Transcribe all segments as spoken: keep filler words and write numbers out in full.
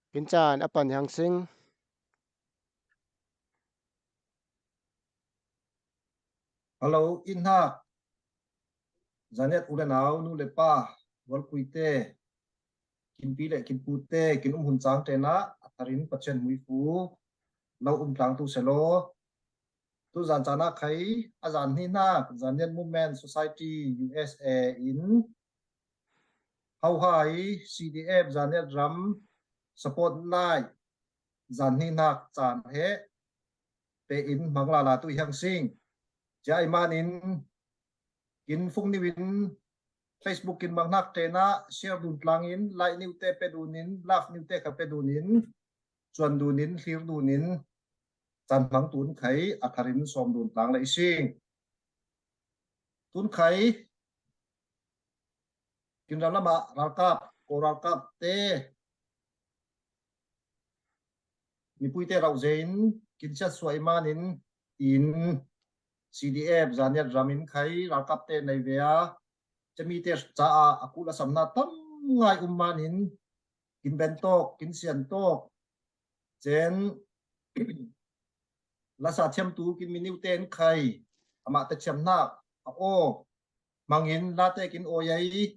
Kin caan a pan hang sing. Hello, in hna. Zanet u le nau, nu le pa, rualpuite, kin pi le kin pute, kin um hun cang tenah a tharin Pathian hmuifu lo um tlang tu selaw. Tu zan caan ah khai a zan hnih hnak Zanet Movement Society U S A in hohai C D F Zanet ram support lai zan hnih hnak caan he pe in hmang lala tu i hang sing. Cia i man in kin fung niu in Facebook kin mang hnak tenah share dun tlang in, like niu te pe dun in, love niu te kha pe dun in, cuan dun in, hlir dun in, caan hmang tun khai a tharin sawm dun tlang le i sing. Tun khai kin ram lamah ralkap, ko ralkap te, mipui te rauh zein kin siatsuah i man in, in C D F Zanet ram in khai ralkap te nei ve a, cami te caah a kul a sam hna tam ngai um man in, kin ben tawk, kin sian tawk, cen lasa thiamtu kin miniu te in khai, amah te thiam hna a aw hmangin late kin aw ei,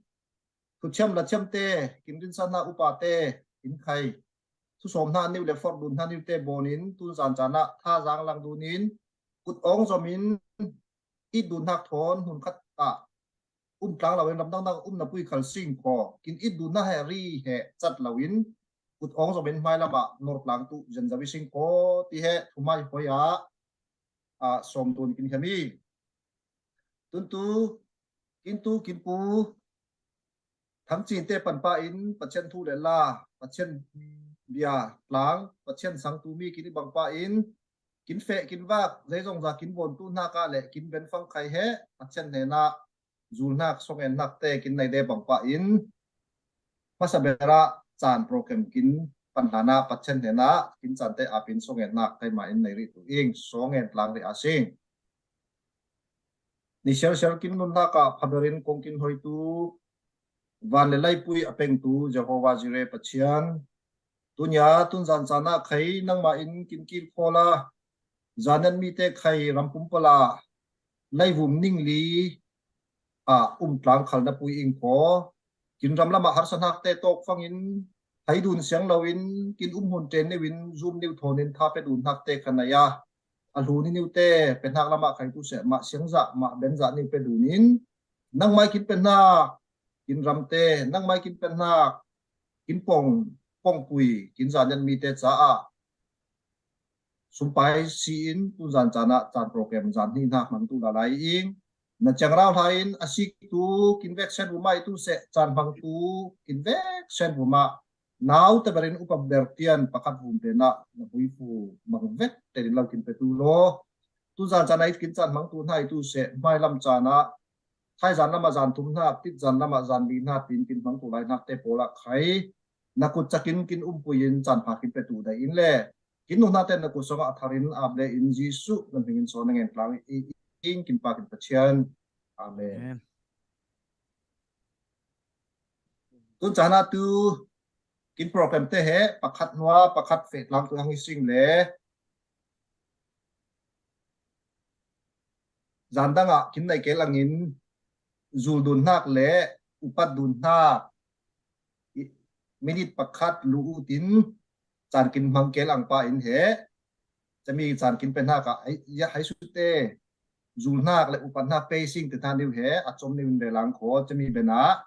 thuthiam la thiam te kin rinsan hna upa te in khai, thusawm hna niu le forh dun hna niu te bawn in tun zan caan ah thazaang lang dun in kut awng zom in it dun hnak thawn hmun khat ah um tlang lo in ramdang dang um na pui khal sing kho, kin it dun hna he ri he cat lo in kut awng zom in hmai lamah nor tlang tu zem zo i sing kho ti he thumai hoi ah, ah, sawm dun kin hiam i. Tuntu, kin tu, kin pu, thangcin te panpah in Pathian thu le la, Pathian bia tlang, Pathian sangtu mi kin i bangpah in, kin feh, kin vak, zeizong za kin bawn tu hnak ah le kin ben fang khai he, Pathian hnenah zul hnak, songen hnak te kin nei de bangpah in, hmasa berah caan program kin pan hlanah Pathian hnenah kin caan te apin songen hnak keimah in nei rih tu ing, songen tlang rih a sing. Ni sialsial kin nun hnak ah phaber in kong kin hoitu, van le laipui a pengtu Jehovah Jireh Pathian, tunia tun zan caan ah khai nangmah in kin kil kho la, Zanet mi te khai rampum pala, leivum ningli ah um tlang khal na pui ing kho. Kin ram lamah harsa hnak te tawk fangin, hai dun siang lo in, kin um hun ṭen niu in, zum niu thawn in tha pe dun hnak te kha nei a, a hlu ni niu te pe hnak lamah khai tu seh, mah siang zah, mah ben zah niu pe dun in, nangmai kin pe hnak, kin ram te, nangmai kin pe hnak, kin pong, pongpui, kin Zanet mi te caah sumpai si in, tun zan caan ah caan program zan hnih hnak hman tu lalai ing. Na ciangrau hla in a sik tu kin vek sen vumah i tu seh, caan hmang tu kin vek sen vumah, nau te berin upa ber tian pakhat vum tenah na huifu mang vek tein lo kin pe tu law. Tun zan caan ah it kin caan hmang tu hna i tu seh, hmai lam caan ah, thai zan lamah zan thum hnak, tit zan lamah zan li hnak, tin kin hmang tu lai hnak te pawl ah khai na kut cakin kin umpui in caan pha kin pe tu dai in le kin nu hna te na kut song ah a thar in ap le in Jesuh na hming in sawn na ngen tlang i ing, kin pa kin Pathian. Amen. Amen. Tun caan ah tu kin program te he pakhat hnua pakhat feh tlang tu hang i sing le zan dang ah kin nei kel angin zul dun hnak le upat dun hnak minit pakhat lu ut in caan kin hmang kel ang pah in he, cami caan kin pe hnak ah hai, hai su te zul hnak le upat hnak pe sing te hna niu he a com niu in relang kho, cami ben ah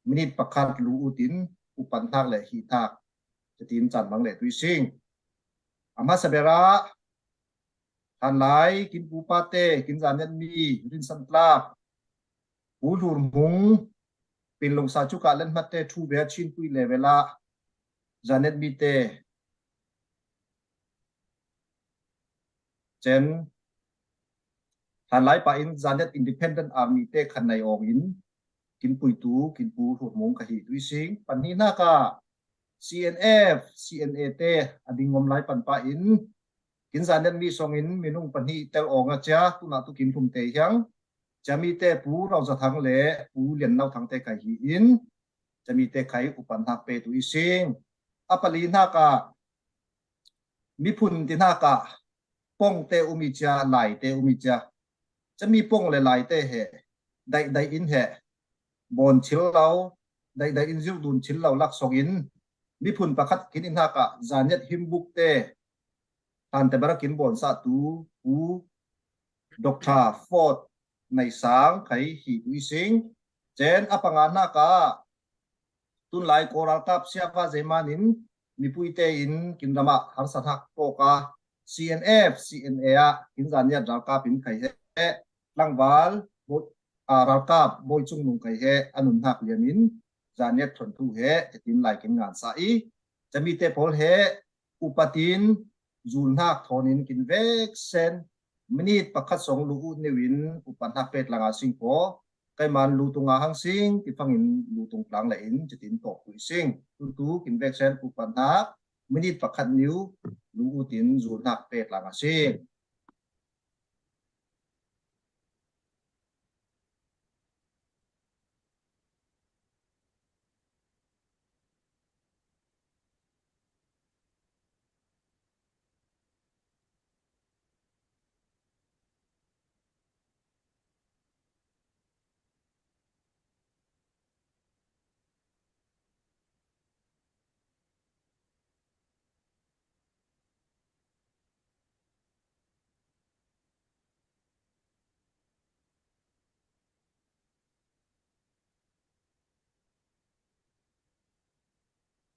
minit pakhat lu ut in upat hnak le hi hnak, catin caan hmang le tu i sing. A hmasa berah hlanlai kin pupa te, kin Zanet mi rinsan tlak, Pu Hlur Hmung, Pinlung Sa Cuk ah Lenhmat te thu ve a Chin pui le ve lah Zanet mi te cen hlanlai pah in Zanet Independent Army te khan nei awng in kin puitu, kin Pu Hlur Hmung ka hi tu i sing. Pan hnih hnak ah C N F, C N A te a ding ngom lai pan pah in kin Zanet mi song in minung pahnih tel awng a cia, tunah tu kin hlum te hiang. Cami te Pu Rau Za Thang le Pu Lian Nau Thang te khai hi in, cami te khai upat hnak pe tu i sing. a pali hnakah miphun ti hnakah pongte um i cia, laite um i cia. Cami pong le laite he daidai in he bawn chil lo, daidai in zirh dun chil lo laksawng in miphun pakhat kin i hnakah Zaniat himbukte hlante berakin bawn sahtu u Doctor Ford Nei Sang khai hi u i sing. Cen a panga hnakah tunlai ko ralkap siava zeimanin mipuite in kin ramah harsa hnak tawka C N F, C N A ah kin Zaniat ralkap in khai he tlangval bo-, ah, ralkap Bawi Cung Nung khai he a nun hnak lianin Zaniat thon thu he hetin lai kin ngansa i, camite pawl he upatin zulhnak thawnin kin vek sen minit pakhat song lu uh neu in upat hnak pet langa sing ko. Kaiman lu tunga hang sing, tifangin lu tung tlang le in citin tawk tu i sing. Tutu kin vek sen upat hnak minit pakhat neu lu utin zulhnak pet langa sing.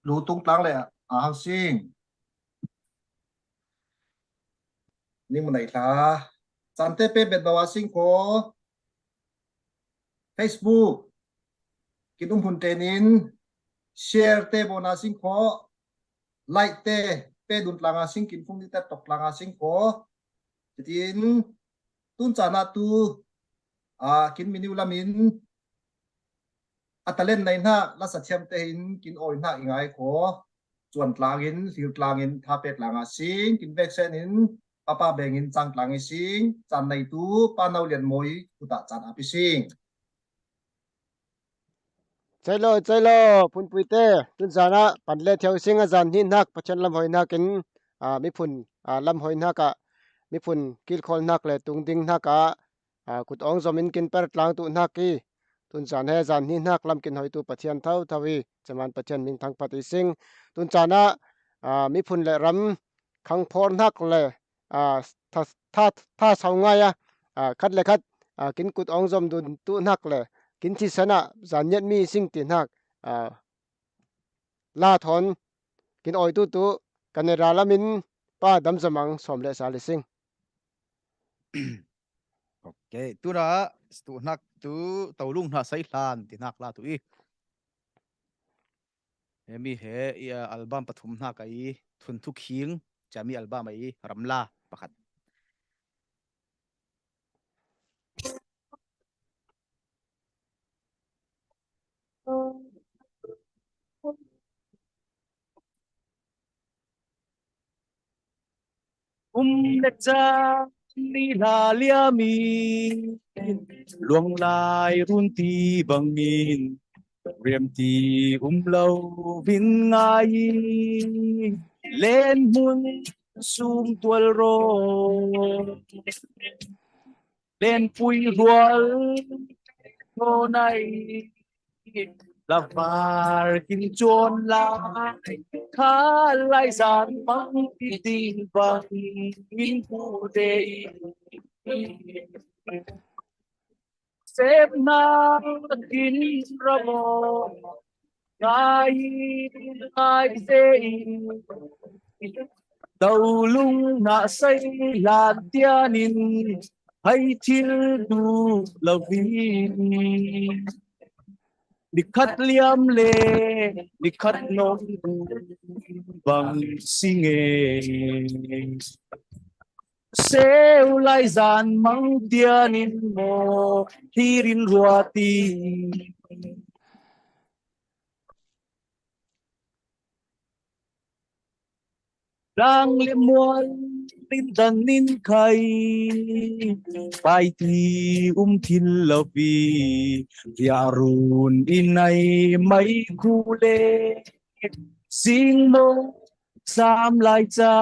Lu tung tlang le a hang sing. Ning mun ai hla. Cante pe bet bawa sing ko. Facebook kin um hun tenin share te bona sing ko. Like te pe dun tlanga sing kin fung ni te tok tlanga sing ko. Citin tun cana tu, a, kin miniu lamin a talent nei hnak lasa thiamte hin kin awi hnak i ngai ko. Cuan tlangin, hlil tlangin, tha pet tlanga sing kin vek sen in, papa bengin cang tlang i sing, can neitu pa No Lian Mawi kutah can ap i sing. Cei lo, cei lo, phunpui te, tun zan ah pan le thiau sing a zan hnih hnak Pathian lamhoi hnakin, aa, miphun, aa, lamhoi hnak ah, miphun kilkhawl hnak le tungding hnak ah, aa, kut awng zom in kin per tlang tu hnak i, tun zan he zan hnih hnak lam kin hoitu Pathian thotho i, caman Pathian min thangphat i sing. Tun zan ah, aa, miphun le ram khangphor hnak le, aa, tha, tha, tha sau ngai a, aa, khat le khat, aa, kin kut awng zom dun tu hnak le kin thisen ah Zaniat mi sing ti hnak, aa, la thawn kin awi tu tu Canada lamin pa Dam Za Mang sawm le sal i sing. Ok, tuna tu hnak tu Tolung hna sei hlan ti hnak la tu i. Hemi he i, a, album pathum hna ka i, Thun Thuk Hing, cami album a i, Ramla pakhat. Um le caan ni hla liam i, luanglai run ti bangin, riam ti um lo vin ngai i, len hmun sum tual raw. Lenpui rual thawnai lavar kin cawn lai, kha lai zan mang ti ding bang in pu te i. Sepna kin ramo ngai, ngai zei. Tolung na sei hlan tianin hai thil tu lovin. Nikhat liam le nikhat nong bang singe. Seu lai zan mang tianin maw, hi rin ruati. Dang le mual rin dan nin khai, pai ti um thil lopi, ria run in ai mai khu le. Singmo sam lai ca.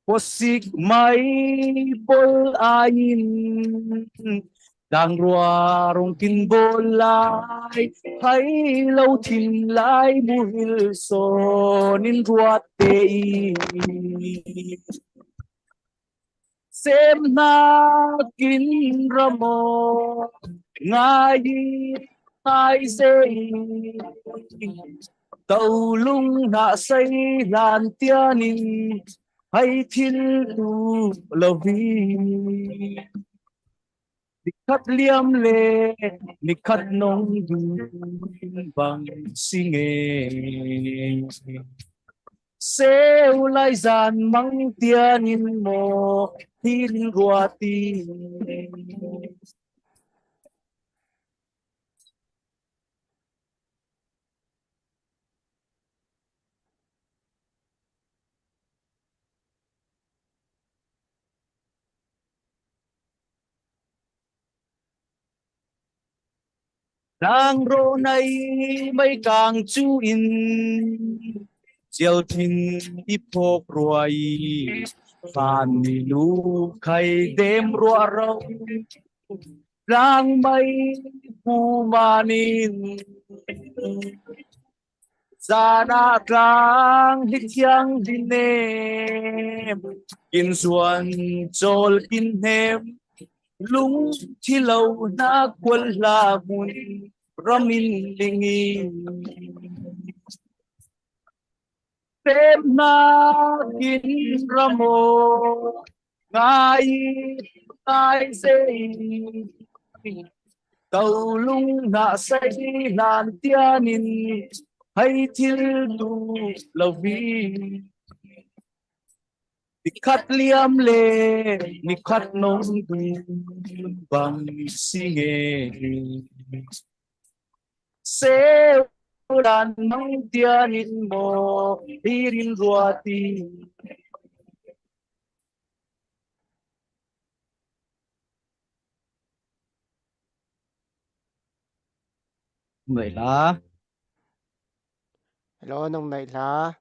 Posik mai bol ain. Dang rua rong kin bol lai. Hai lo thin lai muhil son in ruat te i. Sem na kin ramo ngai ngai se i. Tau lung na sai lan tianin hai thil tu lo vi. Nikhat liam le nikhat nong du bang singe. Seu lai zan mang tianin mo hin ruati. Nang ro nai mai kang chu in. Chial thin i phok ruai. Fan ni lu khai dem rua rau. Nang mai pu manin. Zana tlang hi thiang din nem. Kin suan chol kin nem. Lung thi lo na kual la mun ramin lingi. Pem na kin ramo ngai ngai sei. Tau lung na sei lan tianin hai thil tu lo vi. Nikhat liam le nikhat nong du bang singe. Seu dan mang tianin mo hirin ruati. Ngai la. Hello, nong nai la.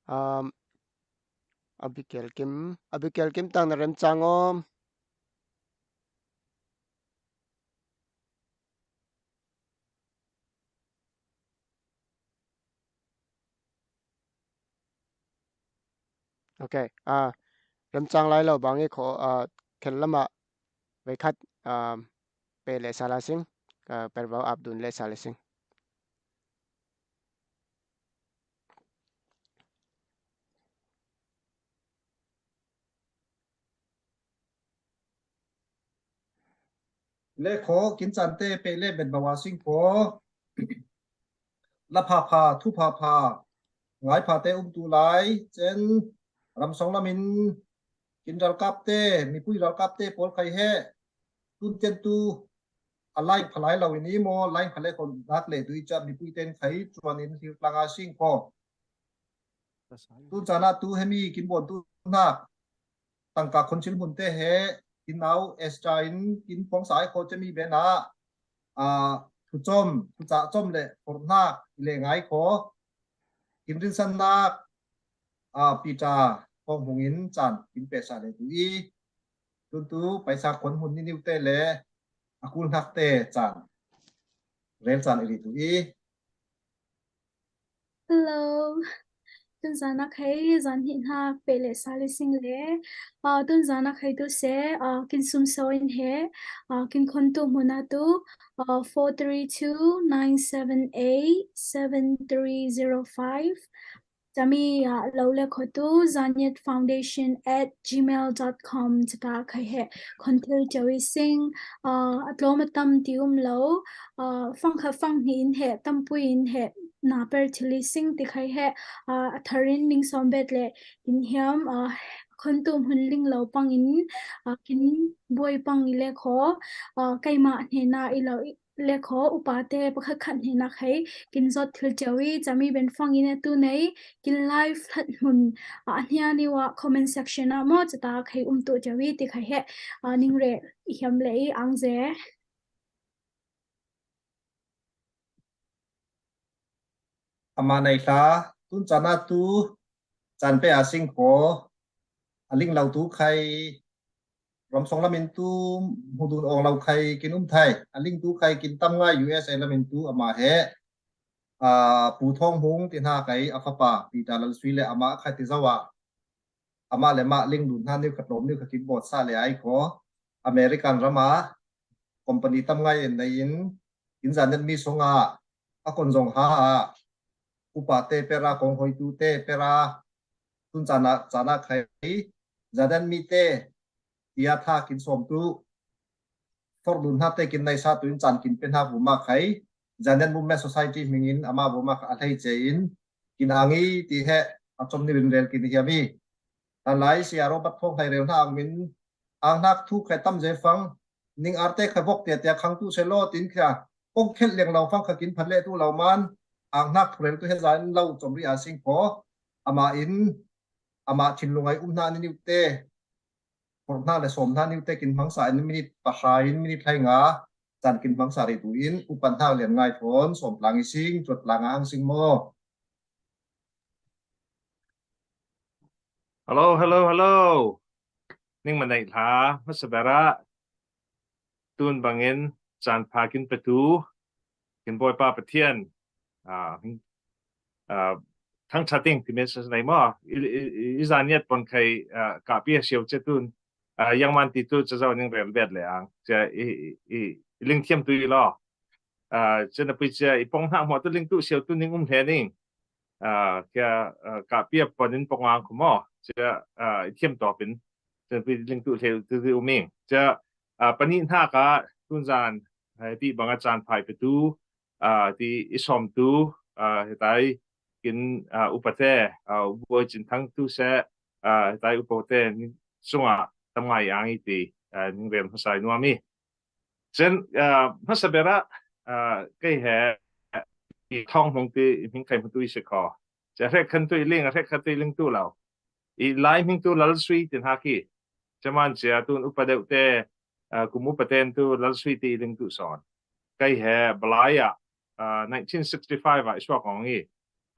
Um, Abigail Kim, Abigail Kim tang na remchang om. Ok, ah, remchang lai lo bang i kho, ah, khel lama veikhat, ah, pe le sa la sing, ka pervau ap dun le sa la sing. Le kho kin chan te pe le ben bawa sing kho. La pha pha, thu pha pha, ngai pha te um tu lai, chen ram song lamin kin ral kap te, mipui ral kap te pol khai he, tun ten tu a lai pha lai lo ini mo, lai pha le kon dak le dui cha mipui ten khai chuan in hil tlanga sing kho. Tun chana tu hemi kin bon tu nak tangka khon chil mun te he kin nau es cha in kin pawng sa ai kho chemi bena a thu chom, thu cha chom le khor nak i le ngai kho. Kin rin san nak a pi cha kong hung in chan kin pe sa le tu i. Tun tu paisa khon mun ni niu te le a kul nak te chan rel chan i ri tu i. Hello. Tun zana khai zan hi na pe le sa le sing le. Ah, tun zana khai tu se, ah, kin sum so in he, ah, kin khon tu muna tu, ah, four three two nine seven eight seven three zero five. Chami, ah, lo le kho tu zanyet foundation at gmail dot com chata khai he khon thil chawi sing, ah, atlom atam ti um lo, ah, fang kha fang ni in he, tampui in he, na per thili sing ti khai he, ah, a tharin ning som bet le in hiam, ah, khon tum hun ling lo pang in, ah, kin buai pang i le kho, ah, kaima hne na i lo i le kho, upa te pakhat khat hne na khai kin zot thil chawi, chami ben fang in a tu nei, kin live hlat hmun, ah, hnia ni wa comment section a mo chata khai um tu chawi ti khai he, ah, ning re i hiam le i ang ze. Ama nei hla, tun cana tu, can pe a sing ko, a ling lau tu khai, ram song lamin tu, hudun ong lau khai kin um thai, a ling tu khai kin tam ngai U S A lamin tu ama he, a, Pu Thawng Hung ti hna khai a fapa, Peter Lal Sui le ama khai ti zau a, ama le mah ling dun hna niu khat lawm niu khat kin bawt sa le ai ko, American ram a, company tam ngai en nei in, in zan mi song a, a kon zong ha a, upa te pera, kong hoi tu te pera, tun cana, cana khai, zadan mi te, tia tha kin sawm tu, for dun hna te kin nai sa tu in can kin pe hna bu ma khai, zadan bu me society hmingin ama bu ma kha a hlei che in, kin angi ti he, a chom ni bin rel kin hiam i. Tan lai si a Robert Thawng Hlai rel hna ang min, ang hnak thu khai tam ze fang, ning arte kha bok tia tia khang tu se lo tin khia, kong khet leng lo fang kha kin phat le tu lo man, ang hnak thu rel tu he za in lo chom ri a sing ko, ama in, ama thinlung ai um hna ni niu te, por hna le sawm hna niu te kin hmangsa in minute pahra in minute hlai nga, can kin hmangsa ri tu in, upan hnak lian ngai thawn, sawm tlang i sing, cuat tlang a ang sing maw? Hello, hello, hello. Ning manei hla, hmasa bera. Tun bangin, can pha kin petu, kin Bawipa Pathian, ah, hing-, ah, thangtha ting ti men sa nei maw, i, i, i, i zaniat pon khai, ah, ka pia siau che tun, ah, yang man ti tu cha zau ning rel bet le ang, cha i, i, i, i ling thiam tu i lo. Ah, cha na pui cha i pong hna maw tu ling tu siau tu ning um hle ning. Ah, kia, ah, ka pia pon in pong ang khu maw, cha, ah, i thiam to pin, cha na pui ling tu hle tu tu um ing. Cha, ah, pani hna ka tun zan, hai ti bang a can phai petu, ah, ti i sawm tu, ah, hitai kin, ah, upate, ah, ubuai chin thang tu se, ah, hitai upate ni sunga tam ngai ang i ti, ah, ning rem hmasa i nuam i. Chen, ah, hmasa bera, ah, kei he i thawng hmung ti i hming kai hmu tu i se kho. Cha hrek khan tu i ling, a hrek khan tu i ling tu lo. I lai hming tu Lal Sui tin ha ki. Chaman chia tun upa deuh te, ah, kum upa ten tu Lal Sui ti i ling tu sawn. Kei he Balai ah, ah, nineteen sixty-five ah i suak ong i,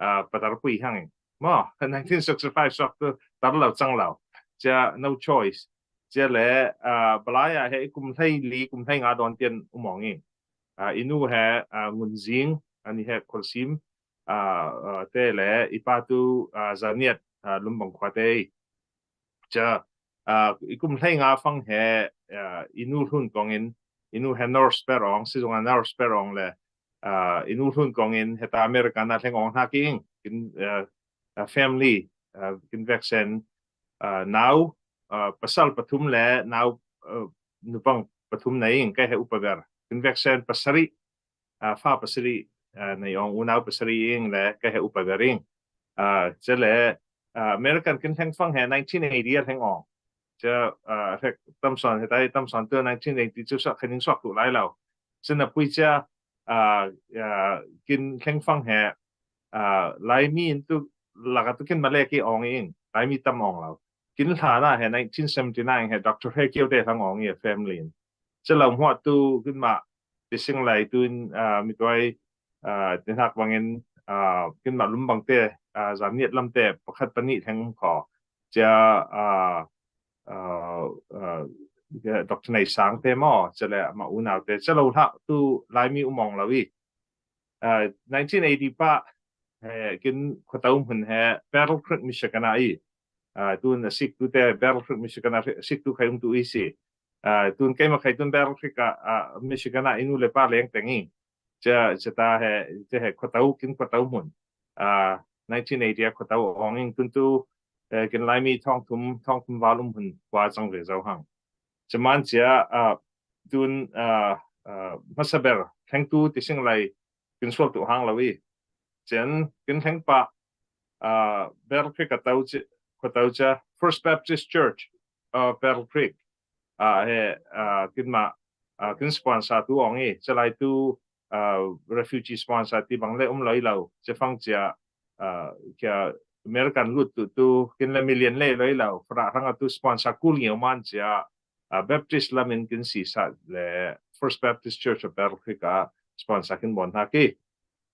ah, patar pui hang i. Maw, nineteen sixty-five suak tu tar lo chang lo. Chia no choice. Chia le, ah, Balai ah he i kum hlei li, kum hlei nga dawn tian um ong i. Ah, i nu he, ah, Ngun Zing, ani he Khol Sim, ah, ah, te le i pa tu, ah, Zaniat, ah, Lumbang khua te i. Cha, ah, i kum hlei nga fang he, ah, i nu hlun kong in, i nu he nurse per ong, si zong a nurse per ong le, ah, i nu hlun kong in, heta America na hleng ong hna ki ing, kin, ah, ah, family, ah, kin veksen, ah, nau, ah, pasal pathum le nau, ah, nupang pathum nei ing, kei he upa ber. Kin veksen pasari, ah, fa pasari, ah, nei ong unau pasari ing le kei he upa ber ing. Ah, chia le, ah, American kin hleng fang he nineteen eighty a hleng ong. Chia, ah, hrek tam sawn, hetai tam sawn tu nineteen eighty chu suak kha ning suak tu lai lo. Chia na pui chia, ah, ah, kin hleng fang he, ah, Laimi in tu laka tu kin male ki ong ing, Laimi tam ong lo. Kin hla na he nineteen seventy-nine he Doctor He Kio te hlang ong i family in. Chia lo hmuah tu kin mah ti sing lai tu in, ah, mituai, ah, ti hnak bangin, ah, kin mah Lumbang te, ah, Zaniat lam te pakhat panih hleng kho. Chia, ah, ah, ah, Doctor Nei Sang te maw, chia le mah unau te, chia lo hlah tu Laimi um ong lo i. Ah, nineteen eighty pa, he, kin khuatau hmun he Battle Creek, Michigan a i. Ah, tun a sik tu te Battle Creek, Michigan a sik tu khai um tu i si. Ah, tun keima khai tun Battle Creek a, ah, Michigan a i nu le pa leng teng i. Chia, chia ta he, chia he khuatau, kin khuatau hmun. Ah, nineteen eighty a khuatau ong ing tun tu, eh, kin Laimi thawng thum, thawng thum val um hmun kua chang ve zo hang. Chaman chia, ah, tun, ah, ah, hmasa ber, thleng tu ti sing lai, kin sual tu hang lo i. Chen, kin thleng pa, ah, Battle Creek a tau chia, khuatau chia, First Baptist Church, ah, Battle Creek. Ah, he, ah, kin mah, ah, kin sponsor tu ong i, chia lai tu, ah, refugee sponsor ti bang le um lo i lo, chia fang chia, ah, kia American lut tu tu, kin le million le lo i lo, Farah hrang a tu sponsor kul ngiau man chia, ah, Baptist lam in kin si sa le First Baptist Church of Battle Creek a sponsor kin bon ha ki.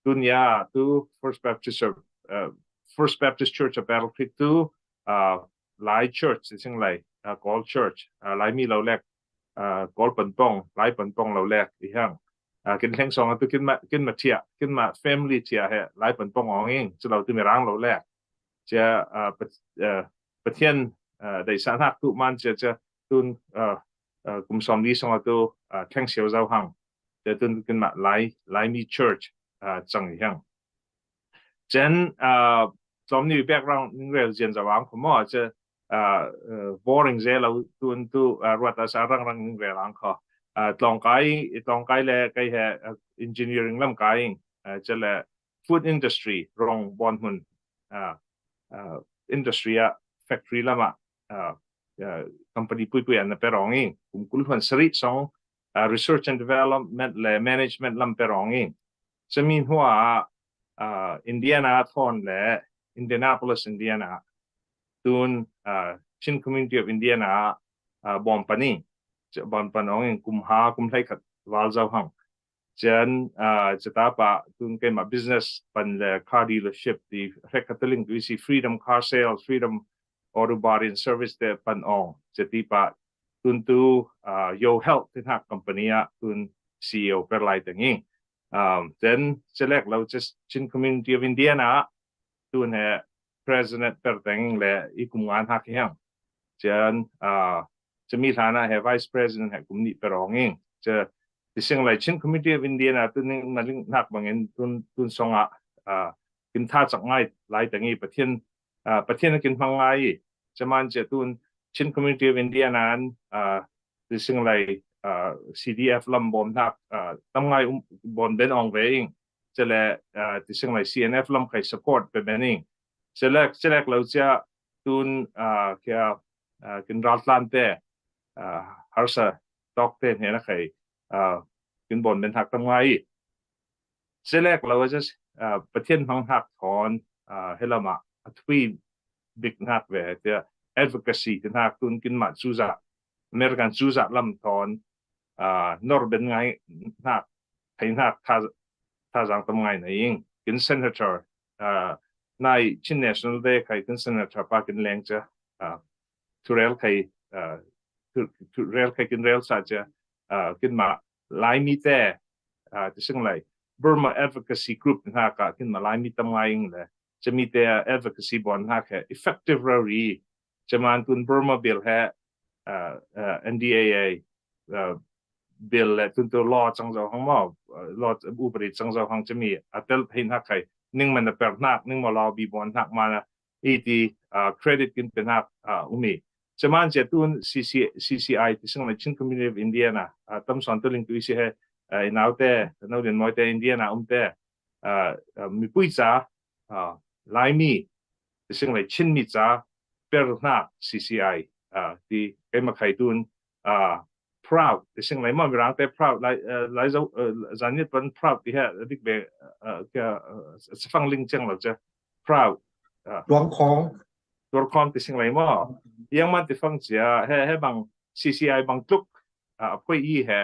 Tun ya tu First Baptist, uh, First Baptist Church of Battle Creek tu, uh, Lai Church, sing lai, uh, Kawl Church, uh, Lai mi lo lek, uh, Kawl panpong, Lai panpong lo lek i hang. Uh, kin leng song tu kin ma, kin ma tia, kin ma family tia he, Lai panpong ong ing, ci lo tu Mirang lo lek. Cia, uh, pat, uh, Pathian, uh, dei sa nak tu man cia cia tun, uh, uh, kum som li song tu, uh, Theng Siau Zau Hang. Cia tun kin ma Lai, Lai mi Church, uh, chang i hang. Chen, uh, som ni background ning rel zian zawang ko mo, chen, uh, uh, boring ze lo tun tu, uh, ruat a sa rang rang ning rel ang ko. Uh, tlong kai, tlong kai le kai he, uh, engineering lam kai, uh, chen le food industry, rong bon hun, uh, uh, industry a factory lama, uh, uh, company pui pui an na perong ing, kum kul hun seri song, uh, research and development le management lam perong ing. Semi hua, uh, Indiana thon le Indianapolis, Indiana. Tun, uh, Chin Community of Indiana, uh, bom pani. Bom pan ong ing kum ha, kum lai khat wal zau hang. Chen, uh, chen ta pa tun kai ma business pan le car dealership ti rek kataling tu isi Freedom Car Sales, Freedom Auto Body and Service te pan ong. Chen ti pa tun tu, uh, Yo Health tin hak company a tun C E O per lai teng ing. Um, then select lo just Chin Community of Indiana tun he president per teng le i kum ngan hak hiang. Chen, uh, chen mi thana he vice president he kum ni per ong ing. Chen ti sing lai Chin Community of Indiana tun ning na ling nak bangin tun, tun song a, uh, kin tha chak ngai lai teng i Pathian, uh, Pathian kin mang ngai i. Chen man chen tun Chin Community of Indiana an, uh, ti sing lai, uh, C D F lam bom nak, uh, tam ngai um, bom den ong ve ing. Chen le, uh, ti sing lai C N F lam kai support pe ben ing. Chen le, chen le lo cia tun, uh, kia, uh, kin ral tlan te, uh, harsa tok te ne na kai, uh, kin bom den hak tam ngai i. Chen le lo cia, uh, Pathian mang hak thon, uh, helama, a thui big nak ve, tia advocacy tin hak tun kin ma chu za, American chu za lam thon, uh, nor ben ngai nak, thei nak tha, tha zang tam ngai na ing, kin senator, uh, nai Chin National Day kai kin senator pa kin leng cia, uh, tu rel kai, uh, tu, tu rel kai kin rel sa cia, uh, kin ma lai mi te, uh, ti sing lai Burma Advocacy Group na ka kin ma lai mi tam ngai ing le. Chen mi te advocacy bon hak he effective rau ri. Chen man tun Burma Bill he, uh, uh, N D A A, uh, bill le tun tu law chang zau hang mo, uh, law upadi chang zau hang chen mi a tel phe nak kai ning man na per nak, ning ma law bi bon nak mana, i ti, uh, credit kin pe nak, uh, umi. Chen man chen tun C C, C C I ti sing lai Chin Community of Indiana, uh, tam son tu ling tu isi he, uh, i nau te, nau din moi te Indiana um te, uh, uh, mi pui cha, uh, lai mi, ti sing lai Chin mi cha, per nak C C I, uh, ti kai ma kai tun, uh, proud, ti sing lai mo Mirang te proud, lai, uh, lai zau, uh, zan ni pan proud ti he, dik be, uh, kia, uh, sa fang ling chang lo cia, proud, uh, ตัวของ ตัวคอน ti sing lai mo. Yang man ti fang cia, he, he bang C C I bang tuk, uh, poi i he,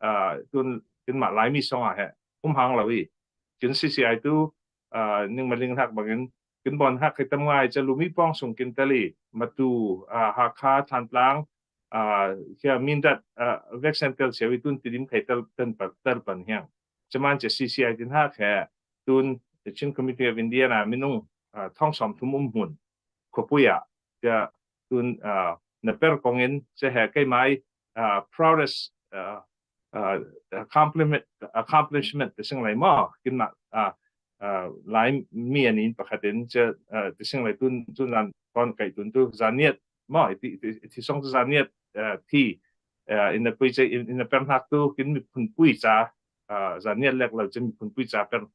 uh, tun, kin ma lai mi song a he, um hang lo i. Kin C C I tu, uh, ning ma ling hak bangin, kin bon hak kai tam ngai cia lu mi pong sung kin tali, ma tu, uh, ha kha than tlang, uh, kia min dat, uh, vek sen tel cia wi tun ti dim kai tel, ten pa, tel pan hiang. Chen man cia C C I tin hak he, tun Chin Community of Indiana minung, uh, thong som thum um hun. Ko pui a, cia tun, uh, na per kong in, cia he kai mai, uh, proudest, uh, uh, accomplishment, accomplishment ti sing lai mo, kin ma, uh, uh, lai mi an in pakhat in, cia, uh, ti sing lai tun, tun nan kon kai tun tu, zaniat mo, i ti, i ti, i ti song tu zaniat, uh, ti, uh, in na pui cia, in, in na per nak tu, kin mi phun pui cha, uh, zaniat lek lo cia mi phun pui cha per,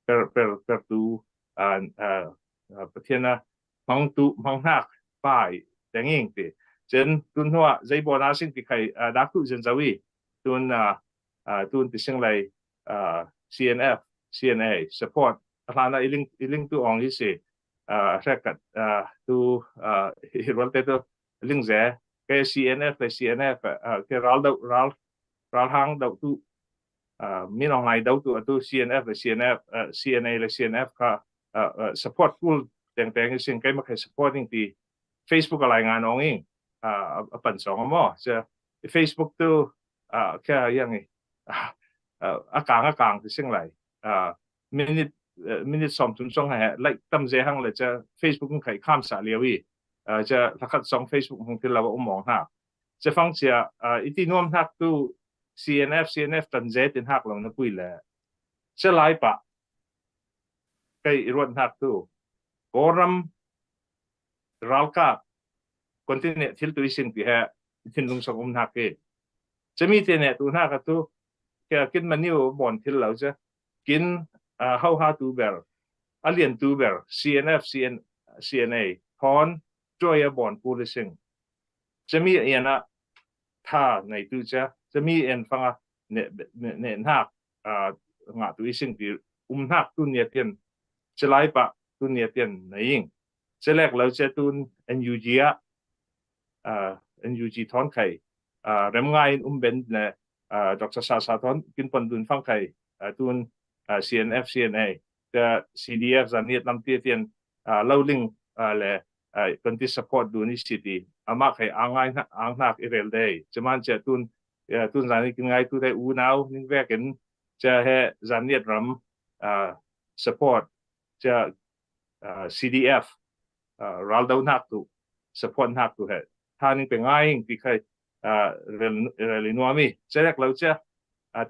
per, per, per tu, uh, uh, uh, Pathian a, mang tu, mang nak, pai, teng ing ti. Chen tun hua, zei bon a sing ti kai, uh, dak tu zen zawi, tun, uh, uh, tun ti sing lai, uh, C N F, C N A, support, a hlan a i ling, i ling tu ong i si, uh, rek kat, uh, tu, uh, i rual te tu, ling ze, ke C N F le C N F, uh, ke ral dau, ral, ral hang dau tu, min ong lai dau tu atu C N F le C N F, C N A le C N F kha support kul tengteng i sing, keima khai support ing ti Facebook a lai ngan ong ing a pan song mo. Cia Facebook tu kha yang i a kang a kang ti sing lai minute minute som tum song he like tam ze hang le cia Facebook khai kham sa liau i cia lakhat song Facebook hung til lawa um ong hak. Cia fang cia iti nuam hak tu C N F, C N F tan ze tin hak lo na pui le cia lai pa kai i ruat hak tu Kawlram ralkap continent thil tu i sing ti he i thinlung song um hak i. Cia mi te ne tu hak a tu kia kin maniu bon thil lo cia kin hau ha tu ber a lian tu ber C N F, C N, C N A thon joy a bon pu le sing. Cia mi ian a tha nei tu cia cia mi ian fang a ne ne hak nga tu i sing ti um hak tu nia tian cia lai pa tu nia tian nei ing. Cia lek lo cia tun N U G a N U G thon khai rem ngai in um ben ne Doctor Sa Sa thon kin pon dun fang khai tun C N F, C N A cia C D F zan niat lam tia tian lo ling le kan ti support dun i si ti ama khai ang ngai ang hak i rel dei. Cia man cia tun tun zan i kin ngai tu dei u nau ning vekin cia he zan niat ram support cia C D F ral dau hak tu support hak tu he tha ning pe ngai ing ti khai rel i nuam i. Cia lek lo cia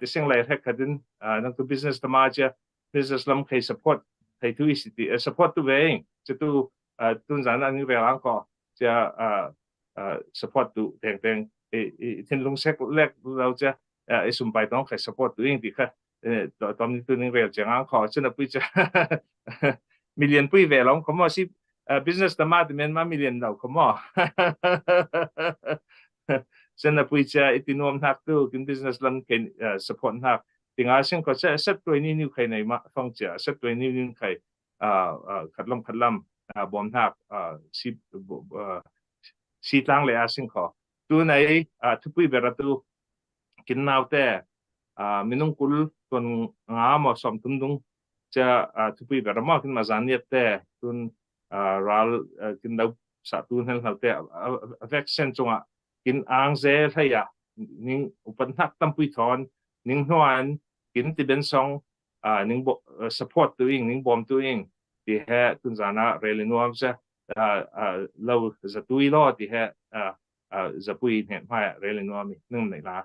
ti sing lai hek khatin nang tu business tama cia business lam khai support khai tu i si ti support tu ve ing cia tu tun zan a ning rel ang ko cia support tu tengteng i thinlung sek lek lo cia i sumpai tong khai support tu ing ti kha tom ni tu ning rel cia ang ko cia na pui cia million pui ve long ko mo si business tama ti men ma million lo ko mo. Cia na pui cia i ti nuam hak tu kin business lam ken support hak ti nga sing ko cia set tu ni niu khai nei ma fang cia set tu ni niu khai khat lam khat lam bom hak si tlang le a sing ko tu nei thupui ber a tu kin nau te minung kul tun nga mo som tum dung cia thupui ber a mo kin ma zan niat te tun ral kin dau sa tu hel hal te a vek sen chunga kin ang ze hlei a ning upan hak tam pui thon ning hnuan kin ti ben song ning support tu ing ning bom tu ing ti he tun zan a rel i nuam cia lo za tu i lo ti he za pui hnet hmai a rel i nuam i ning nei la.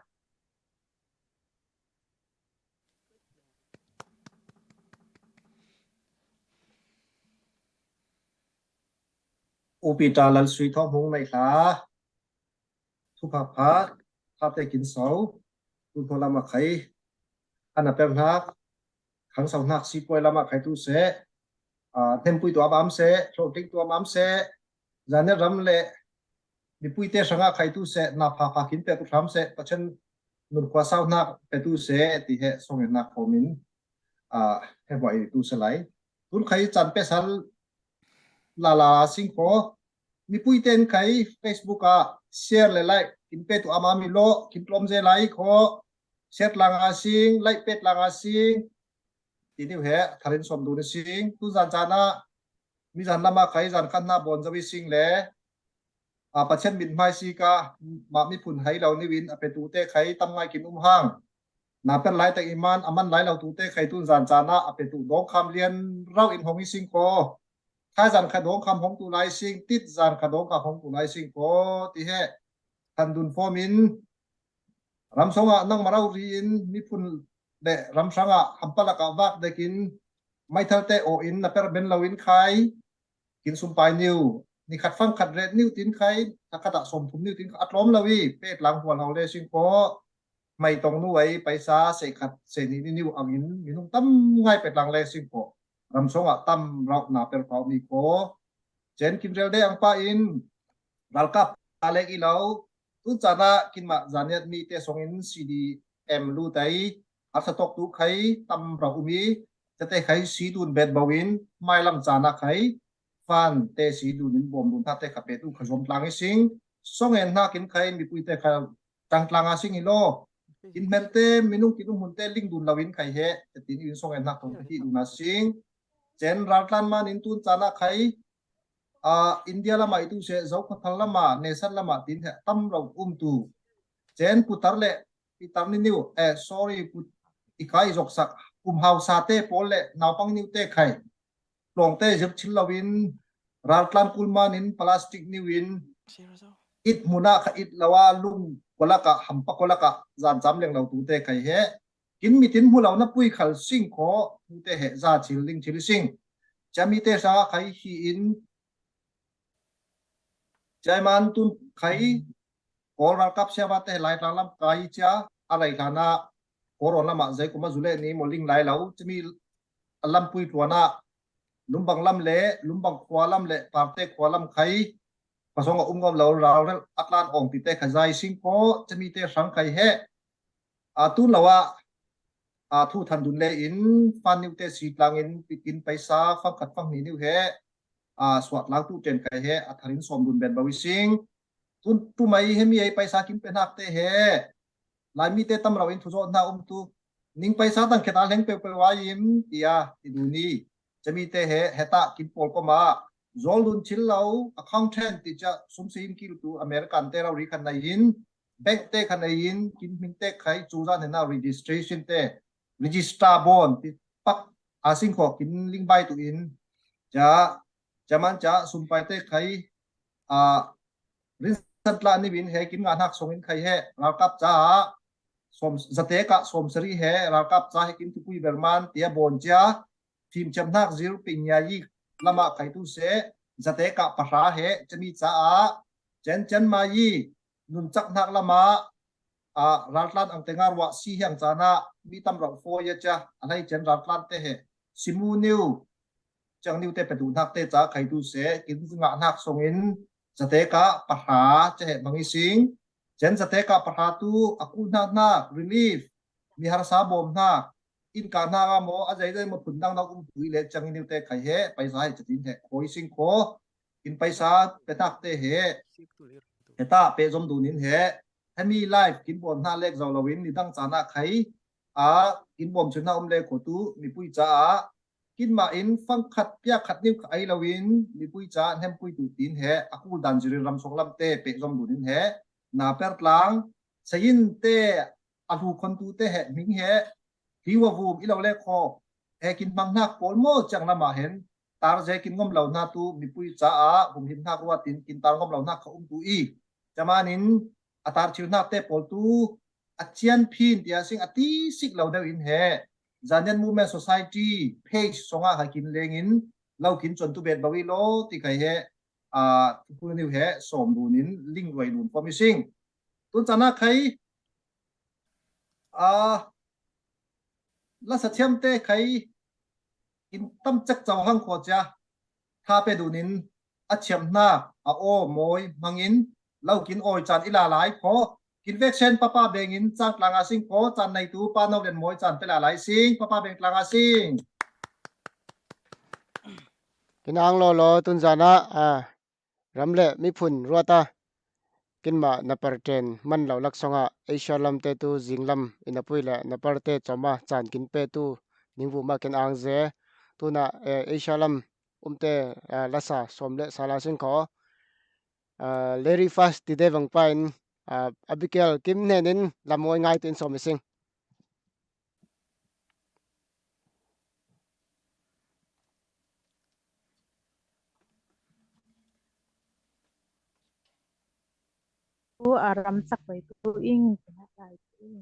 Upi ta lal sui thong hung nei la. Thu pha pha, pha te kin sau, tu tho lama khai, ana per hnak, khang sau hnak si puai lama khai tu se, hnem pui tu am am se, thlo ting tu am am se, zan ne ram le mipui te hranga khai tu se, na pha pha kin pe tu hram se, Pathian nun khua sau hnak pe tu se, ti he song en nak ko min, he buai tu se lai. Tun khai chan pe sal la la sing ko, mipui ten khai Facebook ah share le like kin pe tu ama mi lo kin tlom ze lai kho, share langa sing, like pet langa sing ti niu he tharin som dun sing. Tu zan chan ah mi zan lama khai zan khan na bon zawi sing le a Pathian mit hmai sika ma miphun hai lo niu in a pe tu te khai tam ngai kin um hang. Na per lai tak i man a man lai lo tu te khai tun zan chan ah a pe tu dawng kham lian rau in hong i sing ko. Khai zan kha dawng kham hong tu lai sing, tit zan kha dawng kham hong tu lai sing ko ti he than dun form in ram song ah nang ma rau ri in miphun le ram hrang ah hampalak ah vak dek in maithal te aw in na per ben lo in khai kin sumpai niu ni khat fang khat ret niu tin khai a khat ah som thum niu tin kha a tlawm lo i pet lang hual hau le sing ko. Mai tong nu ai paisa sei khat sei ni ni niu ang in minung tam ngai pet lang le sing ko. Ram song ah tam rau na per pau mi ko. Chen kin rel de ang pa in ralkap a lek i lo. Tu chan ah kin ma zaniat mi te song in C D M lu tai a sa tok tu khai tam rau um i te te khai si tun bet bau in mai lam chan ah khai fan te si dun in bom dun tha te kha pe tu kha zom tlang i sing. Song en hnak in khai mipui te kha tang tlang a sing i lo. Kin hmelte, minung kin um hunte link dun loin khai he, tin i song en nak thong hi dun a sing. Cen raltlan manin tun cana khai, a, India lama i tu se, Zokhawthar lama, Nesan lama tin he tam lo um tu. Cen putar le, i tar ni niu, eh, sorry, put, i kai zok sak, kum hau sa te pol le, naupang niu te khai. Tlawngte zir thil loin, raltlan kul manin plastic niuin, it hmuna kha it loa lung kolaka, hampa kolaka, zan cham leng lo tute khai he. Kin mitin hmu lo na pui khal sing kho, tute he za thil ding thil sing. Chami te sa khai hi in, chaiman tun khai, Kawl ralkap siapa te he lai tlang lam kai chia, a lai tlana, Kawl ron lama zai kuma zule ni mo ling lai lo, chami a lampui tluana, Lumbang lam le, Lumbang khua lam le, Parte khua lam khai, pasong a um ngam lo, rau rel, a tlan ong ti te kha zai sing ko, chami te sang khai he. A tun lo a, a thu than dun le in, fan niu te si tlangin, pikin paisa, fang khat fang ni niu he, a suat lang tu ten khai he, a tharin som dun ben bawi sing. Tun tu mai he mi ei paisa kin pe nak te he. Lai mi te tam rau in thu zo na um tu. Ning paisa tang kheta leng pe pe wa im, tia, ti du ni. Chami te he, heta kin pol ko ma. Zol dun thil lo, accountant ti cha, sum si in kil tu, American te rau ri khan nai in, bank te khan nai in, kin hming te khai, chu zan he na registration te, register bon, ti pak, a sing kho kin ling bai tu in, cha, chaman cha, sum pai te khai, a, rin san tla ni bin he, kin nga nak song in khai he, ralkap cha, som, zate ka, som sari he, ralkap cha he, kin tu kui berman, tia bon cha, thim cham nak zir ping ya yi lama khai tu se, zate ka pahra he, chami cha a, chen chen ma yi, nun chak nak lama, a, raltlan ang te nga rua si hiang chana, mi tam rau fo ya cha, a lai chen raltlan te he, simu niu, chang niu te pe du nak te cha khai tu se, kin nga nak song in, zate ka pahra, cha he mangi sing, chen zate ka pahra tu, a ku nak nak, relief, mi harsa bom nak, in ka nak a mo, a zai zai mo phun dang nak um tui le chang niu te khai he, paisa he chatin he, khoi sing kho, in paisa pe tak te he, he ta pe zom dun in he, hemi life kin bon na lek zau lo in, ni dang chana khai, a, kin bom chun na um le kho tu, mi pui cha a, kin ma in fang khat pia khat niu khai lo in, mi pui cha, nem pui tu tin he, a kul dan zirin ram song lam te, pe zom dun in he, na per tlang, sayin te, a lu khon tu te he, ming he, hi wa vum i lo le kho, he kin mang nak pol mo chang lama hen, tar ze kin ngom lo na tu, mi pui cha a, hum him nak rua tin, kin tar ngom lo nak kha um tu i, chamanin, a tar chil nak te pol tu, a chian phin tia sing a ti sik lo deu in he. Zanian Movement Society page songa ha kin lengin lo kin chon tu bet bawi lo ti kai he. A, tu ni he som dun in ling roi dun pom i sing. Tun chana khai, a, la sa thiam te khai in tam chak chau hang kho cha. Tha pe dun in a thiam hna, a aw mawi hmangin lo kin awi caan i la lai kho. Kin vek sen papa bengin caan tlanga sing kho, caan neitu pa no len mawi caan pe la lai sing, papa beng tlanga sing. Kin ang lo lo tun zana, a, ram le miphun ruata. Kinma na parten man lo laksonga Asia lam te tu zinglam ina pui le na parte choma caan kin pe tu ningvu ma kin ang ze. Tuna, eh, Asia lam umte, ah, lasa som le sala sing kho. Ah, Larry Fast ti de vang pa in, ah, Abigail Kim hnen in lam oi ngai tin som i sing. Ku aram sak bai tu ing, kena lai tu ing.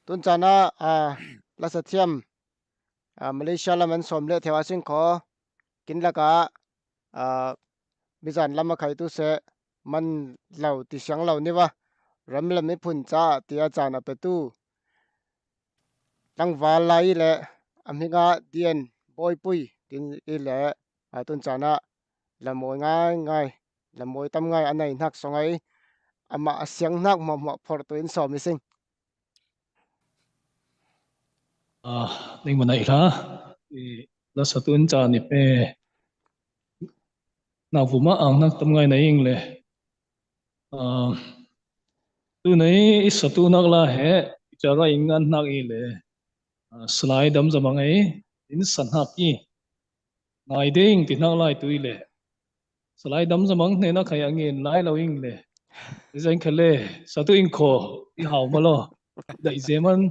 Tun caan ah, a, lasa thiam, a, Malaysia lam an sawm le theu a sing khaw, kin lakah, a, mizan lam a khaitu seh man lo ti siang lo ni va, ram le miphun caah tia caan a petu tlangval lai i le a hming ah Dian Bawipui tin i le, a, tun caan ah lamawi ngaingai, lamawi tam ngai a nei hnak song ei, amah a siang hnak hmuahhmuah phortu in sawm i sing. Ah, ning manaih hla. I lasa tun caan i pe nak vumah ang hnak tam ngai na ing le. Ah, tu nei i satu nak la he, i cara in ngan hnak i le. Ah, Salai Dam Zamang ei, in san hnak i. Ngai ding ti hnak lai tu i le. Salai Dam Zamang hnenah khai a ngen lai lo ing le. I zeng kha le, satu in khaw, i hau ma lo. Daih zeman.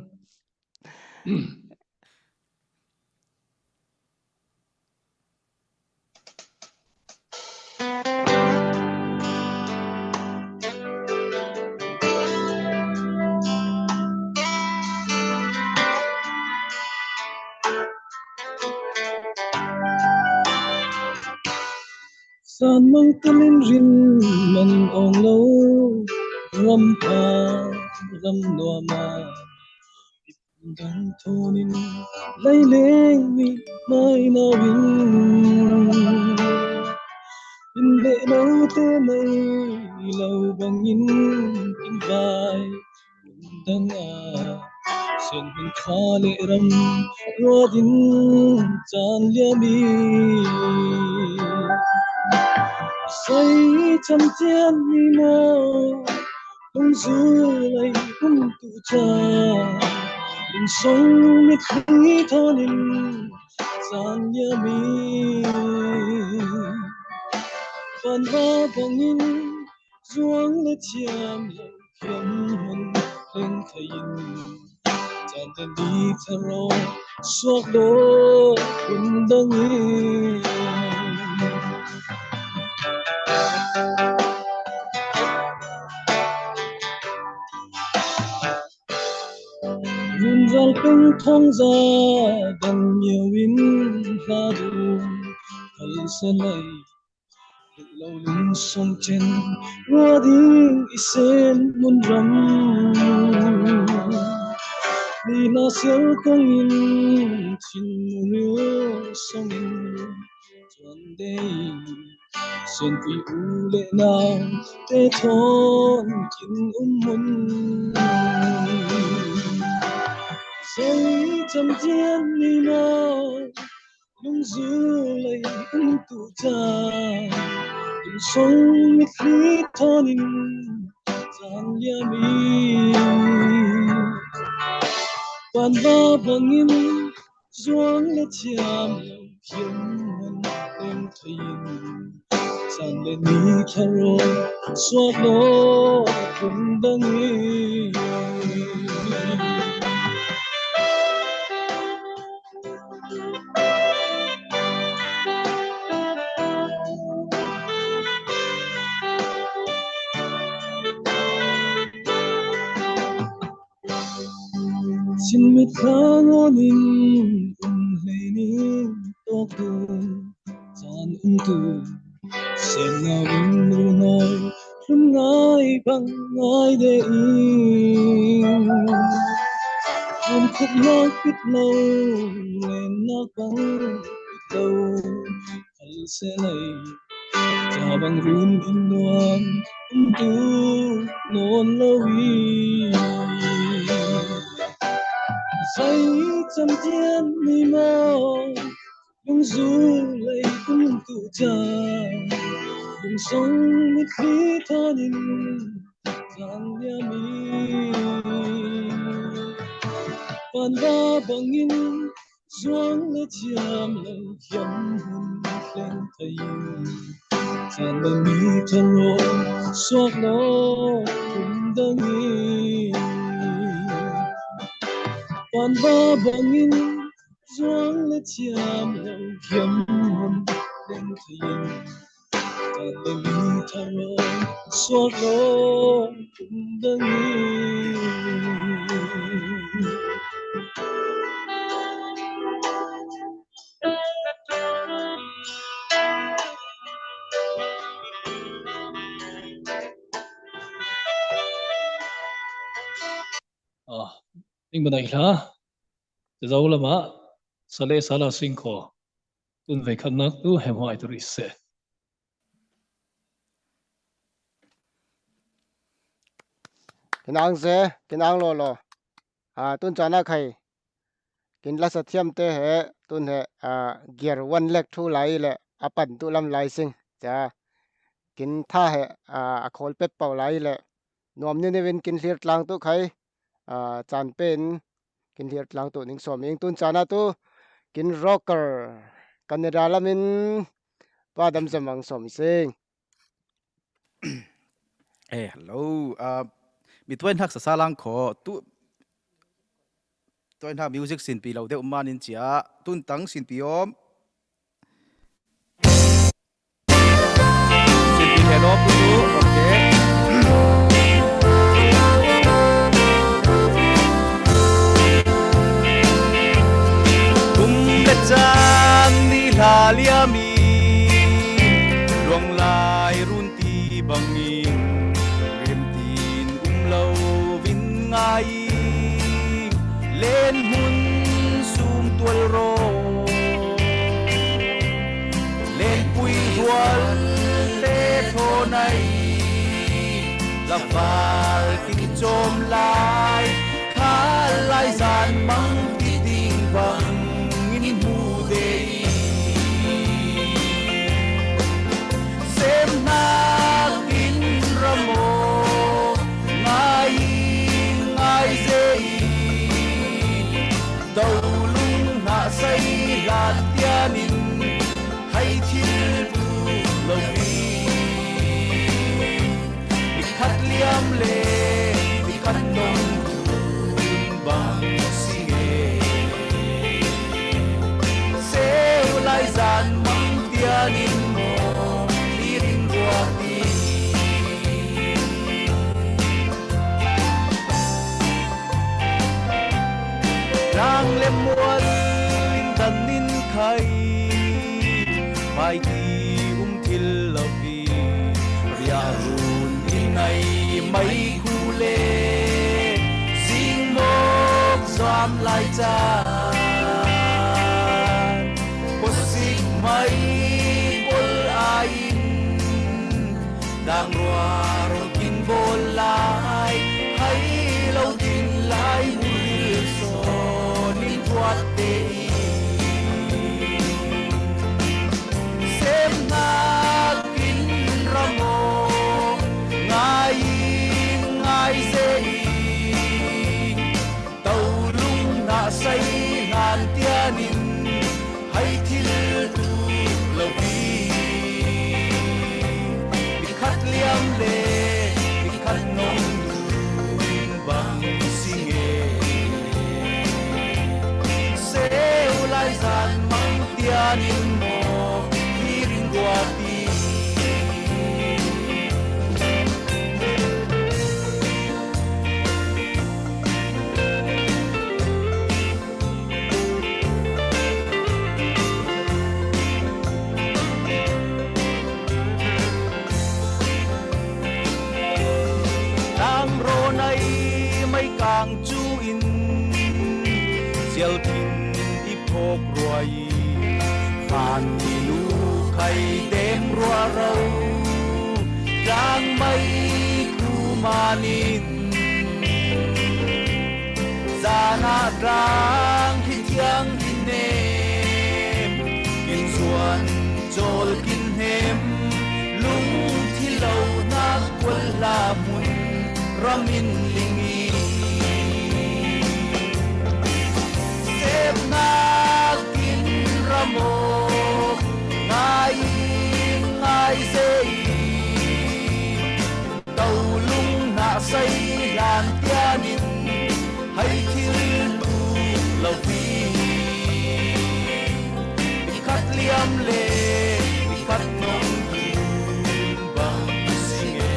San mang tamin rin man awng lo, ram pha, ram nuam ah, dang thawn in lai leng mi mai nau in, in leh lo te mai lo bangin in vai dang a, sen hun kha le ram ruat in caan liam i. Sai cam cian ni maw, kong zu lai hun tu ca, in song mit hui thawn in caan liam i. Van va bangin zuang le thiam lo, thiam hun hleng thei in, caan te ni thar aw suak lo hun dang i. Run ral peng thong za dang ngiau in hla dum kal sa lai. Lo ling song cen rua ding i sen mun ram. Ni na sial kong in chin mu rio song in cuan dei. Sen pui u le nau te thawn kin um mun. Sei cam cian ni na Lungzul lei umtu ca, lungsong mitthli thanin caan liam i, vanva bangin zuang le thiam lo hiam hun leng thei in, caan le ni tharaw suak law kum dang i. Sinmit thangonin um hleinin tawk tu, caan umtu, semna um runawi hlum ngai bang ngai de in, hlum khut nak pit lo, lennak bang pit lo, kal se lei, ca bang run in nuam umtu nawn lo i. Zai cam tian ni maw, lungzul lei umtu ca, lungsong mitthli thanin caan liam i, vanva bangin zuang le thiam lo hiam hun leng thei in, caan le ni tharaw suak law kum dang i. Vanva bangin zuang le thiam lo hiam hun leng thei in, caan le ni tharaw suak law kum dang i. Ah, ing banai hla, Zolam ah, Saleh Sala Singh kho, tun vei khatnak tu hemhuai tu rih seh. Kinang ze, kinang lo lo. Ah, tun caan a khai kin lasa thiamte he, tun he, ah, gear one lek thu lai le, a pan tu lam lai sing. Ca, kin tha he, ah, a khawl pep pau lai le, nuam ni nevin kin hlir tlang tu khai, ah, caan pen kin hlir tlang tu ning sawm ing. Tun caan a tu kin rocker Canada lamin Pa Dam Zamang sawm i sing. Eh, hello. Ah, mi tuai hnak sasa lang kho. Tu, tuai hnak music sinpi lo deuh manin cia. Tun tang sinpi om. Sinpi he lo pu tu. Okay. Kum le caan ni hla liam i, luanglai run ti bangin remtin um lo vin ngai, lenhmun sung tual raw, lenpui hual le thaw nai, lafal kin cawm lai, kha lai zan mang ti ding bangin hmu de i. Semnak in ramaw ngai, ngai zei, dolung hna sei hlat tianin hai thil tu lo i. Nikhat liam le nikhat nong bang si nge. Seu lai zan mang tianin maw, i ring ruat i. Lang le mual in dan in khai, pai ti um thil lo i. Riahrun in ngai mai khu le, singmawk zuam lai ca. Khuasik mai pawl aiin, dang ruah rong kin bawl lai, hai lo din lai muril sawn in ruat te i. Khin i phawk ruai i, khan i nu khai dem ruarau, tlang mai kumanin, zana tlang hi thiang hi nem, kin zuan chawl kin hnem, lung thi lo nak kual hla mun ramin ling i, sepna kin ramo ngai ngai se i, to lung na sai lan tianin hai thil tu lo vi. I khat liam le i khat nong bang si nge.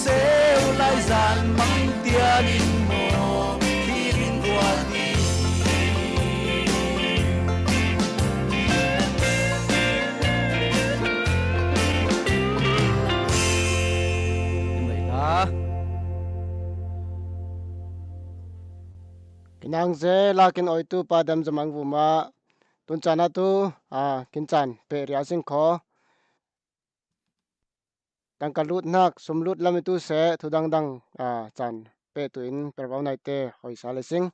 Seu lai zan mang tianin maw, thil in ruat i. Kin ang ze la kin oitu pa Dam Zamang Vuma, tun cana tu, a, kin can pe ria sing kho. Tangka lut nak, sum lut lam i tu se, thu dangdang, a, can pe tu in pervau nai te, hoi sa le sing.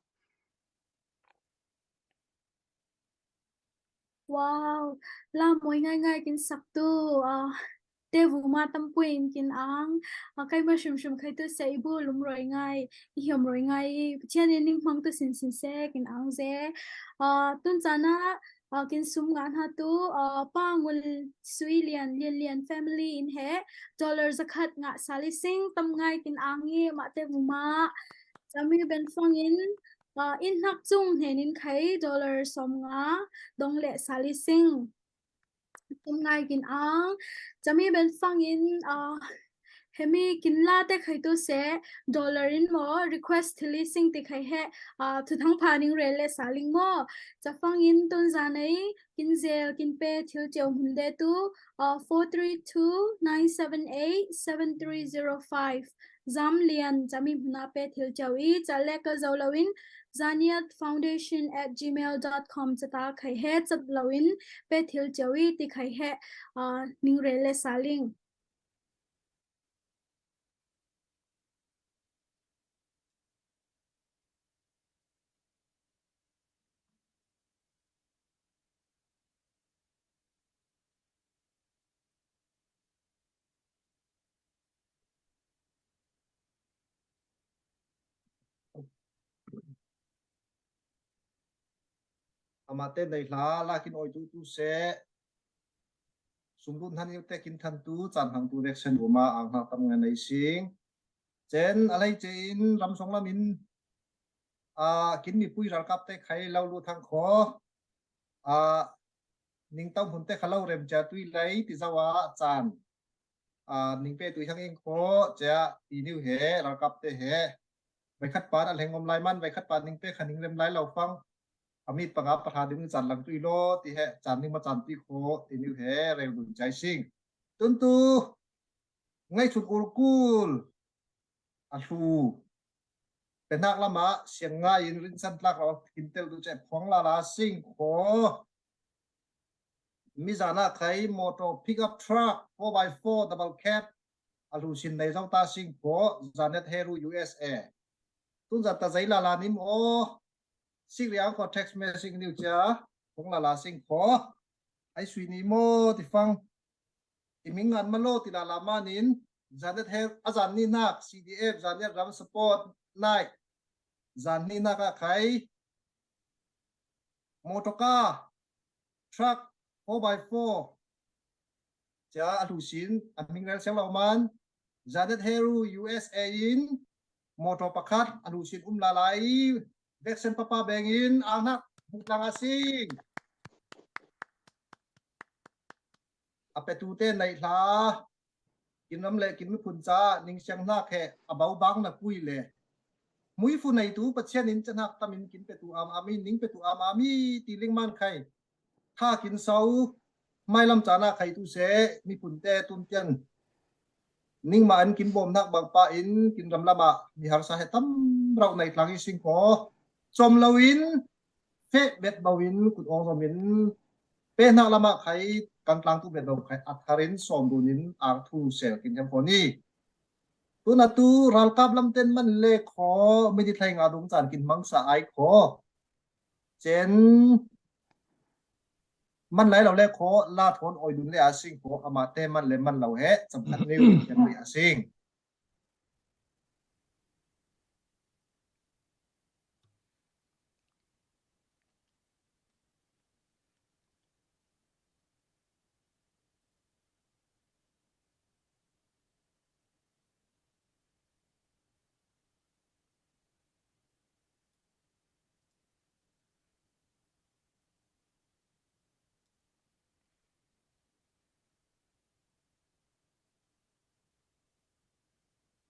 Wow, la moi ngai ngai kin sak tu, a, te Vuma tampui in kin ang, a, kai ma shum shum khai tu se i bu lum roi ngai, i hiam roi ngai, i Pathian in ning mang tu sin sin se kin ang ze, a, tun cana, a, kin sum nga na tu, a, pa Ngul Sui Lian, Lian Lian family in he, dollar zakhat nga sali sing tam ngai kin ang i ma te Vuma, Chami Ben Fang in, a, in hnak cung hnen in khai dollar sawm nga dong le sali sing. Tam ngai kin ang. Chami Ben Fang in, a, hemi kin la te khai tu se dollar in maw request thili sing ti khai he, a, thuthang pha ning rel le saling maw. Cha Fang in tun za nei kin zel kin pe thil ceu hmun de tu, a, four three two nine seven eight seven three zero five. Zam Lian chami hmuna pe thil ceu i, chale ka zo lo in, zaniat foundation at gmail dot com chata khai he chat lo in pe thil ceu i ti khai he, a, ning rel le saling. Amate nei hla la kin oitu tu se, sumlut hnan iute kin than tu, can hang tu veksen Vuma ang hna tam ngai nei sing. Cen a lei cein ram song lamin, a, kin mipui ralkap te khai lo lu thang kho, a, ning tau hmun te kha lo rem cia tui lei ti zau a can, a, ning pe tui hang ing kho cia ti niu he, ralkap te he. Vai khat pan a leng om lai man, vai khat pan ning pe kha ning rem lai lo fang. A mit panga pahra ding can lang tui lo ti he, can ning ma can tui kho ti niu he, reu dun cai sing. Tun tu, ngai chun ul kul a hlu. Pe hnak lamah siang ngai in rinsan tlak lo kin tel tu ceh phuang lala sing kho. Mizana khai motor pickup truck four by four double cab a hlu sin nei zong ta sing kho. Zanet Heru U S A. Tun zan ta zei lala nim aw. Sik riang kho text message niu cia phuang lala sing kho. Ai sui ni maw ti fang. I ming ngan malo ti lala manin, Zanet Heru, a zan ni nak C D F, Zanet ram support nai. Zan ni nak a khai motor car, truck, four by four cia a hlu sin, a ming rel siang lo man, Zanet Heru U S A in motor pakhat a hlu sin um lala i, veksen papa beng in ang hnak hmuh tlang a sing. A petu te nei hla, kin ram le kin miphun ca ning siang hnak he a bau bang na pui le. Mui fu nei tu Pathian in ca hnak tam in kin petu am am i, ning petu am am i ti ling man khai. Tha kin sau, mailam cana khai tu se, miphun te tun tian. Ningmah in kin bawm hnak bang pa in, kin ram lamah mi harsa he tam rauh nei tlang i sing kho. Sawm loin feh bet bauin kut awng zomin pehnak lamah khai kan tlangtu bet bau khai a tharin sawm dunin ang thu sel kin hiam kho ni. Tuna tu ralkap lamten man le kho, minit hlei nga dung caan kin hmangsa ai kho. Cen man lai lo le kho, la thawn oi dun le a sing kho, amah te man le man lo he, cham khat neu, kan ri a sing.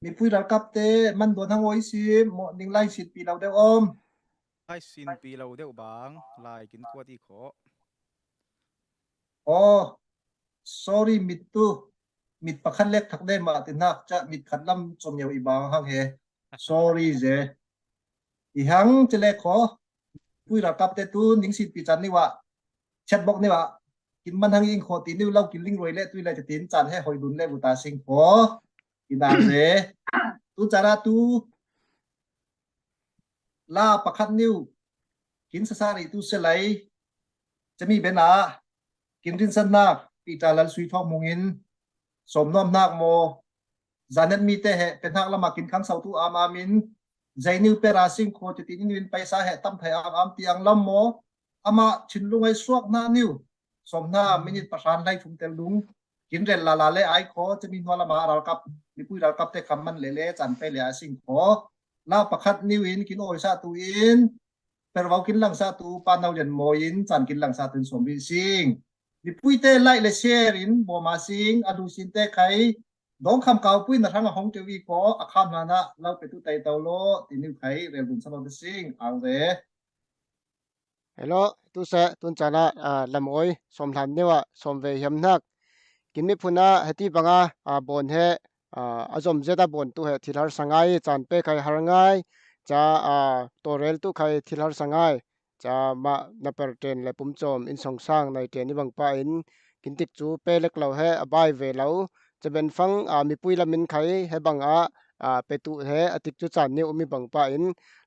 Mipui ralkap te man dawn hang aw i sim, maw ning lai sin pi lo deuh om. Lai sin pi lo deuh bang, lai kin kuat i kho. Oh, sorry, mit tu. Mit pakhat lek thak de mah ti nak ca mit khat lam com yo i bang hang he. Sorry ze. I hang ci le kho. Pui ralkap te tu ning sin pi can ni wa. Chat bok ni wa. Kin man hang ing kho ti ni lo kin ling roi le tui le tin can he hoi dun le bu ta sing kho. I dang ze. Tu cara tu la pakhat niu kin sasari tu selai cami bena kin rinsannak Peter Lal Sui Thawk Mung in sawm nuam hnak maw, zanet mi te he pe hnak lamah kin khang sau tu am am in zei niu pe ra sing kho ti in in paisa he tam thai am am ti ang lam maw, amah chin lungai suak hna niu sawm hna minit pahran lai thum tel dung kin rel lala le ai kho cami hnuah lamah ralkap, mipui ralkap te kham man le le can pe le a sing kho. La pakhat niu in kin awi sa tu in pervau kin lang sa tu pa nau rian mawi in can kin lang sa tu in sawm rih sing. Mipui te like le share in bawm a sing a lu sin te khai dawng kham kau pui na hrang a hong keu i kho a kham hna na lau pe tu tai tau lo ti niu khai rel dun sa lo te sing ang ve. Hello, tu se tun cana lam oi sawm hlan neu ah sawm ve hiam hnak. Kin miphun ah heti banga bawn he a zom zet a bawn tu he thil har sa ngai, can pe khai har ngai, ca tawrel tu khai thil har sa ngai. Ca mah na per ten le pum cawm in song sang nai ten i bang pa in kin tik cu pe lek lo he a bai ve lo. Ca ben fang a mipui lam in khai he bang ah a pe tu he a tik cu caan nih um i bang pa in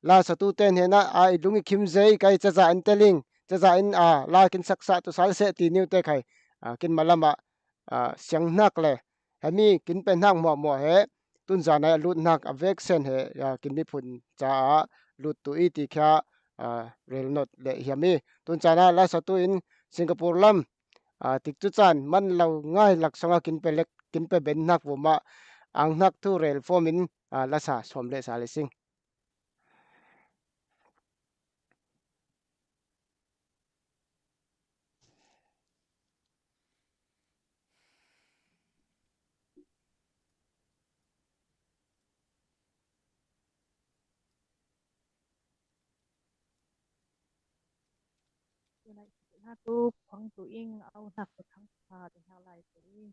la sa tu te hnenah a i lung i khim zei kai caza in teling caza in a la kin saksa tu sal seh ti niu te khai a kin malam ah a siang hnak le hemi kin pe hnak hmuahhmuah he tunzan ai a lut hnak a vek sen he a kin miphun caah lut tu i ti khia a rel not le hiam i tun caan ah la sa tu in Singapore lam a tik cu caan man lo ngai laksawng ah kin pe lek kin pe ben hnak vumah ang hnak thu rel fawm in a la sa sawm le sa le sing. Tunai hna tu khuang tu ing au hnak tu thang kha te hna lai tu ing.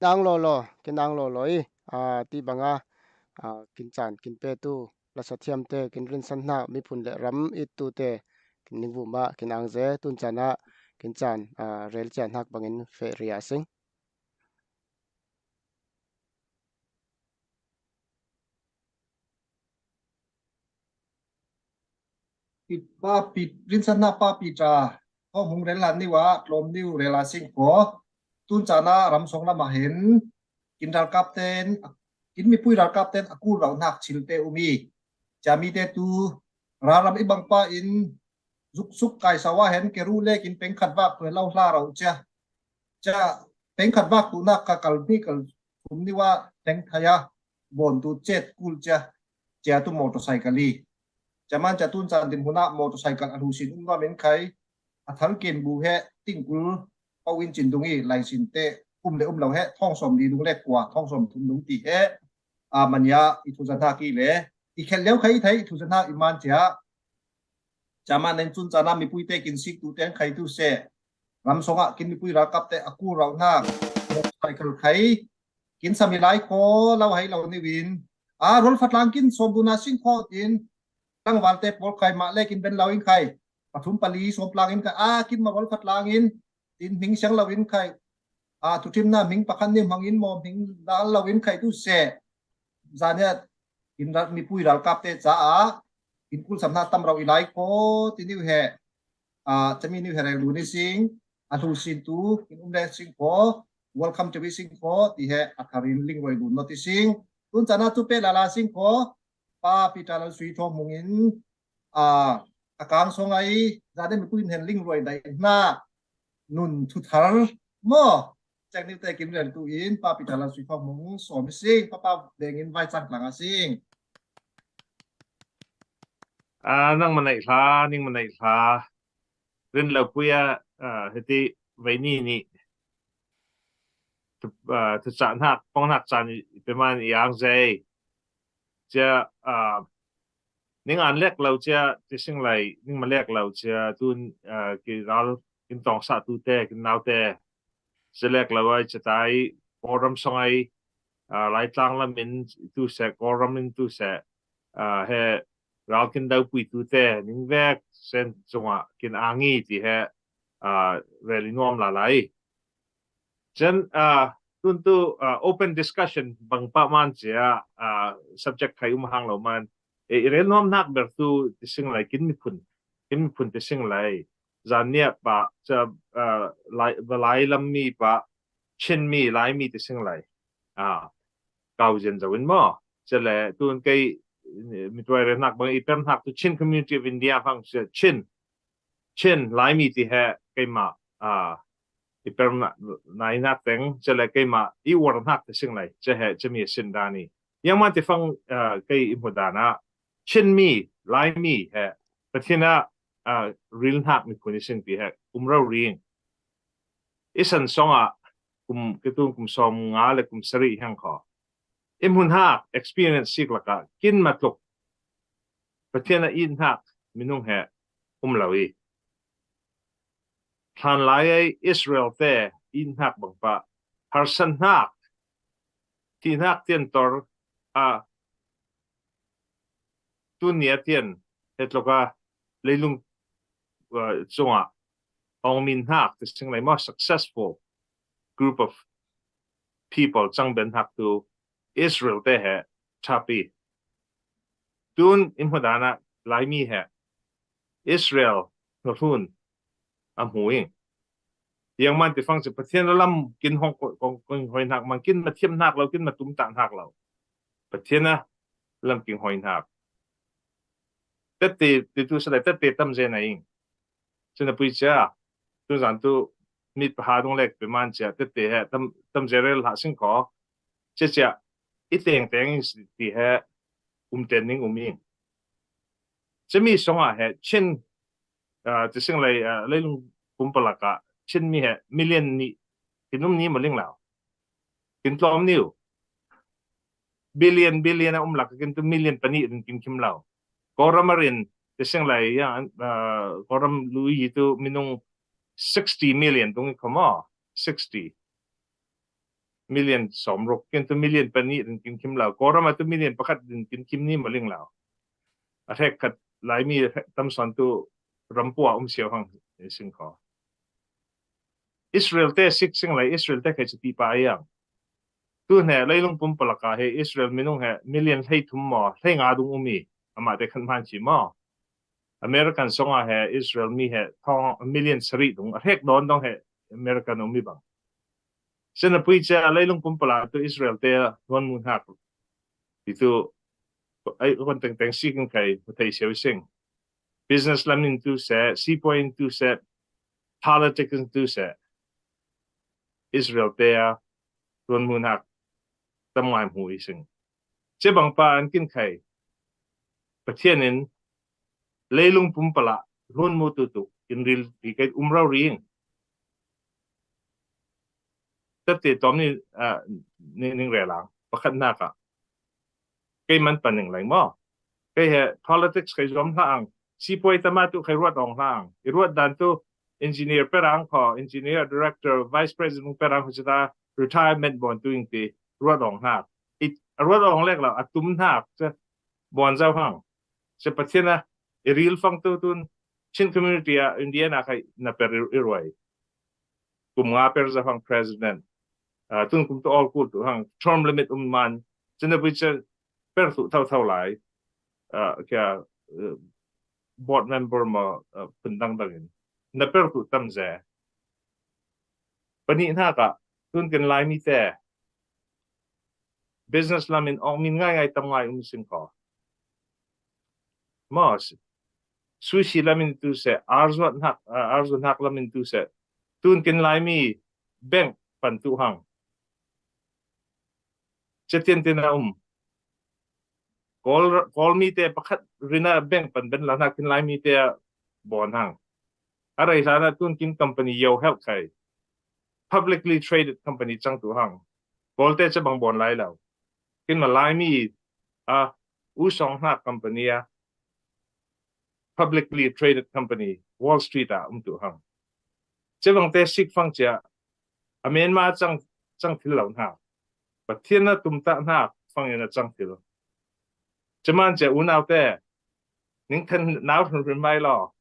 Nang lo lo, kin ang lo lo i, a, ti banga, a, kin chan, kin pe tu, la sa thiam te, kin rin san hna, miphun le ram it tu te, kin ning vum ah, kin ang ze, tun chan ah, kin chan, a, rel chan hak bangin fe ria sing. Pi-, pa pi-, rinsanna pa Peter, kong hung rel han niu ah, tlawm niu rel a sing ko. Tun chan ah ram song lam ah hin, kin ralkap ten, kin mipui ralkap ten, a kul rau nak chil te um i. Cia mi te tu, ralram i bang pa in, zuk suk kai sau ah hen, ke ru le kin peng khat vak tu hen lau hla rau cia. Cia peng khat vak tu nak ka kal ni kal thum ni wa teng thaya bon tu chet kul cia, cia tu motorcycle i. Cia man cia tun chan din huna motorcycle a lu sin um nuam in khai, a thal ken bu he ting kul pau in chin dung i lai sin te um le um lau he thong som li dung le kua thong som thum dung ti he, a mania i thu zan ha ki le, i khel leu khai i thai i thu zan ha i man cia. Cia man nen tun chan ah mipui te kin sik tu teng khai tu se. Ram song ah kin mipui ralkap te a kul rau nak. Motorcycle khai. Kin sami lai ko lau hai lau ni win. A rol fatlang kin som bu na sing ko tin. Tang wal te pol khai ma le kin ben lau in khai. Pathum pali som plang in khai. A kin ma rol fatlang in. Tin hming siang lau in khai. A thuthimna hming pakhat ni hmang in maw hming dal lau in khai tu se. Zan hiat in ral, mipui ralkap te caah in kul sam hna tam rau i lai ko ti niu he, a, cami niu he rel du ni sing, a hlu sin tu in um le sing ko, welcome to be sing ko ti he a thar in ling roi du no ti sing. Tun chan ah tu pe lala sing ko, pa Peter Lal Sui Thawng Hmung in, a, a kang song ai, zan hiat mipui in hen ling roi dai hna, nun thu thar maw. Ceng niu te kin rel tu in, pa Peter Lal Sui Thawng Hmung, som i sing, pa pa deng in vai cang tlang a sing. A, nang manai hla, ning manai hla. Rin lo pui a, a, heti vai ni ni. Tu, a, tu chan hak, pong hak chan i, i pe man i ang zei. Cia, a, ning an lek lo cia, ti sing lai, ning ma lek lo cia, tun, a, ki ral, kin tong sa tu te, kin nau te. Cia lek lo ai, cia tai, Kawlram song ai, a, Laitlang lam in tu se, Kawlram in tu se, a, he, ral kin dau pui tu te, ning vek, sen zong a, kin angi ti he, a, rel i nuam la lai. Cen, a, tun tu, a, open discussion bang pa man cia, a, subject khai um hang lo man. E, i rel nuam nak ber tu ti sing lai kin miphun. Kin miphun ti sing lai. Zan nia pa, cia, a, lai, va lai lam mi pa, Chin mi, lai mi ti sing lai. A, kau zen zo in maw. Cia le, tun kei, mi tuai rel nak bang i per nak tu Chin Community of India fang cia Chin. Chin, lai mi ti he, kei ma. a, i per na, na i nak teng, cele keima i uar nak te sing lai, ce he, ce mi sin dani. Yang man ti fang, a, kei i mu dana, Chin mi, Lai mi he, Pathian a, a, ril nak mi khun i sing ti he, um rau ring. I san song a, kum, ke tun kum som nga le kum sari hang kho. I mun hak, experience sik laka, kin matluk. Pathian a i nak, minung he, um lau i. Than lai ei Israel te i nak bang pa, harsan nak, ti nak tian tor, a, tu nia tian, het loka, leilung, a, sunga, ong min nak, the sing lai more successful group of people, chang ben hak tu, Israel te he, tapi. Tun, i mu dana, Lai mi he, Israel, no hun, a mu ing. Yang man ti fang se, Pathian a lam kin hong ko-, kong, kong hoi nak, man kin ma thiam nak lau, kin ma tum ta nak lau. Pathian a lam kin hoi nak. Tete, ti tu sa lai, tete tam ze na ing. Sina pui cia, tu zan tu, mit pa ha dung lek pe man cia, tete he, tam, tam ze rel ha sing ko. Cia cia, i teng teng ing si ti he, um ten ning um ing. Cia mi song a he, Chin, a, ti sing lai, a, leilung pum palaka, Chin mi he, million ni, kin um ni ma ling lau. Kin tlom niu. Billion, billion a um laka kin tu million pani rin kin kim lau. Koram a rin, ti sing lai, ya, a, koram lui tu minung sixty million tung i koma, sixty million som ruk, kin tu million pani rin kin kim lau. Koram a tu million pakat rin kin kim ni ma ling lau. A hek kat Lai mi tam son tu rampua um siau hang i sing ko. Israel te sik sing lai Israel te khe chiti pa yang. Tu ne leilung pum palaka he Israel minung he million hlei thum mo, hlei nga dung umi, ama te khan man chi mo. American songa he Israel mi he thong million sari dung, a hek don dong he American umi bang. Sina pui cia leilung pum pala tu Israel te luan mun hak. Itu, ai, kon teng teng sik in kai, thei siau sing. Business lam in tu se, sipuai in tu se, politics in tu se. Israel te a, luan mun hak, tam ngai mu i sing. Cia bang pa an kin kai. Pathian in, leilung pum pala, luan mu tu tu, in ril, i kai um rau ring. Tete tom ni, a, ni, ning re lang, pakat naka. Kei man pan ning lai mo. Kei he politics kei zom hla ang. Sipuai tama tu kei ruat ong hla ang. I ruat dan tu engineer perang ko, engineer, director, vice president perang ko sita retirement bon tu ing ti ruat ong hla. I ruat ong lek la, a tum hla, se bon zau hang. Se Pathian a, i ril fang tu tun, Chin community a, Indiana kei na per i, i ruai. Kum nga per zau hang president. A, tun kum tu all kul tu hang, term limit um man. Chin na bui cia per tu thau thau lai. A, kia, a, board member ma, a, pun dang dang in. Na per tu tam ze. Pani hna ka, tun kin Lai mi te. Business lam in ong min ngai ngai tam ngai um sing ko. Mo, sushi lam in tu se, arzuat hnak, a, arzuat hnak lam in tu se. Tun kin Lai mi bank pan tu hang. Cia tian tian a um. Kawl, Kawl mi te pakhat rin a bank pan ben la hnak kin Lai mi te a bon hang. A rei hlan a tun kin company yo help kai. Publicly traded company chang tu hang. Kawl te cia bang bon lai lo. Kin ma Lai mi a u song hnak company a publicly traded company, Wall Street a um tu hang. Cia bang te sik fang cia, a Myanmar chang, chang thil lo hna. Pathian a tum ta hna fang in a chang thil. Cia man cia unau te, ning then nau hrim hrim mai lo.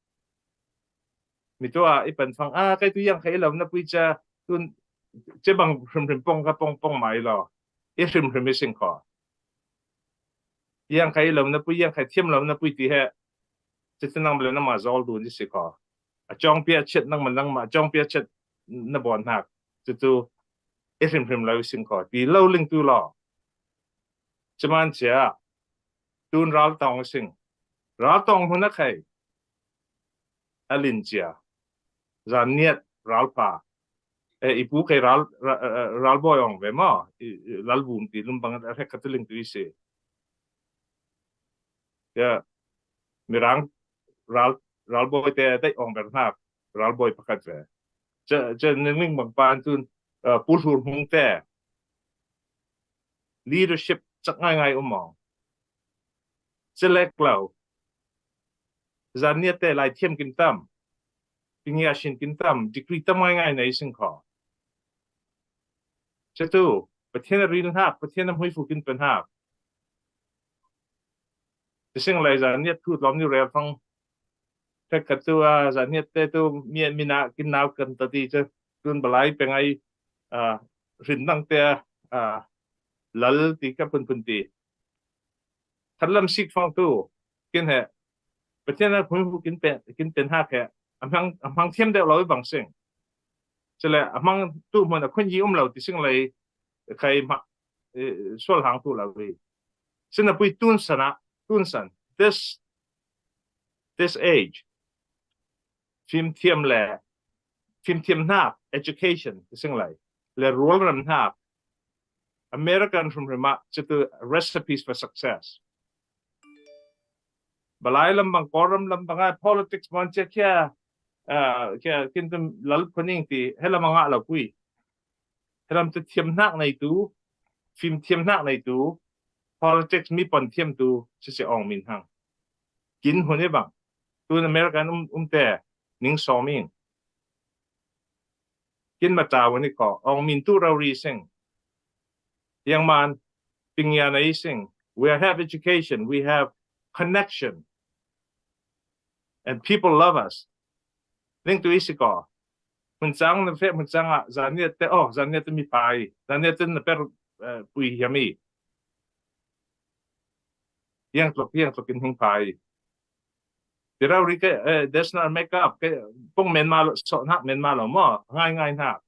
Mi tua i pan fang, a, kei tu yang kei lo na pui cia, tun, cia bang hrim hrim pong ka pong pong mai lo. I hrim hrim i sing ko. Yang kei lo na pui, yang kei thiam lo na pui ti he. Cia tu nang ma le nang ma zol du ni si ko. A chong pia chet nang ma nang ma, a chong pia chet na bon hnak. Cia tu i hrim hrim lo i sing ko. Ti lo ling tu lo. Cia man cia. Tun ral tong i sing. Ral tong hun a kei. A lin cia. Zan niat ralpha. Eh, i pu kei ral, ra-, ra-, ralbawi awng ve maw, i, i, Lalvum ti lum bang a hrek khat tu ling tu i si. Ya, Mirang ral, ralbawi te, te awng ber hnak, ralbawi pakhat ve. Ca, ca ningling bang pan tun, uh, Pu Hlur Hmung te, leadership cak ngaingai um awng. Ca lek lo. Zaniat te lai thiam kin tam. Pingia shin kin tam. Degree tam ngaingai nei sing kho. Ca tu, Pathian a ril hnak, Pathian a hmuifu kin pe hnak. Ti sing lai Zaniat thu tlawm ni rel fang. Tek khat tu, ah, Zaniat te tu, mi, mi na, kin nau kan ta ti ca. Tun balai pe ngai, ah, rin nang te, ah, lal ti ka pun pun ti. Khat lam sik fang tu, kin he, Pathian a hmuifu kin pe, kin pe hnak he, a hmang, a hmang thiam deuh lo i bang sing. Ca le, a hmang tu hmun a khun yi um lo ti sing lai, khai ma, eh, sual hang tu lo i. Sin a pui tun san a, tun san. This, this age. Fim thiam le, fim thiam hnak, education, ti sing lai. Le rual rem hnak. American hrum rem ah, ca tu recipes for success. Balai lam bang, Kawlram lam bang ai, politics man cia kia, ah, kia, kin tum lal phuning ti, he lam a ngah lo pui. He lam tu thiam hnak nei tu, fim thiam hnak nei tu, politics mi pon thiam tu, si si awng min hang. Kin hun i bang. Tun American um, um te, ning sawm ing. Kin ma tau ni ko, awng min tu rau ri sing. Yang man, ping ya na i sing. We have education, we have connection. And people love us. Ling tu i si ko. Mun cang na fe, mun cang a, Zaniat te, oh, Zaniat te mi pai. Zaniat te na per, eh, pui hiam i. Yang tlok, yang tlok in hing pai. Ti rau ri ke, eh, that's not make up. Ke, pung men ma lo, so hnak men ma lo mo, ngai ngai hnak.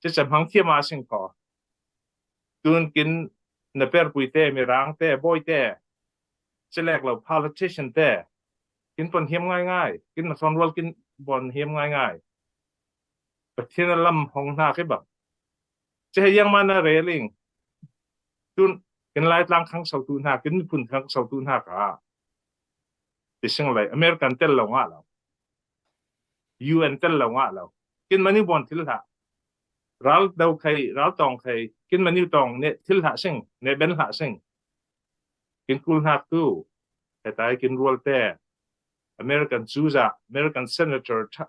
Ci cem hang thiam a sing ko. Tun kin na per pui te, Mirang te, Bawi te. Ci lek lo politician te. Kin pon hiam ngai ngai. Kin na son rual kin pon hiam ngai ngai. Pathian a lam hong hnak i bang. Ci he yang man a reling. Tun kin Laitlang khang sau tu hnak, kin phun khang sau tu hnak a. Ti sing lai, American tel lo ngah lo. U N tel lo ngah lo. Kin mani bon thil hlah. Ral do khai, ral tong khai, kin mani tong ne thil hlah sing, ne ben hlah sing. Kin kul hnak tu. Hetai kin rual te. American zuza, American senator, tha,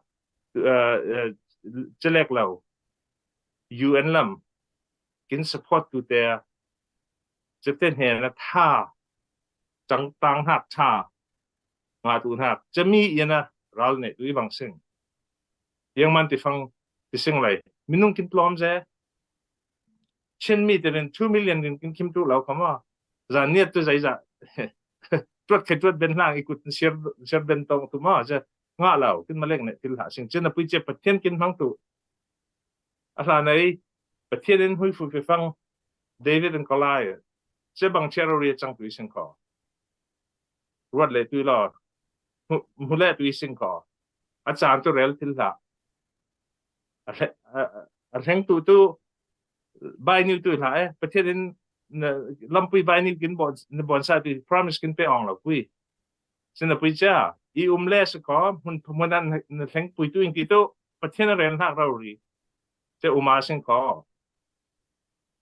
uh, uh, ci lek lo. U N lam. Kin support tu te. Ci te hne na tha. Cang tang hnak tha. Nga tu hnak. Ci mi i na ral ne tu i bang sing. Yang man ti fang ti sing lai. Minung kin tlawm ze. Chin mi te rin two million kin, kin kim tu lo kama. Zaniat tu zai za. Tuat khai tuat ben hlang i kut siar, siar ben tong tu ma. Za nga lo. Kin malek ne til ha sing. Chin a pui cia Pathian kin hmang tu. A hla nei. Pathian in hui fu fe fang. David and Goliath. Cia bang cia ro ria cang tu i sing ko. Ruat le tu i lo. Mu, mu le tu i sing ko. A caan tu rel til hlah. A hle-, a, a, a hleng tu tu bai niu tu hlah eh. Pathian in na, lampui bai niu kin bon, na bon sa tu promise kin pe ong lo pui. Sin na pui cia. I um le sa ko, mun, mun an na hleng pui tu in ki tu, Pathian a rel hnak rau ri. Cia um a sing ko.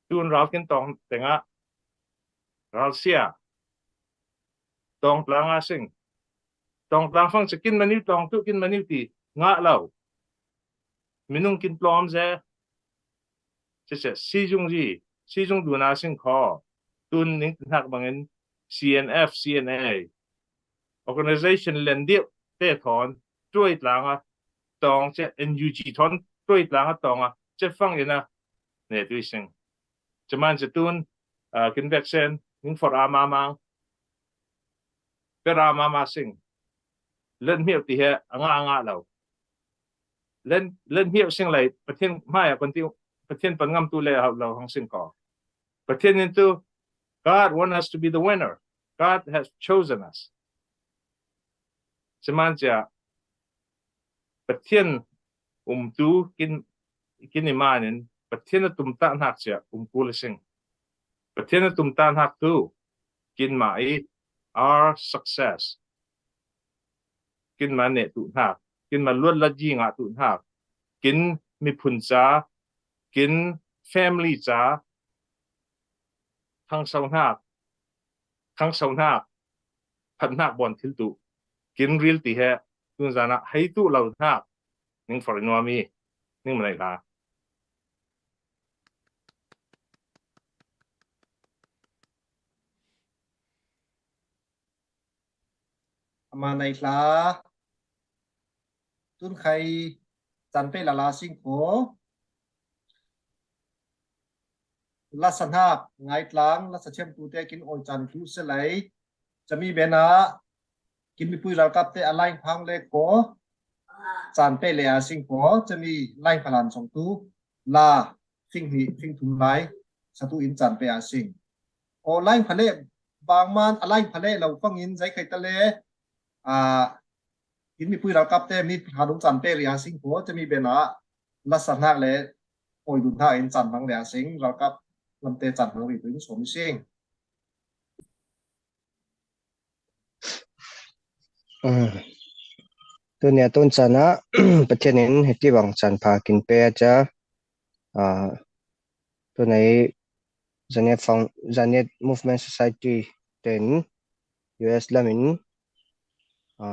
Tun ral kin tong tengah. Ral sia. Tong tlang a sing. Tong tlang fang cia kin maniu tong tu kin maniu ti. Ngah lo. Minung kin tlawm ze. Cia cia si zung zi. Si zung dun a sing ko. Tun ning hnak bangin C N F, C N A. Organization len diu te thon. Tuai tlang a tong cia N U G thon. Tuai tlang a tong a. Cia fang ina. Ne tu i sing. Cia man cia tun. Ah, kin vek sen. Ning for a ma mang. Per a ma ma sing. Len hmiau ti he a nga a nga lo. Len, len hmiau sing lai, Pathian hmai a kon ti, Pathian pan ngam tu le hau lo hong sing ko. Pathian in tu, God want us to be the winner. God has chosen us. Cia man cia, Pathian umtu kin, kin i manin Pathian a tumtah hnak cia um kul a sing. Pathian a tumtah hnak tu kin mah i our success, kin mah neh tu hnak, kin mah luat lat yi ngah tu hnak, kin miphun ca, kin family ca, khangso hnak, khangso hnak, phat hnak bawn thil tu kin ril ti he tunzan ah hei tu lo hnak ning for nuam i ning manai hla. Ama nai hla. Tun khai can pe lala sing ko. Lasa hnak ngaitlang, lasa thiam tu te kin oi can tu se lai. Cami bena kin mipui ralkap te a lain phang le ko can pe le a sing ko, cami lain phalan song tu la fing hi fing thum lai satu in can pe a sing. O lain phale bangman a lain phale lo fangin zai khai ta le a kin mipui ralkap te mi pha dong can pe ria sing ko, cami bena lasa hnak le oi dun hnak in can mang ria sing, ralkap lamte can mang ri tu in sawm sing. Tunia tun cana Pathian in hiti bang can pha kin pe a ca, tunai Zaniat Found, Zaniat Movement Society ten U S lamin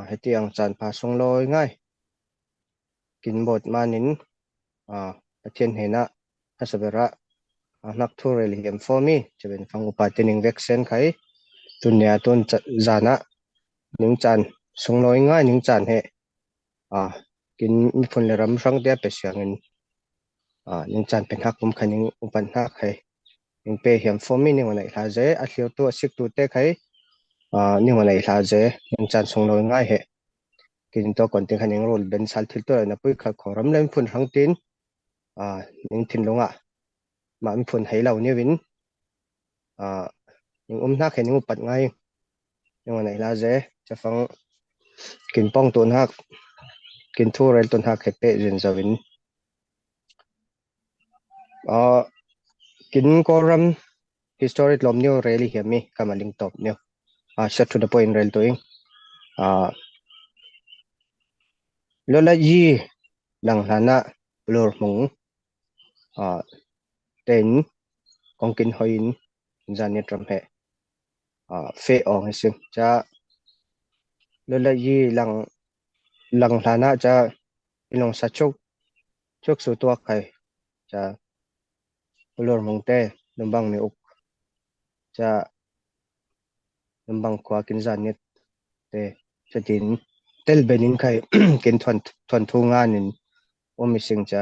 hiti ang can pha sung lawi ngai kin bawt manin Pathian hnenah hasa berah hnak thu rel hiam fawmi caben fang upa te ning veksen khai tunia tun zanah ningcan sunglawi ngai ningcan he kin miphun le ram hrang te a pe siangin ningcan pe hnak um kha ning upan hnak khai ning pe hiam fawmi ning a naih hla ze a thlirtu a siktu te khai ning a naih hla ze ningcan sunglawi ngai he kin to kon ting kha ning rul ben sal thil tu na pui kha kho ram le miphun hrang tin ning thinlung ah mah miphun hei lo niu in ning um hnak he ning upat ngai ning a naih hla ze cafang kin pawng tu hnak kin thu rel tu hnak he peh zin zo in kin Kawlram history tlawm niu rel i hiam i kama ling tawp niu siat thu na pawh in rel tu ing. Lawla yi lang hlanah lur hmung tein kongkin hoi in Zaniat ram he feh awng hi sim ca lawla yi lang lang hlanah ca i lungsa chuk chuk su tuak khai ca lur hmung te lumbang mi uk ca lumbang khua kin Zaniat te ca tin tel benin khai kin thuan thuan thu nganin um i sing ca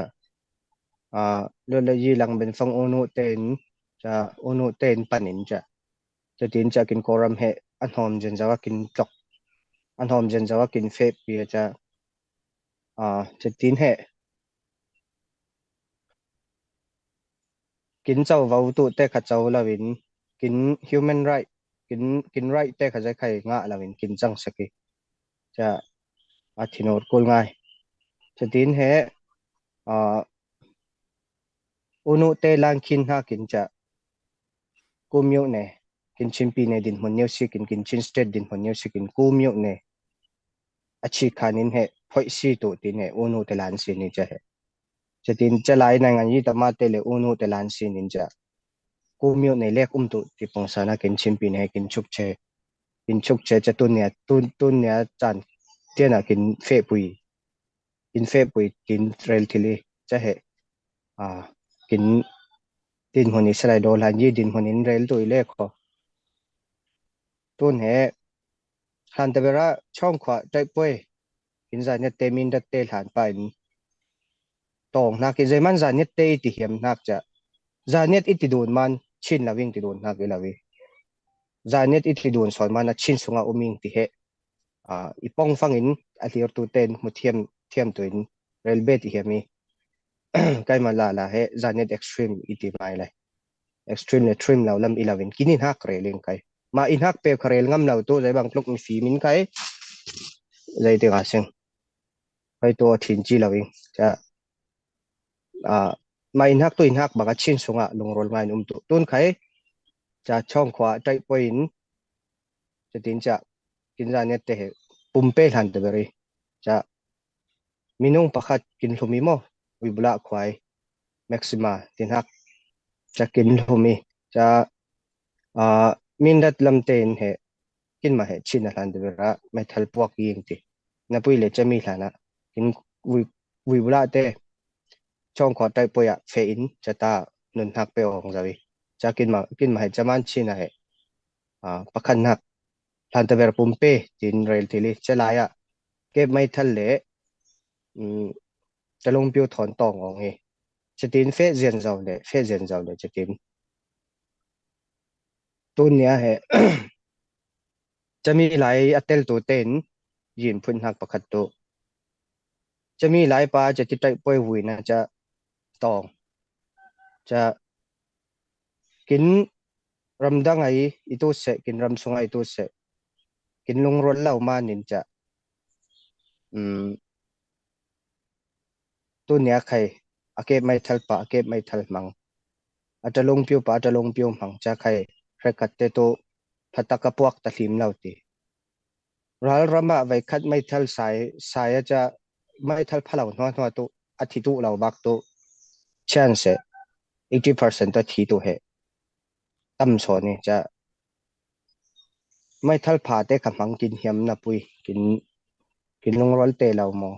lawla yi lang ben fang unu tein ca unu tein panin ca ca tin ca kin Kawlram he a hnawm zen zo a kin tlok a hnawm zen zo a kin feh pi a ca ca tin he kin co vo tu te kha co lo in kin human right kin kin right te kha zai khai ngah lo in kin cang saki ca a thinur kul ngai ca tin he unu te lang khin hna kin ca kumiu ne kin chimpi ne din hmun neu si kin kin chin state din hmun neu si kin kumiu ne a chi khan in he phoih si tu tin he unu te lan si ni ca he ca tin ca lai nai ngan yi tama te le unu te lan si nin ca kumiu ne lek um tu ti pawng sana kin chimpi ne he kin chuk che kin chuk che ca tunia tun tunia can tiana kin feh pui kin feh pui kin rel thil i ca he kin din hmun i salai daw hlan yi din hmun in rel tu i le kho tun he hlan tabera chawng khua taih puai kin Zaniat te min dat te hlan pa in tawng hnak i zeiman Zaniat te i ti hiam hnak ca Zaniat i ti dun man Chin lo in ti dun hnak i lo i Zaniat i ti dun sawn man a Chin sungah um ing ti he i pawng fangin a hlirtu ten hmu thiam thiam tu in relbet i hiam i kaima lala he Zaniat extreme i ti mai lai extreme le trim lo lam i lo in kin i hnak rel in kai ma i hnak pek kha rel ngam lo tu zei bang tluk mi fim in kai zei ti nga sing Khai tu a thin chi lo ing. Cha, a, ma in hak tu in hak baka chin sunga lungrual ngai in um tu. Tun khai, cha chong khua tai poi in, cha tin cha, kin za net te he, pumpe hlan te beri. Cha, minung pakhat kin hlumi mo, ui bula khuai, Maxima, tin hak, cha kin hlumi. Cha, a, min dat lam te in he, kin ma he, chin a hlan te bera, mai thal puak ing ti. Na pui le cha mi hlan a, kin ui, ui bula te, chong khua tai poi a, fe in, cha ta, nun hak pe ong zawi. Cha kin ma, kin ma he, cha man chin a he, a, pakhat hak, hlan ta ber pumpe, tin rel thili, cha lai a, kep mai thal le, um, cha lungpiu thon tong ong hi. Cha tin fe zian zaw le, fe zian zaw le, cha tin. Tun nia he, cha mi lai a tel tu ten, yin phun hak pakhat tu. Cha mi lai pa, cha ti tai poi vui na cha tong. Cha kin ramdang ai i tu se, kin ram sung ai tu se. Kin lungrual lo manin cha. Um, tu nia khai, a kep mai thal pa, a kep mai thal mang. A ta lungpiu pa, a ta lungpiu mang, cha khai, hrekat te tu, phatak a puak ta hlim lo ti. Ral rama vai khat mai thal sai, sai a cha, mai thal pha lo hnua hnua tu, a thi tu lo bak tu, chance, eighty percent ta thi tu he. Tam so ni cha, mai thal pha te kha mang kin hiam na pui, kin, kin lungrual te lo mo.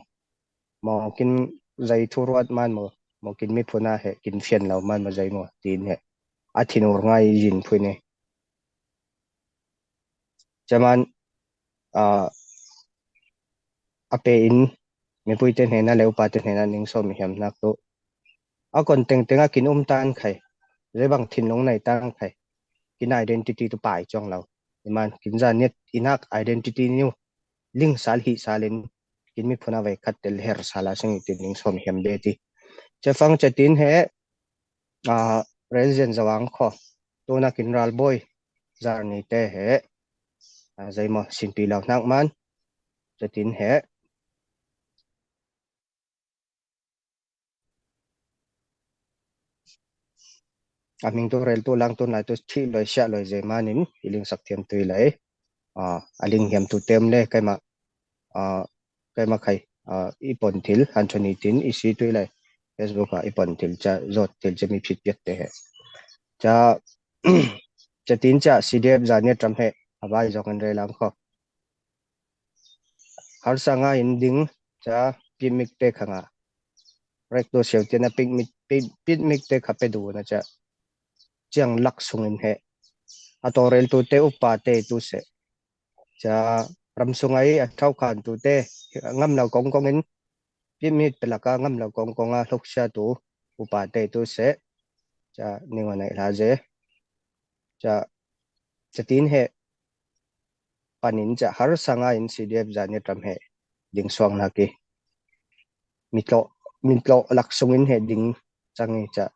Mo kin zai thu ruat man mo, mo kin mi phuna he, kin fian lo man mo zai mo, tin he. A thin ur ngai yin phui ne. Cha man, a, a pe in, mi pui te hne na le upa te hne na ning so mi hiam nak tu. A kon teng teng a kin um tan khai, zai bang thin long nai tan khai, kin identity tu pai chong lo. I man, kin za net in hak identity niu, ling sal hi salin, kin mi phuna vai khat tel her sala sing i tin ning som hiam be ti. Cha fang cha tin he, a, rel zian zawang kho, tuna kin ral boi, zar ni te he, a, zai mo sin pi lo hnak man, cha tin he, a hming tu rel tu lang tu nai tu thi loi sia loi zai manin, i ling sak thiam tui lai. A, a ling hiam tu tem le, kaima, a, kaima khai, a, i pon thil, Anthony tin, i si tui lai. Facebook a i pon thil cha, zot thil cha mi phit piat te he. Cha, cha tin cha, C D F za nia tram he, a vai zong an rel ang kho. Harsa nga in ding, cha, pit mik te kha nga. Rek tu siau te na pit mik, pit, pit mik te kha pe du na cha. Chiang lak sung in he. A to rel tu te upa te tu se. Cha, ram sung ai a thau khan tu te, ngam lo kong kong in, pit mik pe laka ngam lo kong kong a hlok sia tu upa te tu se. Cha, ning wa nai la ze. Cha, cha tin he, panin cha har sanga in C D F za nia tram he, ding suang na ki. Mitlo, mitlo lak sung in he ding chang i cha.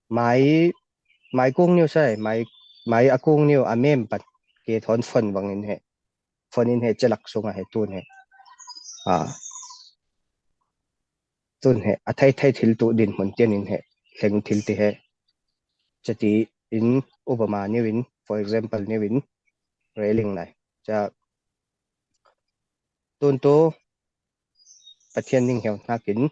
Mai, mai kung niu sai, mai, mai a kung niu a mem pat ke thon fon bang in he. Fon in he cha lak sung a he tun he. A. Tun he, a thai thai thil tu din hmun tian in he, hleng thil ti he. Cha ti in, upama niu in, for example niu in, railing lai. Cha tun tu, Pathian ning hiau hnak in,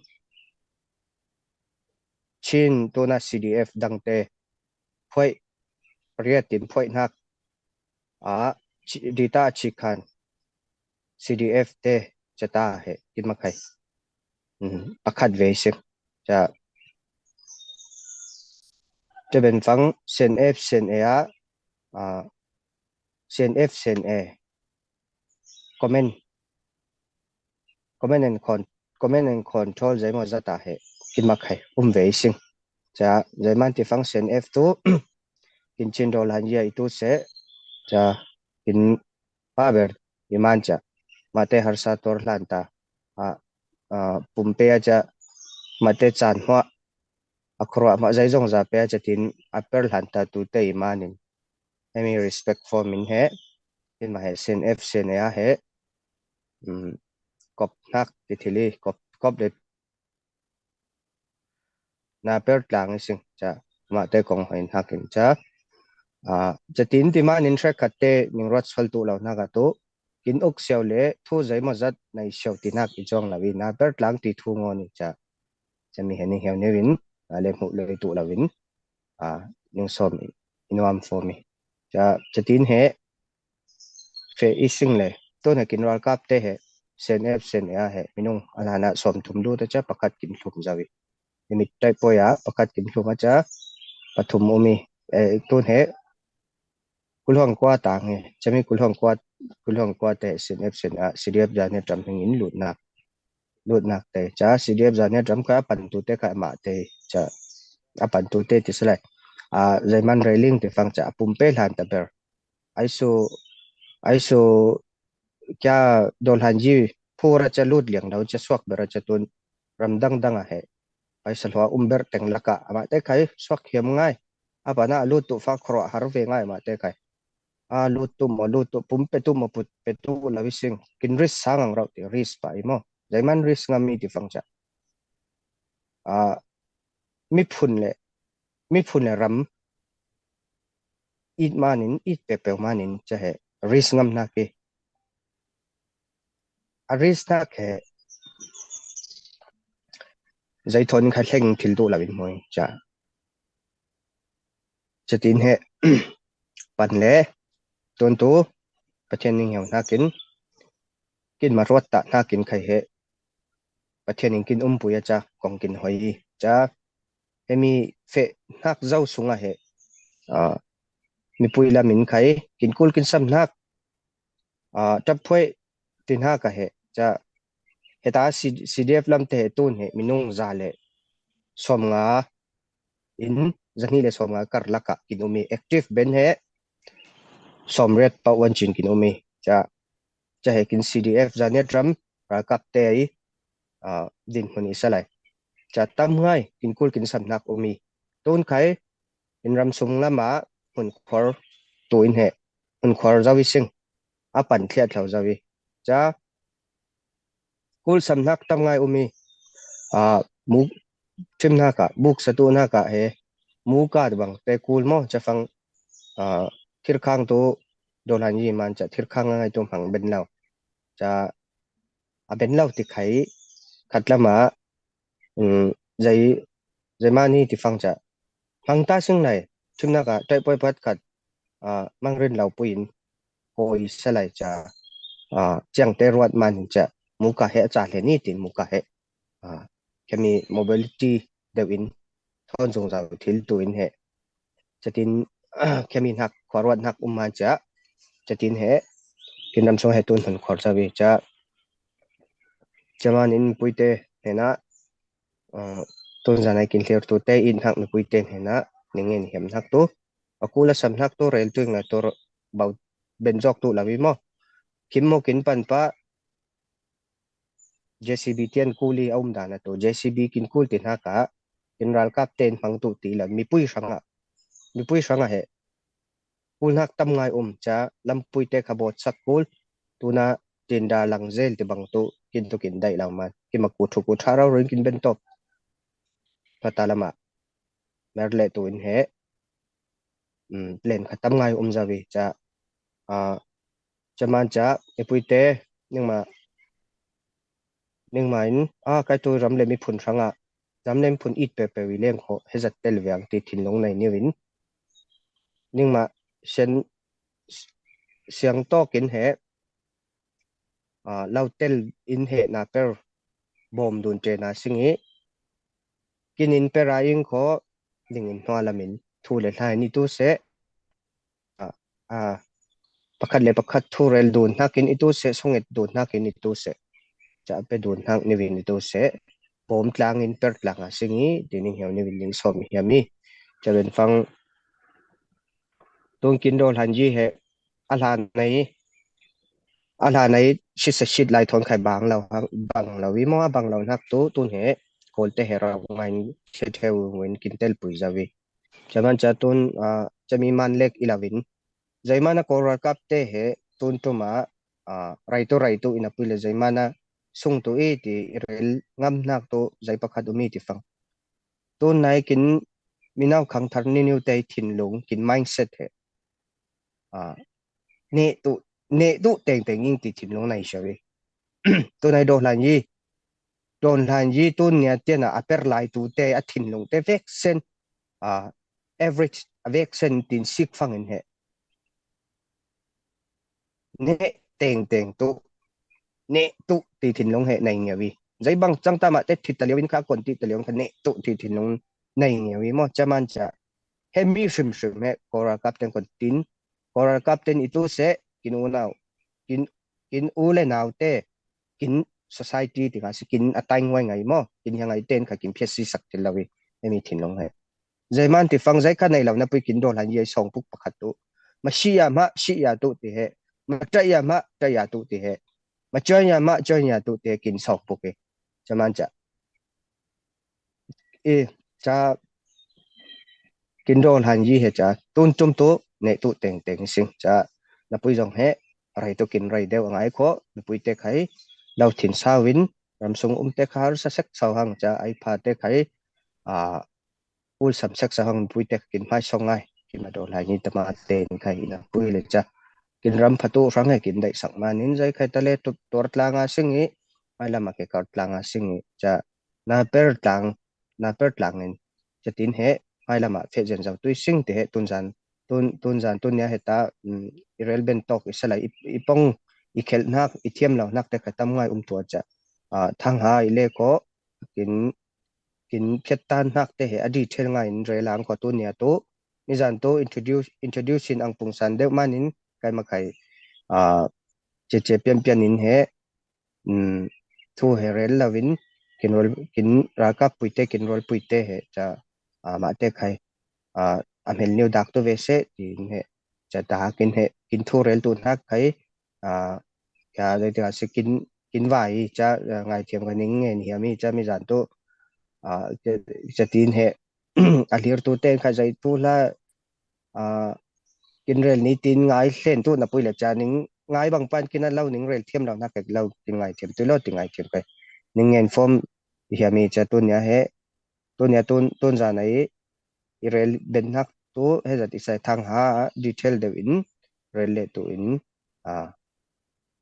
Chin tuna C D F dang te, phuai, riat in phuai hnak, a, chi, dita chi khan, C D F te, cha ta he, kin makhai. Um, pakhat ve sim. Cha, cha ben fang, C N F, C N A a, a, C N F, C N A. Comment, comment and con-, comment and control zai mo za ta he, kin makhai, um ve sim. Cha, zai man ti fang C N F tu, kin chin rol han ya i tu se, cha, kin pa ber i man cha, mate harsa tor hlan ta, a, a, pumpe a cha, mate chan hua, a khurwa ma zai zong za pe a cha tin, a per hlan ta tu te i manin. Hemi respect for min he, in ma he C N F C N A a he, um, kop hnak ti thil i kop, kop le na per tlang i sing ca, mahte kong hoi hnak in ca. Ah, ca tin ti man in hrekhat te ning ruat sual tu lo hnak a tu, kin uk siau le thu zei maw zat nei siau ti hnak i cuang lo i na per tlang ti thu ngo ni ca. Ca mi he ning heu neu in, ah, le hmuh le tu lo in, ah, ning sawm i, i nuam fo mi. Ca, ca tin he, fe i sing le, tun he kin ralkap te he, sen ep sen ea he, minung a hlan ah sawm thum lut a ca, pakhat kin hlum zau i. Nimit taih poi ah, pakhat kin hlum a ca, pathum um i, eh, tun he, kulhuang kua tang he, ca mi kulhuang kua, kulhuang kua te, sen ep sen ah, C D F zan he tam hing in lutnak, lutnak te, ca, C D F zan he tam kha, a pan tu te kha, mah te, ca, a pan tu te, ti sa lai. Ah, zeiman railing ti fang ca, a pum pe hlan ta ber. Aisu, aisu, kya Dolhanji phur a ca lut liang lo ca suak ber a ca tun ram dang dang a he. Paisa hlua um ber teng laka, amah te khai suak hiam ngai. A pana a lut tu fa khro a har ve ngai amah te khai. A lut tu maw, lut tu pum pe tu maw, put pe tu lo i sing. Kin risk sang ang rau ti risk pa i maw. Zeiman risk ngam mi ti fang ca. Ah, miphun le, miphun le ram it manin, it pepeu manin ca he risk ngam hnak i. A risk hnak he zei thawn kha thleng thil tu lo in hmui ca. Ca tin he pan le tun tu Pathian ning heu hnakin kin ma ruat ta hnakin khai he Pathian in kin umpui a ca kong kin hoi i ca. Hemi feh hnak zo sungah he, ah, mipui lam in khai kin kul kin sam hnak, ah, ṭap phuai ti hnak a he ca. Heta C-, C D F lam te he tun he minung za le sawm nga in, zahnih le sawm nga kar lakah kin um i active ben he sawm riat pau wan cin kin um i ca. Ca he kin C D F zaniat ram ralkap te i, ah, din hun i sa lai. Ca tam ngai kin kul kin sam hnak um i. Tun khai in ram sung lam ah hun khuar tu in he hun khuar zo i sing. A pan thliat lo zo i. Ca kul sam hnak tam ngai um i. Ah, muk thim hnak ah, buk sa tu hnak ah he. Muka bang te kul maw, ca fang, ah, thirkhang tu Dolhanji man ca thirkhang ngai tu hmang ben lo. Ca a ben lo ti khai khat lam ah, um, zei, zei mani ti fang ca. Hmang ta sing lai, thimnak ah, taih poi pat khat, ah, mangrin lo pui in, koi sa lai ca, ah, ciang te ruat man ca, muka he ca le ni tin muka he, ah, khemi mobility deuh in, thawn zung zau thil tu in he. Ca tin, khemi hnak, khuaruat hnak um man ca, ca tin he, kin ram sung he tun hun khuar ca vi ca. Ca man in puite hnenah, ah, tun zan ai kin thlir tu te in hnak mipui te hnenah ning ngen hiam hnak tu, a kul a sam hnak tu, rel tu, ing la tu, bau ben zawk tu lo i maw. Khim maw kin pan pah, J C B tian kul i a um dan a tu, J C B kin kul ti hnak ah, kin ralkap te in hmang tu ti lo, mipui hrang ah, mipui hrang ah he. Kul hnak tam ngai um ca, lampui te kha bawt sak kul, tuna tinda lang zel ti bang tu, kin tu kin daih lo man, kin ma ku thu ku tha rau ring kin ben tawp. Pata lam ah, mer le tu in he, um, plan kha tam ngai um za vi ca, ah, ca man ca, mipui te, ningma, ningma in, ah, kai tu ram le miphun hrang ah, ram le miphun it pepeu i leng kho, he zat tel viang ti thinlung nei niu in. Ningma, sian, siang tawk in he, ah, lo tel in he na per bawm dun te na sing i, kin in per a ing kho, ning in hnua lam in thu le hlai ni tu se, ah, ah, pakhat le pakhat thu rel dun hnakin i tu se, sunget dun hnakin i tu se, ca pe dun hnak niu in i tu se, bawm tlang in per tlang a sing i, ti ning heu niu in ning sawm hiam i, ca ven fang tun kin Dolhanji he, a hlan nei, a hlan nei, sit sa sit lai thawn khai bang lo, bang lo i maw, a bang lo hnak tu, tun he, Kawlte he rau ngai in, thia theu in kin tel pui za vi. Ca man ca tun, ah, ca mi man lek i lo in. Zeimana Kawl ralkap te he tun tuma, ah, raitu raitu in a pui le zeimana sung tu i ti i rel ngamhnak tu zei pakhat um i ti fang. Tun nai kin minau khang thar niniu te thinlung kin mindset he. Ah, neh tu, neh tu teng teng ing ti thinlung nai siawi. Tun nai do hlan yi. Don hlan yi tun nia tiana a per lai tu te a thinlung te vek sen. Ah, average a vek sen tin sik fangin he. Neh teng teng tu, neh tu ti thinlung he nai ngiawi. Zei bang cang tama te thit taliawin kha kon ti taliawin kha neh tu ti thinlung nai ngiawi mo caman ca. He mi hrim hrim he Kora kap teng kon tin, Kora kap ten i tu se, kin u nau, kin, kin u le nau te, kin society ti ka si kin a tai ngai ngai mo, kin hiang ai ten kha kin phiat si sak til lawi, he mi thinlung he. Zei man ti fang zei kha nei lo na pui kin do hlan yi song puk pakhat tu. Ma shi ya ma shi ya tu ti he. Ma tra ya ma tra ya tu ti he. Ma join ya ma join ya tu ti he kin song puk e. Caman ca. E, ca kin do hlan yi he ca. Tun tum tu ne tu teng teng sing ca. Na pui zong he. Rai tu kin rai deu a ngai kho. Na pui te khai. Lau thin sawin. Ram sung um te kha har sa sek sau hang ca. Ai pha te khai. A, ul sam sek sa hang pui tek kin hmai song ngai. Kin ma do lai ni tama te ni khai ina pui le ca. Kin ram phatu rang he kin dai sak ma nin zai khai ta le tu tor tlang a sing i. Mai lama ke kar tlang a sing i ca. Na per tlang, na per tlang in. Ca tin he, mai lama fe zen zau tui sing te he tun zan. Tun, tun zan tun nia he ta, mm, i rel ben tok i salai i, i pong i khel nak, i thiam lau nak te kha tam ngai um tua ca. Ah, thang ha i le ko, kin kin phiat tan hnak te he a detail ngai in rel ang kho tu nia tu. Nizan tu introduce, introduce in ang pungsan deuh man in kai ma kai, ah, ce ce pian pian in he, mm, thu he rel lo in kin rol, kin ralkap pui te, kin rol pui te he ca, ah, ma te khai, ah, a hmel niu dak tu ve se tin he ca dak in he kin thu rel tu hnak khai, ah, ya, dei te ka si kin, kin vai i ca, ah, ngai thiam ka ning ngen hiam i ca mi zan tu, ah, ca, ca tin he, a hlir tu ten kha zai tu hla, ah, kin rel ni tin ngai hlen tu na pui le ca ning ngai bang pan kin a lo ning rel thiam lo na kek lo tin ngai thiam tu lo tin ngai thiam kai. Ning ngen form hiam i ca tu nia he, tu nia tun, tun zan ai, i rel ben hnak tu, he zat i sai thang ha, detail deuh in, rel le tu in, ah,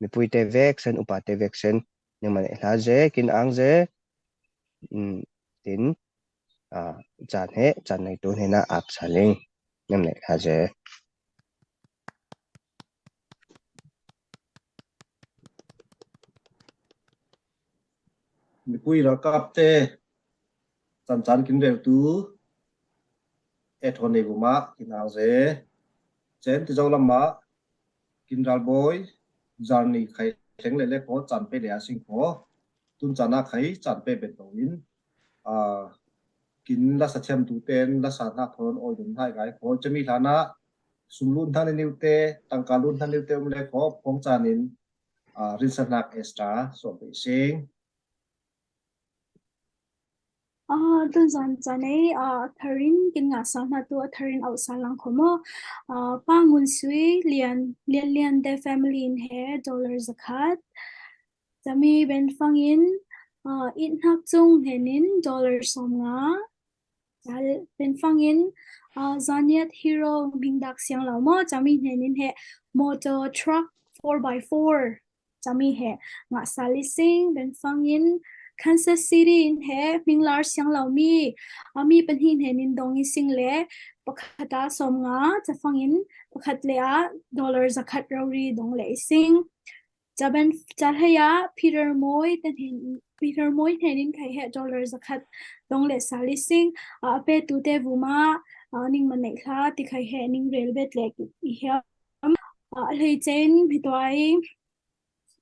mipui te vek sen, upa te vek sen, ningman e hla ze, kin ang ze, mm, tin, ah, zan he, zan nei tu hena ap sa ling, ningman e hla ze. Mipui ralkap te, chan chan kin rel tu, e thon nei bu ma, kin ang ze, chen ti zau lam ma, kin ral boi, zan ni khai thleng le le ko, chan pe le a sing ko, tun chan a khai, chan pe ben to in, ah, kin lasa thiam tu ten, lasa hna thon, oi dum hna i ngai ko, cemi hla na, sum lun hna ni niu te, tangka lun hna niu te um le ko, phong chan in, ah, rinsa hnak extra, so pe sing. Ah, tun zan chan ei, ah, a tharin kin ngah sa hna tu a tharin auh sa lang kho maw. Ah, Pa Ngun Sui, Lian, Lian Lian te family in he dollar zakhat. Cami Ben Fang in, ah, it hnak cung hnen in dollar sawm nga. Ca Ben Fang in, ah, Zaniat Hero Mingdak Siang Lau maw, cami hnen in he motor truck four by four. Cami he ngah sa li sing, Ben Fang in Kansas City in he Minglar Siang Lau mi, a mi pahnih hnen in dong i sing le pakhat a sawm nga, ca fang in pakhat le a dollar zakhat rori dong le i sing. Ca Ben, ca hlei a Peter Moi te hnen, Peter Moi hnen in khai he dollar zakhat dong le sa li sing, a, a pe tu te vuma, a, ning man neih hla ti khai he ning rel bet le i hiam. A, hlei chen mi tuai,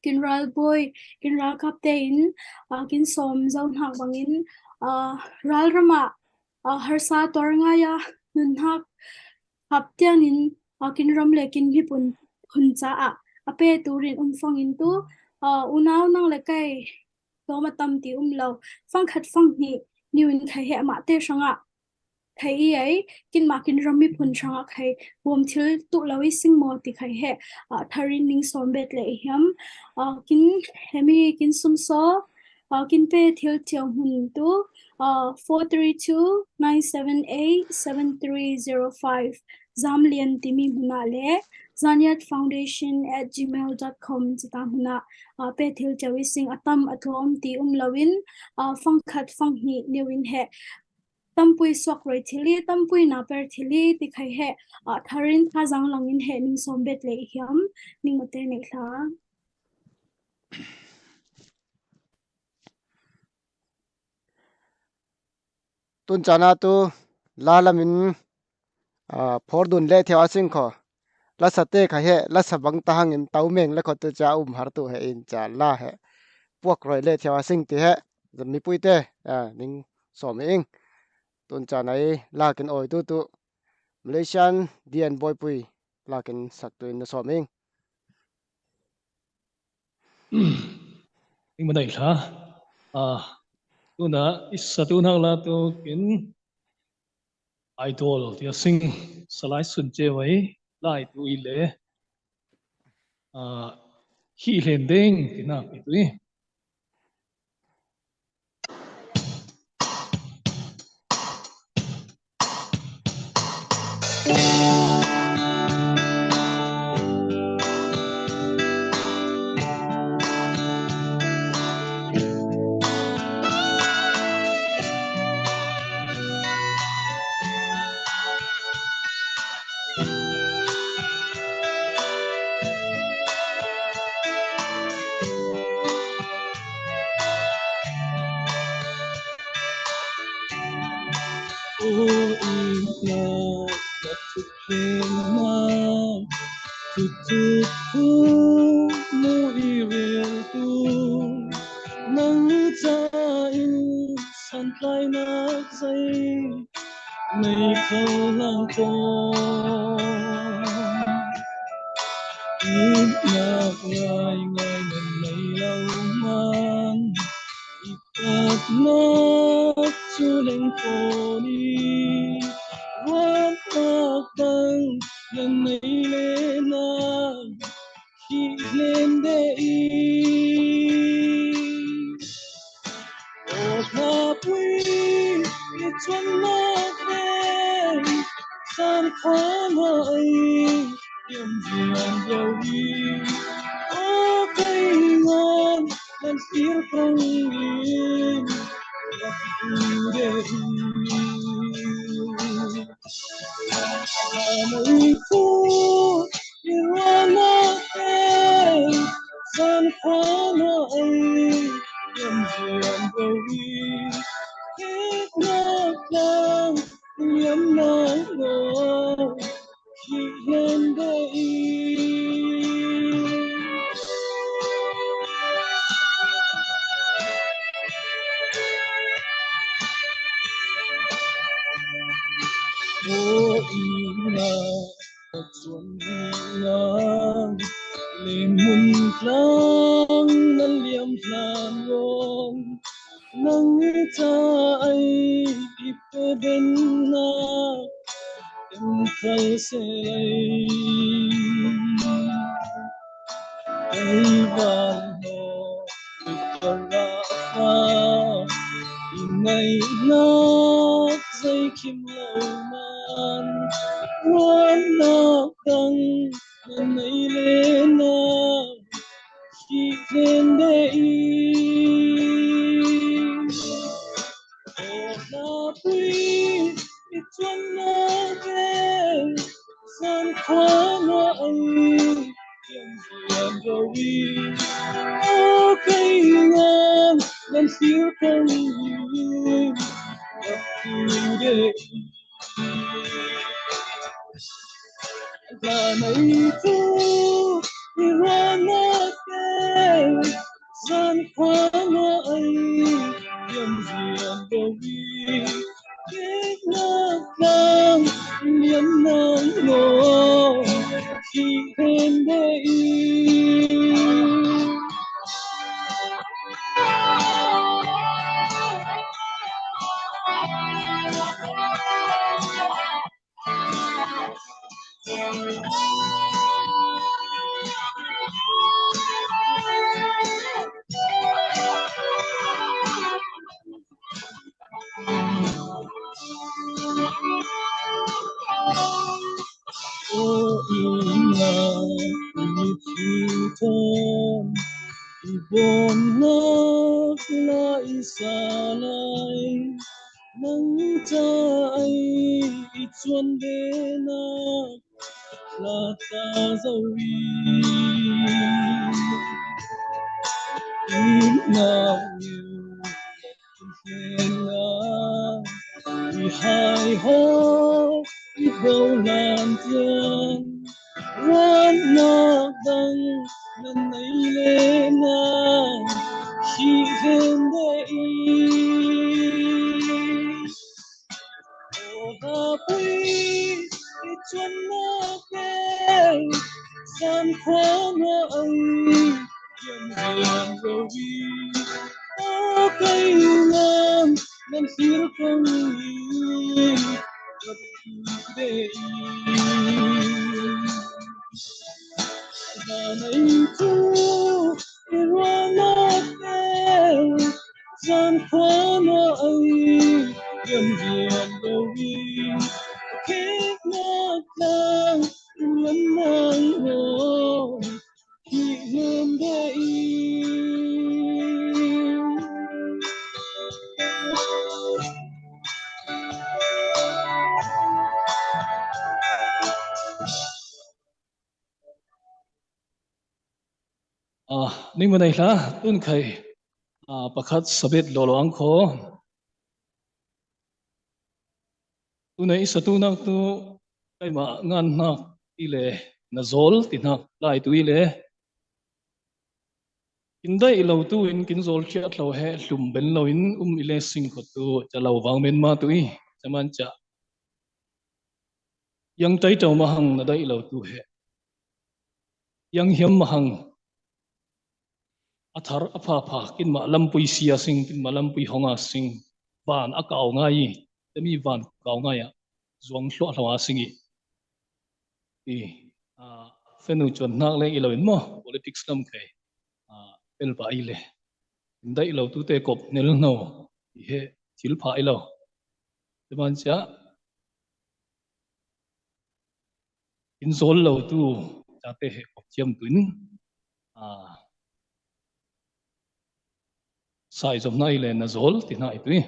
kin ral boi, kin ral kap te in, a, kin sawm zo hnak bangin, a, ral rama, a, harsa tuar ngai a, nun hnak hap tiang in, a, kin ram le kin hip un hun caah, a pe tu rin um fang in tu, a, unau nang le kai, tawm a tam ti um lo, fang khat fang hnih, niu in khai he mah te hrangah, khai i ai, kin ma kin ram miphun chang a khai, huam thil tu lo i sing mo ti khai he, a, tharin ning som bet le i hiam, a, kin hemi kin sum so, a, kin pe thil tiang hun tu, a, four three two, nine seven eight, seven three zero five, Zam Lian timi hmuna le, zaniat foundation at gmail dot com chita hmuna, a, pe thil tiang i sing a tam a tlawm ti um lo in, a, fang khat fang hni neu in he, tampui suak roi thili, tampui na per thili, ti khai he, a, tharin tha zang langin he, ning som bet le i hiam, ning mate nei hla. Tun chana tu, la lamin, a, phor dun le thiau a sing kho. La sa te khai he, la sa bang ta hangin tau meng le kho tu cha um har tu he in cha la he. Puak roi le thiau a sing ti he, mipui te, a, ning som ing. Tun chana i la kin oi tu tu. Malaysian Dian Boipui la kin sak tu in na som ing. Ing manai hla. A, tuna i sa tu nang la tu kin Idol tia sing salai sun che wai lai tu i le. A, hi hlen ding tina pi tu i. O i na na thuk hlem na, thuk thuk thuk mu i rel tu, nang cha in san tlai nak zai nei kho lang ko. Ip nak ngai ngai men nei lo man. Ip nak nak chu leng ko ni. Ruat nak dang nan nei le na. Hi len de i. O hla pui i chuan nak de. San kha ngai. Yam yam yam yam. O kai ngan nan fir kong in. Yak tu de i. Mai ku i wana e. San kha na ai. Yam yam yam i. Kek nak lang. Yam nak lang. Limmun tlang na liam hlan rawng. Nang i ta ai i pe ben na em thai se lai. Ei van ho i ka ra fa i nai na zai kim lo man. Wan na dang na nai le na. Hi len de i. O na pui i chuan na de. San kha na ai. Yam yam ro i. O kai ngan nan fir kong i. Yak tu de i. Hla nei chu i ruahna te, zan khuana ai, liam zian lo i, kekna tlang liam nang lo, hi hen de i. O ina i thil thawn i bawmnak la i sa lai, nang ca ei i cuan dena la ta zo i, i nak hnenla i hai haw i bo lan tiang, ruahnak dang nan nei lena hi hen de i. Aw hapui i cuannak te zan khuana ang kiam rian ro i, a kei ngam nan thir kong i, a pi de i. Hna nei tu i ruahnak te zan khuana ei rian rian lo i, a kheknak tlang i ruahnak lo hi hlun de i. Ah, ning manei hla, tun khai, ah, pakhat sabet lolo ang kho. Tun ei satu nak tu, kaimah ngannak i le na zol tinak lai tu i le. Kin daih lo tu in kin zol khiat lo he hlum ben lo in um i le sing khot tu ca lo vang men ma tu i. Caman ca. Yang taito mahang na daih lo tu he. Yang hiam mahang a thar a phapha, kinmah lampui sia sing, kinmah lampui honga sing, van a kau ngai i, temi van kau ngai ah, zuang hluah hlo a sing i. I, a, fenu cuan hnak le i lo in maw, politics lam kei, a, pelpa i le. Kin daih lo tu te kop nel no, i he thil pha i lo. Teman cia, in zol lo tu, ca te he kop ciam tu in, a, sai zom hna i le na zol ti hna i tu i.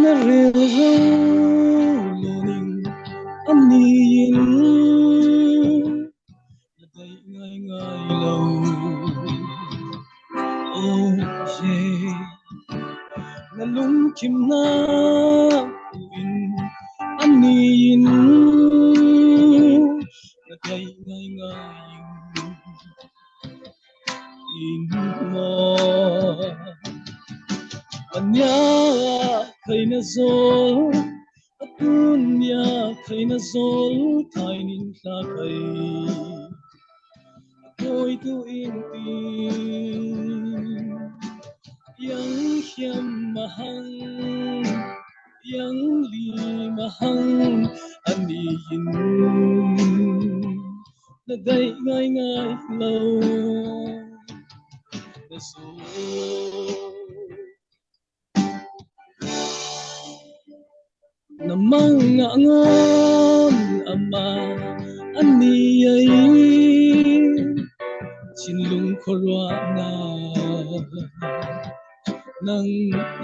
Na rilro lo ning a ni in na daih ngaingai lo. Oh, yeah. Na lungkim hna in a ni in na daih ngaingai in maw? A nia khai na zol, a tun nia khai na zol, thai ning hla khai. Koi tu in ti, yang hiam mahang, yang li mahang, a ni in na daih ngaingai lo. Na zol. Na mang a ngon ama a ni ei, chinlung khuaruahna nang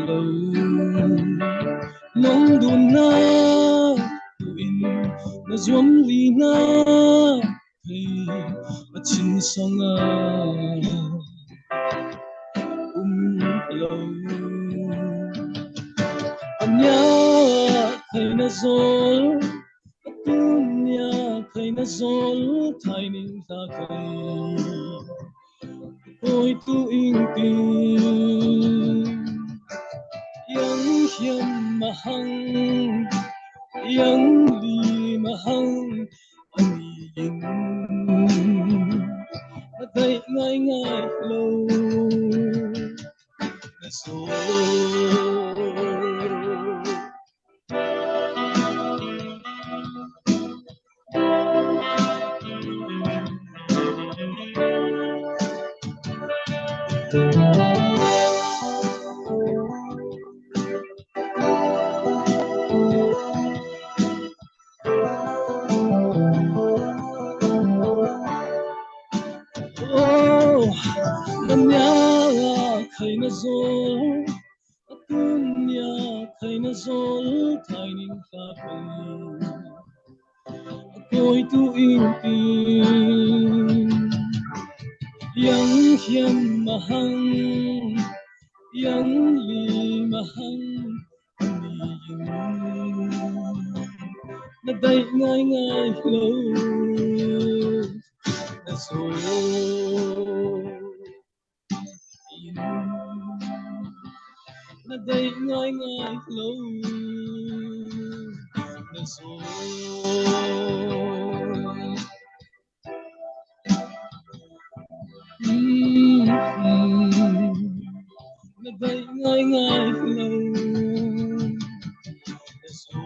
lo, nong dunna in na zuam lina hei a chin sanga um lo. A nia khai na zol, a tun nia khai na zol, thai ning hla khai. Koi tu ing ti, yang hiam mahang, yang li mahang, a ni in Daih ngaingai lo na zo. Oh, na nia khai na zo. A tun nia khai na zol thai ning kha pei. A koi tu in ti. Yang hiam mahang, yang li mahang, ni yin. Na daih ngaingai lo na zo. Na daih ngaingai lo na zo. Mm, mm. Na daih ngaingai lo na zo.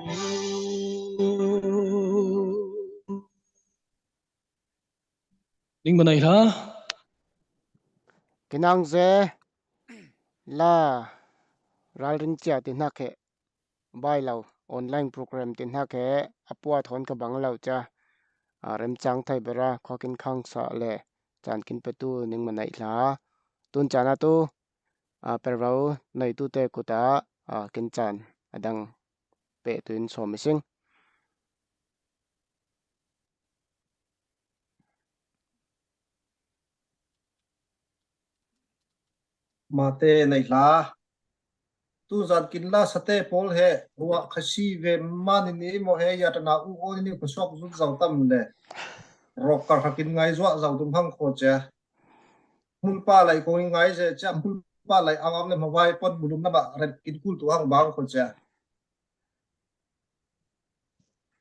Ning manai hla. Kinang ze la ralrin cia ti hnak he bai lo online program ti hnak he a pua thawn ka bang lo cia, a, remcang thai bera khuakin khang sa le caan kin petu ning manai hla. Tun caan a tu, a, pervo neitu te kuta, a, kin caan a dang pe tu in sawm i sing. Mate nei hla. Tuzan kin la sate pawl he ruah khasi ve manin i maw he ya tana u o ni khosok zut zau tam le. Rok kar khakin ngai zuah zau tum hang kho cia. Hmun pa lai kong i ngai ze cia hmun pa lai ang am le mawai pon bulum nama ret kin kul tu hang bang kho cia.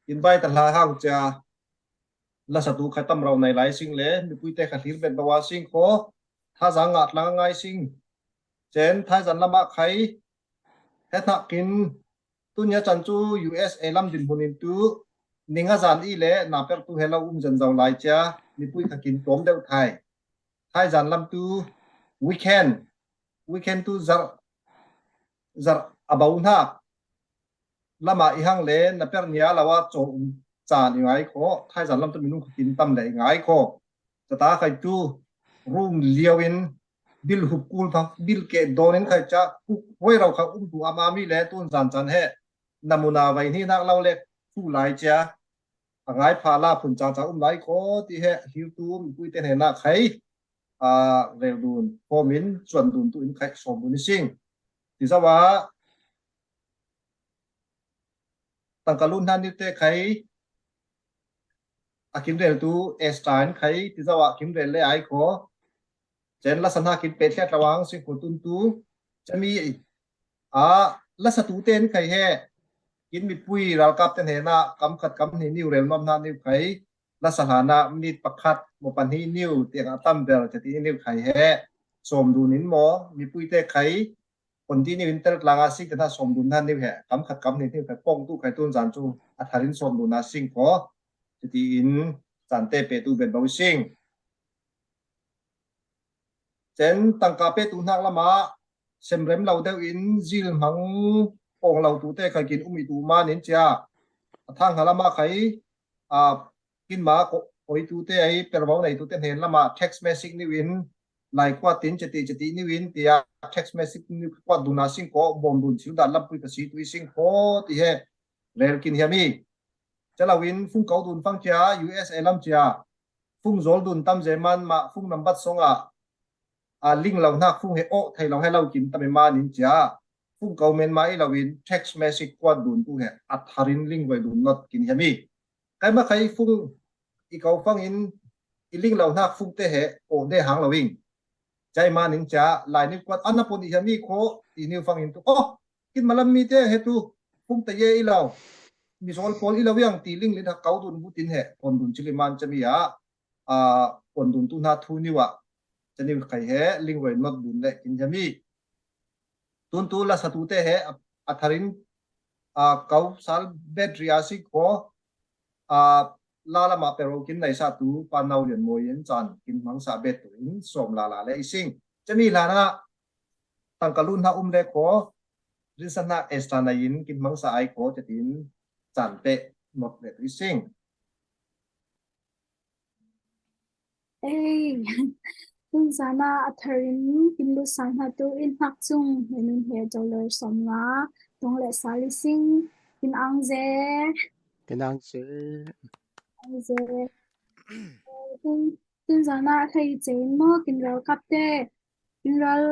In bai ta hla hang cia. Lasa tu kha tam rau nai lai sing le mipui te kha hlir bet bawa sing kho. Tha zang ngat lang ngai sing. Cen thai zan lama khai. He thak kin tunia chan cu U S A lam din hmun in tu ning a zan i le na per tu he lo um zan zau lai cia mipui kha kin tlawm deuh thai. Thai zan lam tu weekend, weekend tu zar, zar a bau hnak lama i hang le na per nia lo a caw um caan i ngai kho. Thai zan lam tu minung kha kin tam le i ngai kho. Cata khai tu rung liau in bil hup kul phang, bil ke dawn in khai ca kuk huai rau kha um tu ama mi le tun zan can he namuna vai ni nak lo le tu lai cia a ngai pha la phun ca ca um lai kho ti he hir tu mipui te hne nak khai a rel dun form in chuan dun tu in khai sawm dun i sing. Ti zawa tangka lun hna ni te khai a kim rel tu Esther in khai ti zawa kim rel le ai kho. Cen lasa hna kin pet hliat lawang sing kho tun tu cami a lasa tu te in khai he kin mipui ralkap te hnena kam khat kam hni niu rel nuam hna niu khai lasa hlana minit pakhat maw pahnih niu tiang a tam ber cati niu khai he sawm dun in maw mipui te khai continue in tel tlanga sing te hna sawm dun hna niu he kam khat kam hni niu khai pawng tu khai tun zan cu a thar in sawm dun a sing kho. Cati in cante pe tu bet bo sing. Cen tangka pe tu hnak lama semrem lo deuh in zil hmang pawng lo tu te khai kin um i tu man in cia a thang hna lama khai a kinma koi tu te ai pervo nei tu te hnen lama text message niu in lai kuat tin ceti ceti niu in tia text message niu kuat duna sing ko bom dun sil dan lampui ka si tu i sing ko ti he rel kin hiam i. Calo in fung kau dun fang cia U S A lam cia fung zol dun tam zeman mah fung nambat song ah a ling lo hnak fung he awh thei lo he lo kim tam i man in cia fung kau men mah i lo in text message kuat dun tu he a thar in ling voi dun not kin hiam i. Kai ma khai fung i kau fang in i ling lo hnak fung te he awh de hang lo in. Cai man in cia lai ni kuat an a pon i hiam i kho ti niu fang in tu oh kin malam mi te he tu fung te ye i lo mi zol pawl i lo yang ti ling lin ha kau dun bu tin he kon dun cili man cami ah a pon dun tu hna thu niwa. Chani khai he ling roi not dun le kin jami. Tun tu la sa tu te he a, a tharin a kau sal bet ria si ko a la lama pero kin nai sa tu pa nau lian moi in chan kin mang sa bet tu in som la la le ising. Chani la na tangka lun ha um le ko rin sa na extra na in kin mang sa ai ko te tin chan pe not le tu ising. Ei, tun zana a tharin kin lut sa hna tu in hnak chung minun he dollar som nga tong le sali sing kin ang ze. Kin ang ze. Ang ze. Tun, tun zana a thei che in mo kin ral kap te. Kin ral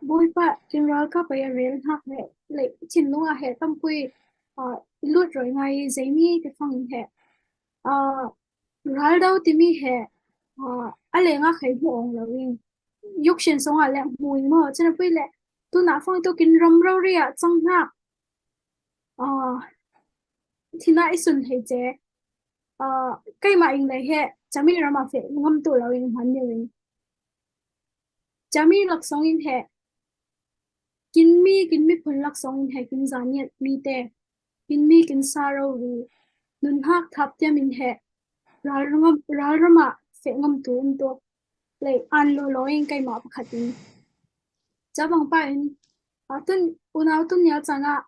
buipa, kin ral kap ai a rel hnak he. Le, chin lung a he tampui, ah, lut roi ngai zei mi te fang in he. Ah, ral dau timi he, ah, a leng a khai hmu ong lo in. Yuk shen song a le hmu in mo, chana pui le, tu na fang tu kin ram rau ri a chang hna. Ah, thina i sun hei che. Ah, keima ing le he, chami ram a fe, ngam tu lo in hman ni in. Chami lak song in he, kin mi, kin mi phun lak song in he, kin zaniat mi te. Kin mi kin sa ro ri, nun hak thap tiam in he, ral ram, ral ram a fe ngam tu um tu. Le an lo lo in keima pakhat in. Cha bang pa in, a tun, unau tun nia chana,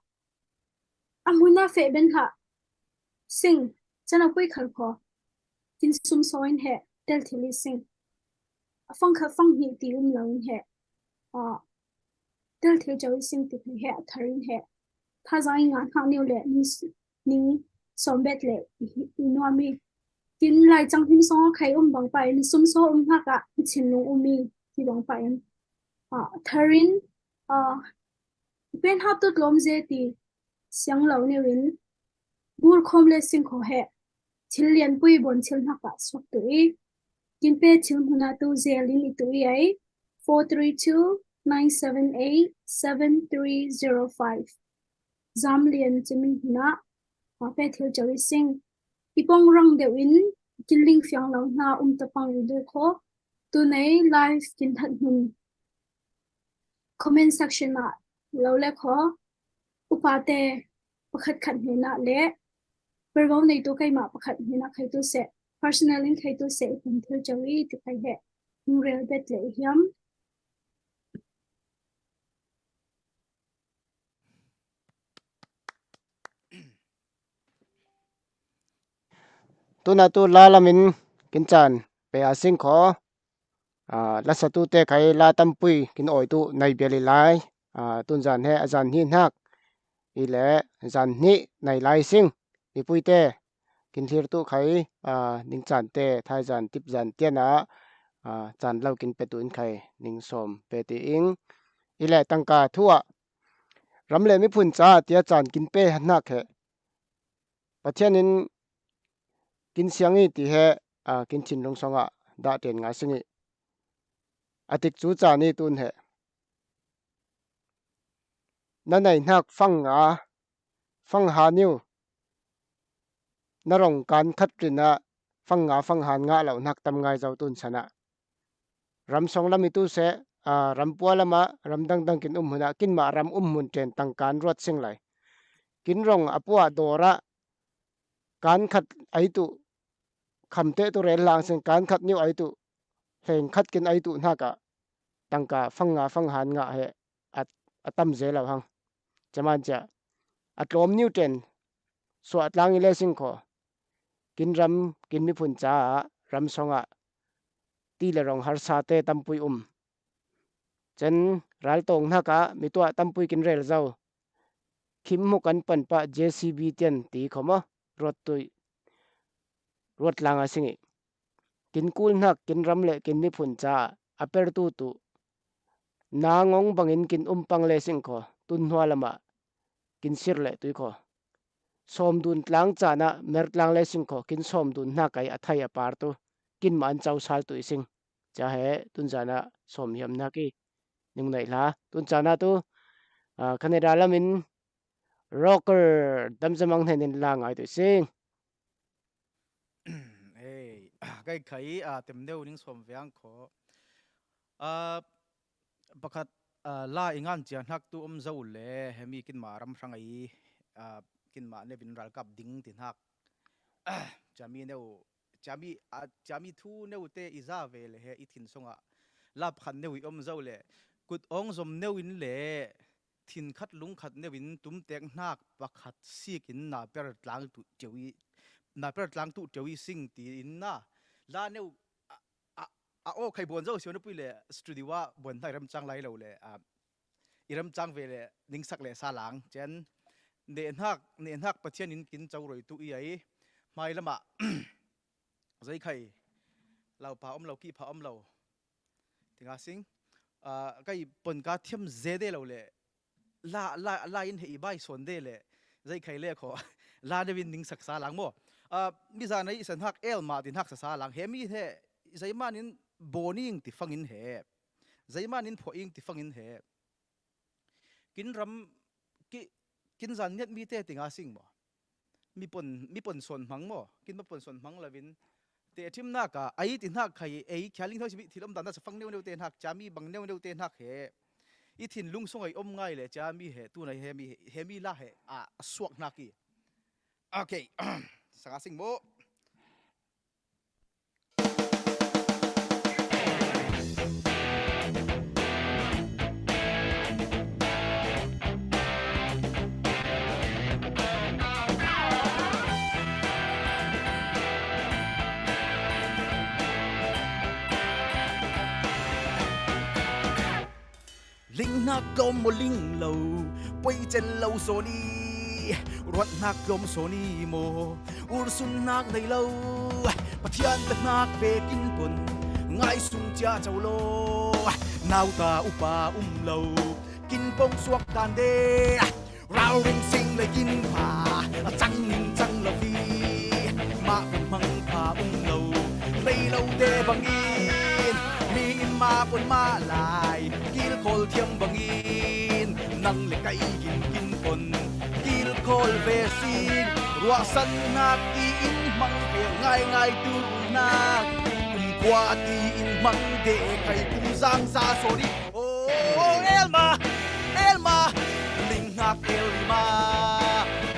a mun a fe ben ha, sing, chana pui khal ko, kin sum so in he, tel thil i sing. A fang kha fang hi ti um lo in he, a, tel thil chau i sing ti he, a thar in he. Tha zang i nga hna niu le, ni s-, ning som bet le i nuam i. Kin lai chang him song a khai um bang pa in sum so um hnak ah i chin lung um i ti bang pa in. Ah, tharin, ah, pen hap tut lom ze ti siang lo niu in bur khom le sing kho he thil lian pui bon thil hnak ah suak tu i. Kin pe thil hmun ah tu zel in i tu i ai. Four three two, nine seven eight, seven three zero five. Zam lian chimi hna, a pe thil chau i sing. I pong rang deuh in, kin ling fiang lo hna um ta pang i du kho. Tu nei live kin that hmun. Comment section ah lo le kho. Upa te pakhat khat hna le. Pervo nei tu keima pakhat hna khai tu se. Personal in khai tu se i pun thil chau i ti khai he. Nung rel bet le i hiam. Tuna tu la lamin kin caan pe a sing kho. Ah, la sa tu te khai la tampui kin oi tu nai bial i lai. Ah, tun zan he a zan hnih hnak. I le zan hnih nai lai sing. I pui te kin thlir tu khai, ah, ning caan te, thai zan, tip zan tian ah, ah, caan lo kin pe tu in khai ning sawm pe ti ing. I le tangka thu ah ram le miphun ca tia caan kin pe hnak he. Pathian in kin siang i ti he, ah, kin thinlung song ah dah ten nga sing i. A tik cu caan i tun he. Na nei hnak fang nga, fang ha niu. Na rong kan khat rin ah fang nga, fang han ngah lo hnak tam ngai zo tun san ah. Ram song lam i tu se, ah, ram pua lam ah, ram dangdang kin um hun ah, kin mah ram um hun ten tang kan ruat sing lai. Kin rong a pua dawr ah, kan khat ai tu, kham te tu rel lang sing, kan khat niu ai tu, hleng khat kin ai tu hnak ah, tangka fang nga, fang han ngah he a, a tam ze lo hang. Caman cia, a tlawm niu ten, suah tlang i le sing kho. Kin ram, kin miphun caah, ram song ah, ti le rong harsa te tampui um. Cen, raltawng hnak ah, mi tuah tampui kin rel zo. Khim hmu kan pan pah J C B tian ti kho maw, ruat tuih. Ruat tlang a sing i. Kin kul hnak, kin ram le kin miphun caah a pertu tu. Na ngong bangin kin um pang le sing kho, tun hnua lam ah kin sir le tui kho. Sawm dun tlang caan ah mer tlang le sing kho, kin sawm dun hnak ai a thai a par tu, kin mah an cau sal tu i sing. Ca he tun zan ah sawm hiam hnak i ning naih hla. Tun caan ah tu, ah, Canada lam in Rocker Damzamang hnen in la ngai tu i sing. Ei, Kai khai, a, tem neu ning sawm veng kho. A, pakhat, a, la i ngan cia hnak tu om zo le, hemi kinma ram hrang ai, a, kinma nevin ralkap ding ti hnak. Ciami neu, ciami, a, ciami thu neu te i za ve le he i thin songah la pakhat neu i om zo le, kut awng zom neu in le, thin khat lung khat neu in tumtek hnak pakhat sik in na per tlang tu cio i, na per tlang tu cio i sing ti in na. La neu, a, a, a aw khai buan zo sio na pui le studio ah buan hna i remcang lai lo le, a, i remcang ve le ning sak le sa lang. Cian neh hnak, neh hnak Pathian in kin co roi tu i ai. Hmai lamah zei khai, lau pha om lo, ki pha om lo. Tinga sing, a, kai pon ka thiam ze de lo le, la, la, la in he i bai son de le, zei khai le kho, la neu in ning sak sa lang maw. A, mi za nei i sa hnak Elma ti hnak sa sa lang. Hemi he, zeiman in bawning ti fangin he, zeiman in phuah ing ti fangin he. Kin ram, ki, kin zan niat mi te tinga sing maw. Mi pon, mi pon son hmang maw. Kin ma pon son hmang lovin. Te thim hnak a, ai ti hnak khai, ei, khia ling thoi si mi thil om dan na sa fang neu neu te hnak, ciami bang neu neu te hnak he. I thin lung song ai om ngai le, ciami he, tu nai hemi, hemi la he, a, a suak hnak i. Okay. Sanga sing maw. Ling hnak tlawm maw ling lo, poi cel lo sawn i, ruat hnak tlawm sawn i maw, ursun hnak nei lo, Pathian pe hnak ve kin pon, ngai sung cia co law, nauta upa um lo, kin pong suak dan de, ralring sing le kin pha, a cang ning cang lo hi, mah pun hmang pha um lo, lei lo te bangin, mi in mah pun mah lai, kilkhawl thiam bangin, nang le kai in kin pon, kilkhawl ve sin, ruahsan hnak i in hmang ve ngai ngai tu hnak, kum kua ti in hmang de khai kum zang sa sawn i, oh, Elma, Elma, ling hnak Elma,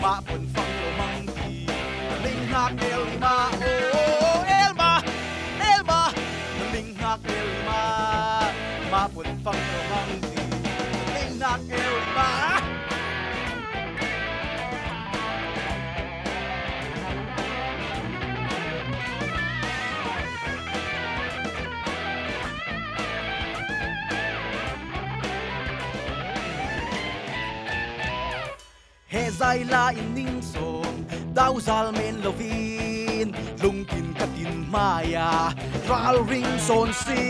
mah pun fang lo hmang ti, ling hnak Elma, oh, Elma, Elma, ling hnak Elma, mah pun fang lo hmang ti, ling hnak Elma. He zai la in ning sawm, dauzal men lovin, lungkin ka tin hmai a, ralring sawn si,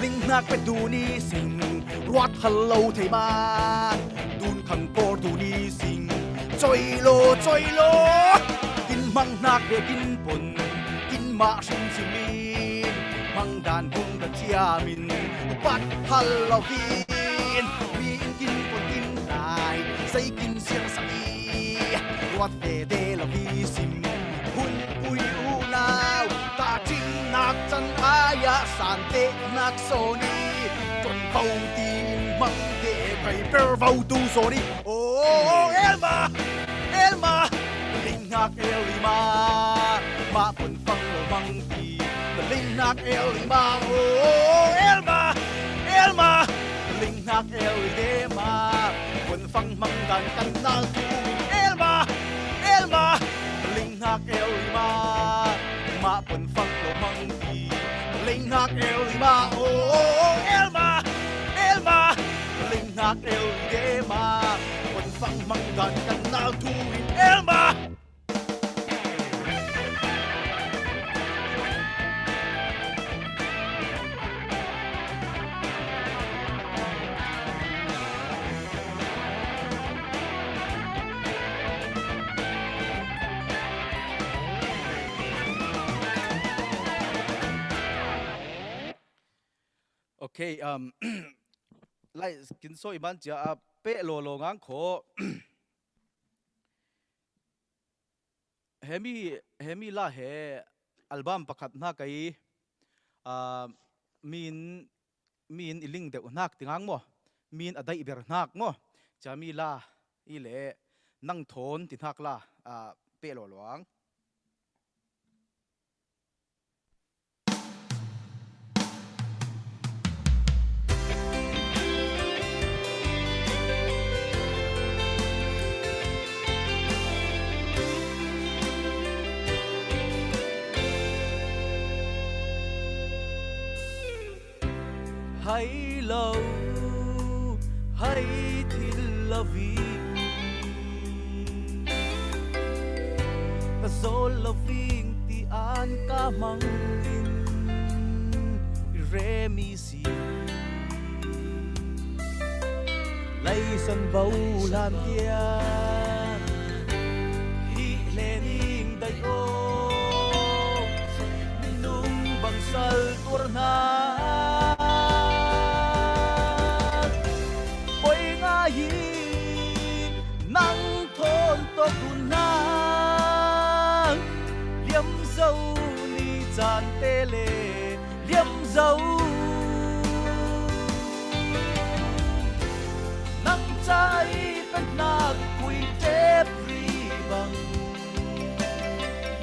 ling hnak pe tu ni sing, ruat hal lo thei man, tun khang kor tu ni sing, coi lo, coi lo, kin hmang hnak ve kin pon, kin mah hrim si min, hmang dan hung ka thiam in, upat hal lovin, mi in kin pon kin lai, zei kin siang sak i, ruat ve de lo hi sim, hun pui unau, ta cing nak can ai ah san te nak sawn i, ton vo ti in hmang te kai per vo tu sawn i, oh, Elma, Elma, ling hnak Elma, mah pun fang lo hmang ti, ling hnak Elma, oh, Elma, Elma, ling hnak Elma, pun fang hmang dan kan nal tu, Elma, Elma, ling hnak Elma, mah pun fang lo hmang ti, ling hnak Elma, oh, Elma, Elma, ling hnak Elma, pun fang hmang dan kan nal tu in Elma. Okay, um, lai kin so i man cia a peh law law ngang kho. Hemi, hemi la he, album pakhat hnak ei, ah, min, min i ling deuh hnak ti ngang maw? Min a daih ber hnak maw? Cia mi la i le nang thawn ti hnak la, ah, peh law luang. Hai lo, hai thil lo ving, ka zawl lo ving ti an ka mang in i rem i si. Laisan bo hlan tiang hi hlening dai aw, minung bang sal tuar hna. Poi ngai hi nang thawn tawk hun hna, liam zo ni caan te le liam zo. Nang ca i pek hnak khui ṭep ri bang,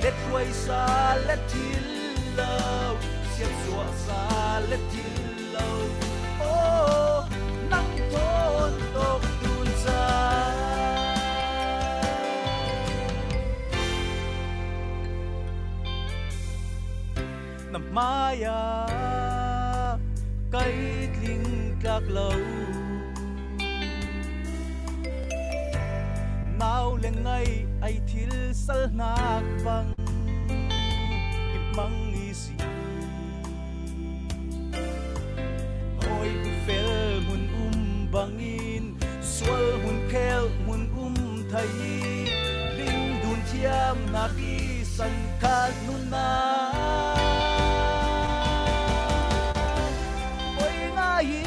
let hruai sa let thil lo, siatsuah sa let thil lo. Aw, nang thawn tawk dun ca. Na hmai ah kai tling tlak lo. Nau le ngai ai thil sal hnak bang i hmang i si. Hawi hmun fel hmun um bangin sual hmun khel hmun um thei i ling dun thiam hnak i san khat nunnak. Poi ngai hi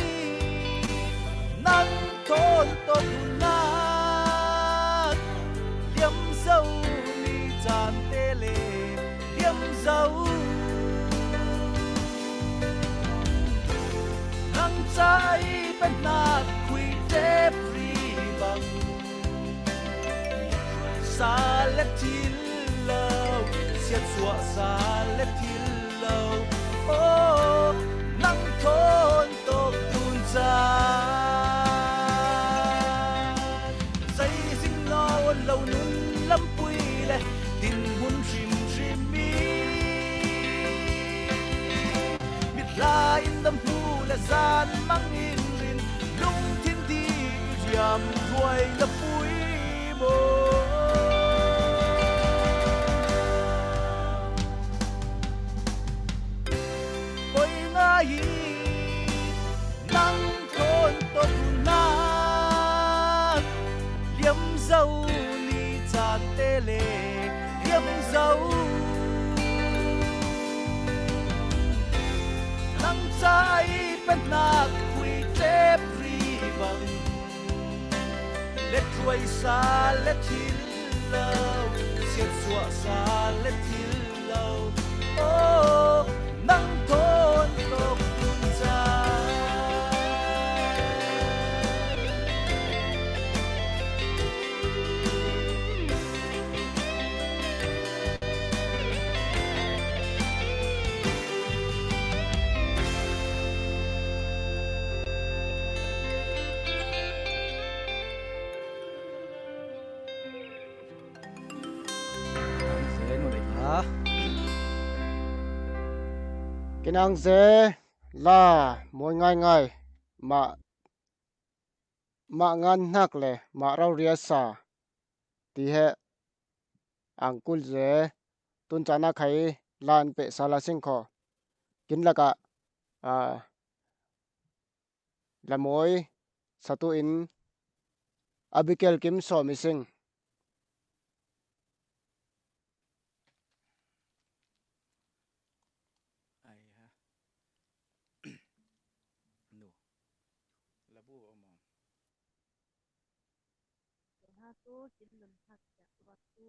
nang thawn tawk hun hna, liam zo ni caan te le liam zo. Nang ca i pek hnak khui ṭep ri bang, sa le thil lo, siatsuah sa le thil lo. Aw, nang thawn tawk dun ca. Zeizing nawl lo nun lampui le dinhmun hrimhrim i mithla in na hmu le zan mang in rin, lungthin dih riam ruai na pui maw? Poi ngai hi nang thawn tawk hun hna, liam zo ni caan te le liam zo. Nang ca i pek hnak khui ṭep ri bang, let hruai sa let thil lo, siatsuah sa let thil lo. Aw, nang thawn tawk dun ca. Kinang ze la mawi ngaingai, mah, mah ngan hnak le mah rauria sa ti he angkul ze tun caan a khai lan peh sa la sing kho. Kin lakah, ah, Lamawi satu in Abigail Kim Sawmi Singh. Ai ha. Nu. Labu omo. Ha tu kin nun hak ya waktu.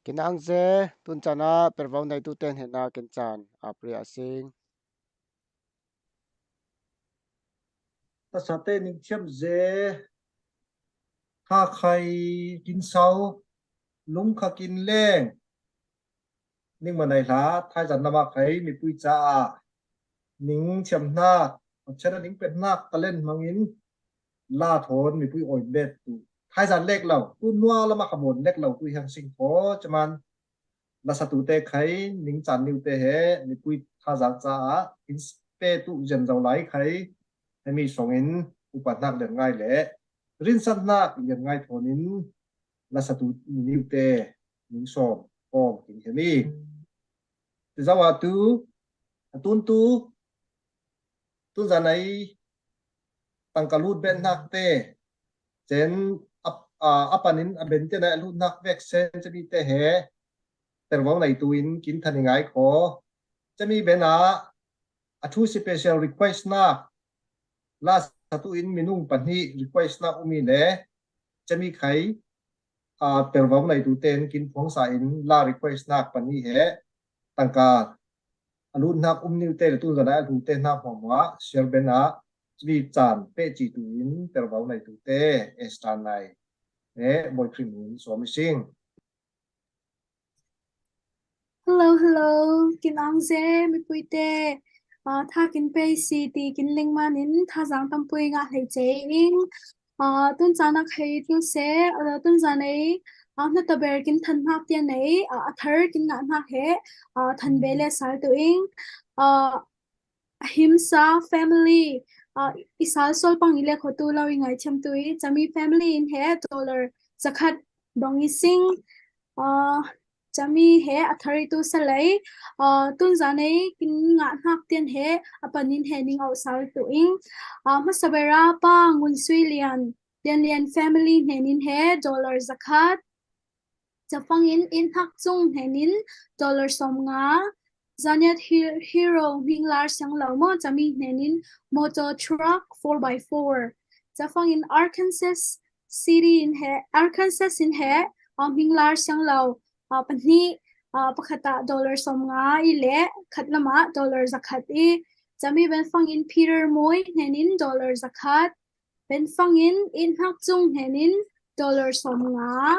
Kin angze, tun cana pervau nai tu ten hena kin can apri asing. Tasate ning thiam ze, kha khai kin sau, lung kha kin leng. Ning manai hla, thaizan nama khai mipui ca a ning thiam hnak, a chana ning pet hnak, talent hmangin la thawn mipui oin bet tu. Thaizan lek lo, tu nua lama kha mon lek lo, tu hiang sing kho, caman. Lasatute khai, ning can niu te he, mipui thazak caah, in pe tu zen zo lai khai, hemi songin, upa hnak lian ngai le, rinsan hnak lian ngai thonin, lasatu niu te, ning sawm, kawm, kin hemi. Ti zo a tu, a tun tu, tun zan ai, tangka lut bet hnak te, cen ap-, a, a panin a ben te na lut hnak vek sen cemi te he, tervo nei tu in kin thani ngai kho. Cemi ben a, a thu special request na, la satu in minung pahnih request na umi le, cemi khai, a, tervo nei tu ten kin phuang sa in la request nak pahnih he, tangka a lut hnak um niu te le tun zan a lut te hnak hmuahhmuah, share ben a, cemi can peh ci tu in, tervo nei tu te, Esther nai, eh, Boy Krim in, sawm i sing. Hello, hello. Kin ang ze, mipui te, ah, tha kin pei si ti kin ling man in, tha zang tampui nga hlei ce ing. Aa, tun caan a khai tu se, aa, tun caan ei, aa, hna taber kin than hnak tian ei, aa, a thar kin ngah hnak he, aa, than ve le sal tu ing. Aa, Ahimsa family, aa, i sal sual pang i le kho tu lo i ngaithiam tu i, cami family in he dollar zakhat dong i sing. Aa, cami he a thar i tu salai, aa, tun zan ei kin ngah hnak tian he a panin he ning auh sal tu ing. Aa, hmasa bera pa Ngun Sui Lian, Lian Lian family hnenin he dollar zakhat. Cafang in in hnak cung hnenin dollar sawm nga. Zaniat Hi-, Hero hminglar siang lo maw cami hnenin motor truck four by four. Cafang in Arkansas City in he, Arkansas in he, ah, hminglar siang lo, ah, pahnih, ah, pakhat ah dollar sawm nga i le khat lamah dollar zakhat i. Cami benfang in Peter Moy hnenin dollar zakhat. Benfang in in hnak cung hnenin dollar sawm nga.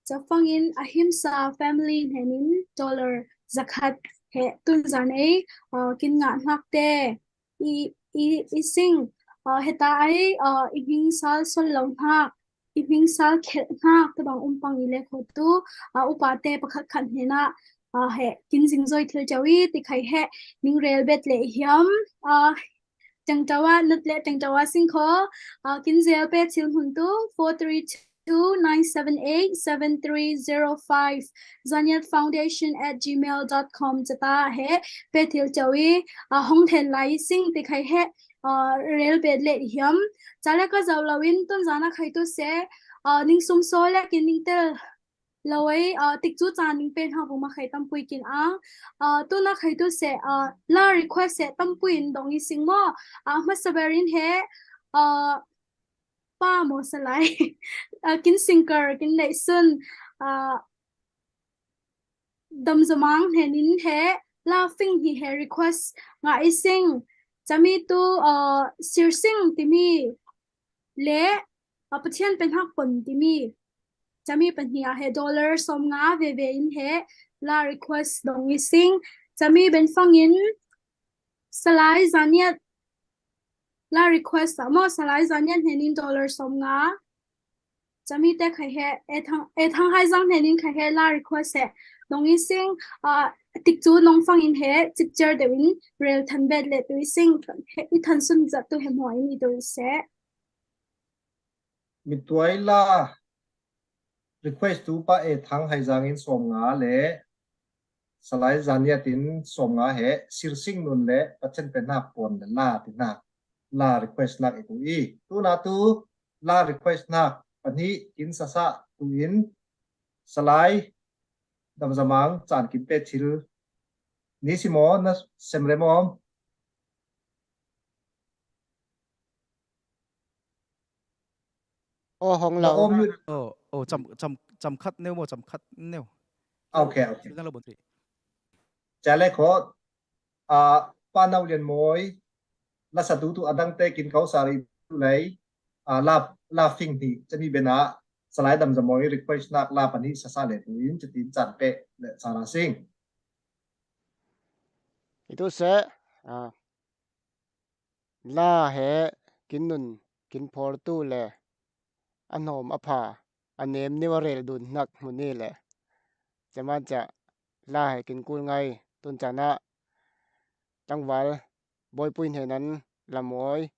Cafang in Ahimsa family hnenin dollar zakhat he tun zan ei, ah, kin ngah hnak te i, i, i sing, aa, heta ai, aa, i hming sal sual lo hnak, i hming sal khelh hnak tabang um pang i le kho tu, aa, upa te pakhat khat hnenah, aa, he kin zingzoi thil cio i ti khai he ning rel bet le hiam, aa, tengtawa nat le tengtawa sing kho, aa, kin zel pe thil hmun tu four three two two nine seven eight seven three zero five, zaniat foundation at gmail dot com cata he pe thil cio i, aa, hong thlen lai sing ti khai he, aa, rel bet le hiam. Ca le ka zau lo in tun zan a khai tu se, aa, ning sum so le kin ning tel lo ei, aa, tik cu ca ning pe hna bu ma khai tampui kin ang. Aa, tun a khai tu se, aa, la request se tampui in dong i sing maw. Aa, hmasa ber in he, aa, pa maw salai, aa, kin singkar, kin neih sun, aa, Damzamang hnenin he la fing hi he request ngah i sing. Cami tu, aa, sirsing timi le, aa, Pathian pe hnak pon timi. Cami pahnih ah he dollar sawm nga veve in he la request dong i sing. Cami benfang in Salai Zaniat la request ah maw, Salai Zaniat hnenin dollar sawm nga. Cami te khai he, e thang, e thang hai zang hnenin khai he la request he. Dong i sing, ah, tik cu nong fang in he, cipcer deuh in rel than bet le tu i sing, he, i than sun zat tu he hmuah in i tu i seh. Mituai la request tu pa e thang hai zang in sawm nga le Salai Zaniat in sawm nga he sirsing nun le Pathian pe hnak pon le la ti hnak la request nak i tu i. Tuna tu la request hnak pahnih kin sasa tu in Salai Damzamang caan kin pe thil ni si maw na sem rem om? Aw, hong lo. Na om lut. Oh, oh, cam, cam, cam khat neu maw, cam khat neu. Okay, okay. Siang lo bon ti. Ca le kho, ah, Pa Nau Lian Mawi, la satu tu a dang te kin kau sa rih tu lei, ah, la, la fing hi, cami bena, Salai Damzamang i request nak la pahnih sasa le tu in, catin caan pe le sa ra sing. I tu se, ah, la he kin nun, kin phor tu le, a hnawm a pha, a nem neu a rel dun hnak hmun i le. Caman ca la he kin kul ngai tun caan ah tlangval Bawipui hnen an la mawi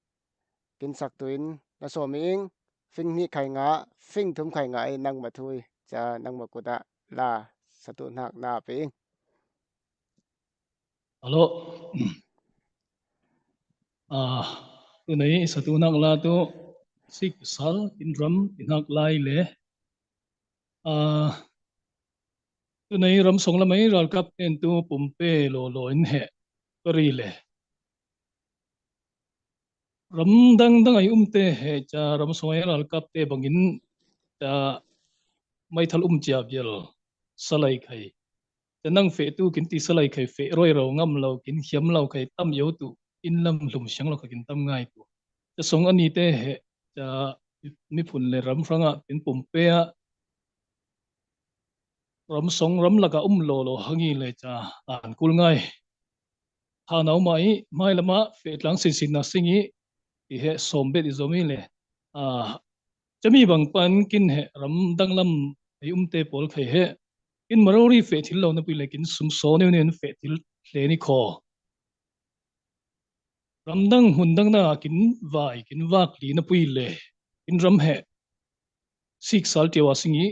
kin sak tu in na sawm i ing, fing hnih khai nga, fing thum khai nga i nangma thui ca nangma kut ah la satu hnak na pe ing. Hello. Ah, tunei satu hnak la tu sik sal in ram i hnak lai le. Ah, tunei ram song lamai ralkap ten tu pumpe law law in he pari le. Ram dang dang ai um te he ca ram song ai ralkap te bangin ca maithal um cia vial salai khai. Ca nang feh tu kin ti salai khai feh roi ro ngam lo kin hiam lo khai tam yo tu in lam hlum siang lo kha kin tam ngai tu. Ca song ani te he ca miphun le ram hrangah kin pumpe ah ram song ram lakah um law law hang i le ca an kul ngai. Thanau mah i hmai lamah feh tlang sinsin na sing i ti he sawm bet i zom i le, ah, Chami bang pan kin he ram danglam ei umte pawl khai he kin marori feh thil lo na pui le kin sumso neu neu feh thil hle ni kho. Ramdang hun dang na kin vai kin vak li na pui le kin ram he sik sal tiawa singi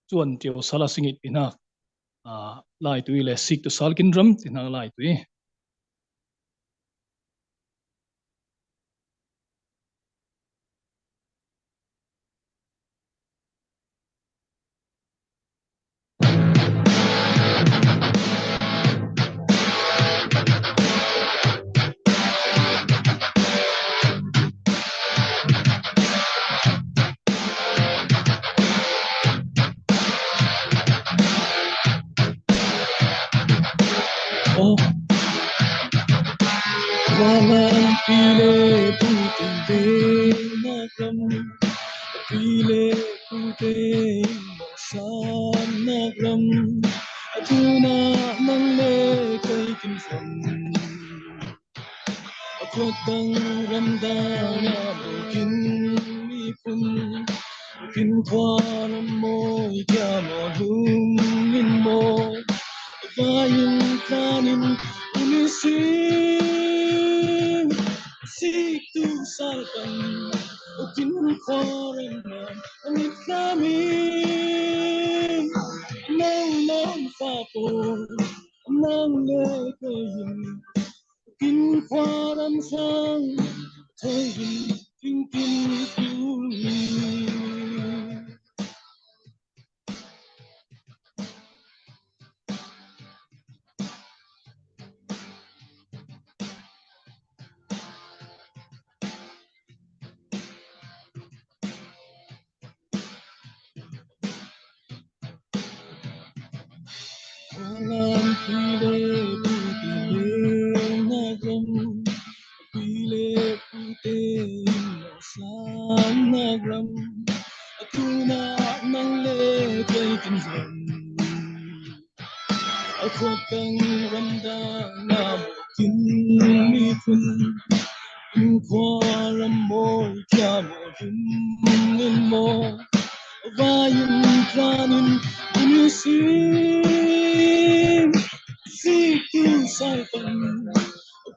chuan tiaw sala singi tinak a lai tui le sik tu sal kin ram tinak lai tui. Lampi le putin ding nak ram, pi le putin mawhsan nak ram, a tuna nang le kei kin fam. A khuat dang ram dang a bukin mi phun, bukin khua ram mawi kia maw lungin maw. Vain tlanin uni sin, sik tu sal pan, bukin khua ram na, ani tlamin, nang nang fa po, nang le kei in. Kin khua ram sang, thoi kin, kin, kin, kin. A khuat dang ram dang na maw kin mi phun, in khua ram mawi kia maw lum in maw. Vain tlanin in sin, sik tu sal pan,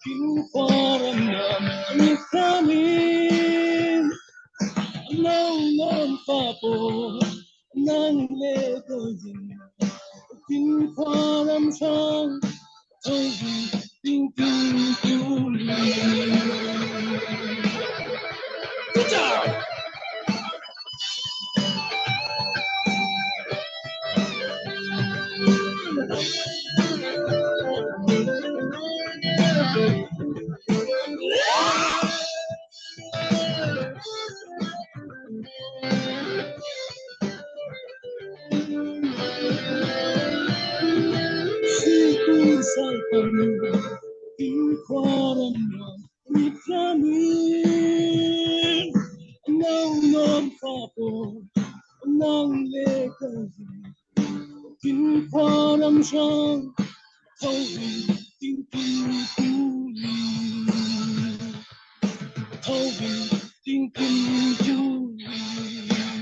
kin khua ram na, ani tlamin, nang nang fa po, nang le kei in. Kin khua ram sang, thoi kin, kin, kin, kin. Good job. Kin khua ram sang, thoi kin, kin, kin, kin. Thoi kin, kin, kin, kin, kin.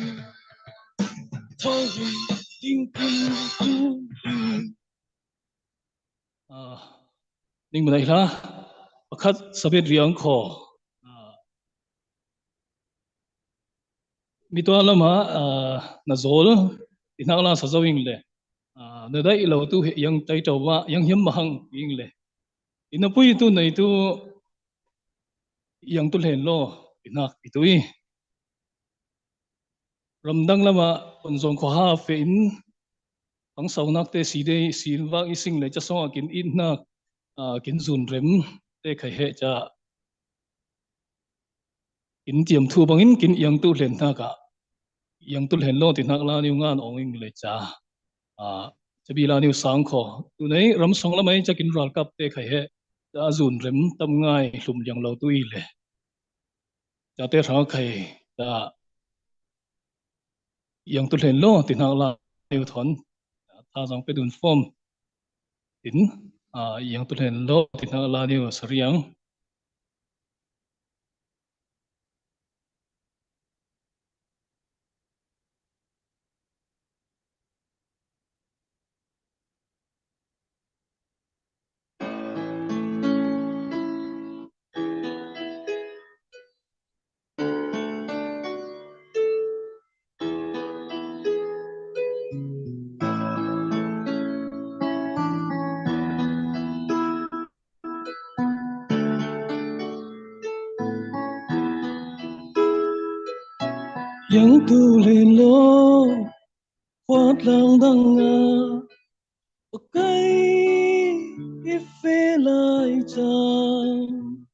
Thoi kin, kin, kin, kin, kin. Ah, ning mun ai hla. Pakhat sabet riang kho. Ah, mi tua lama, ah, na zol, i hnak la sa zo ing le. Ah, na dai lo tu he yang tai tau ma, yang hiam ma hang ing le. I na pui tu nei tu yang tu hlen lo, i hnak i tu i. Ramdang lama pon zong kho ha fe in, pang sau nak te si dei, si in vak i sing le ca song a kin i hnak, ah, kin zun rem te khai he ca. Kin tiam thu bangin kin iang tu hlen hnak ah, iang tu hlen lo ti hnak la niu ngan ong ing le ca. Ah, cabi la niu sang kho. Tu nei ram song lamai ca kin ralkap te khai he. Ca zun rem tam ngai hlum liang lo tu i le. Ca te hrang khai ca iang tu hlen lo ti hnak la niu thon. Tha zang pe dun fom. Tin, ah, iang tu hlen lo ti hnak la niu sariang. Iang tu len lo, khua tlang dang a, a kai i fe lai cang.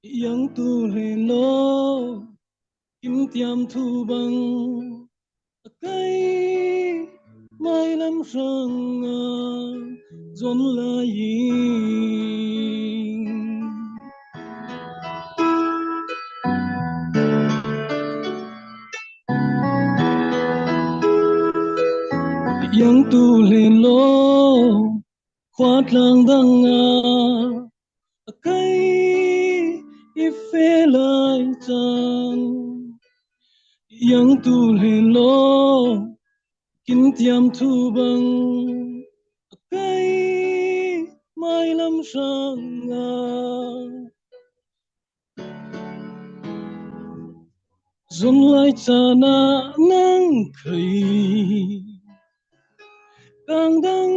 Iang tu len lo, kim tiam thu bang, a kai mai lam sang a, zom lai ing. Iang tu len lo, khua tlang dang a, a kai i fe lai cang. Iang tu len lo, kim tiam thu bang, a kai mai lam sang a, zom lai cang a nang kai, kang dang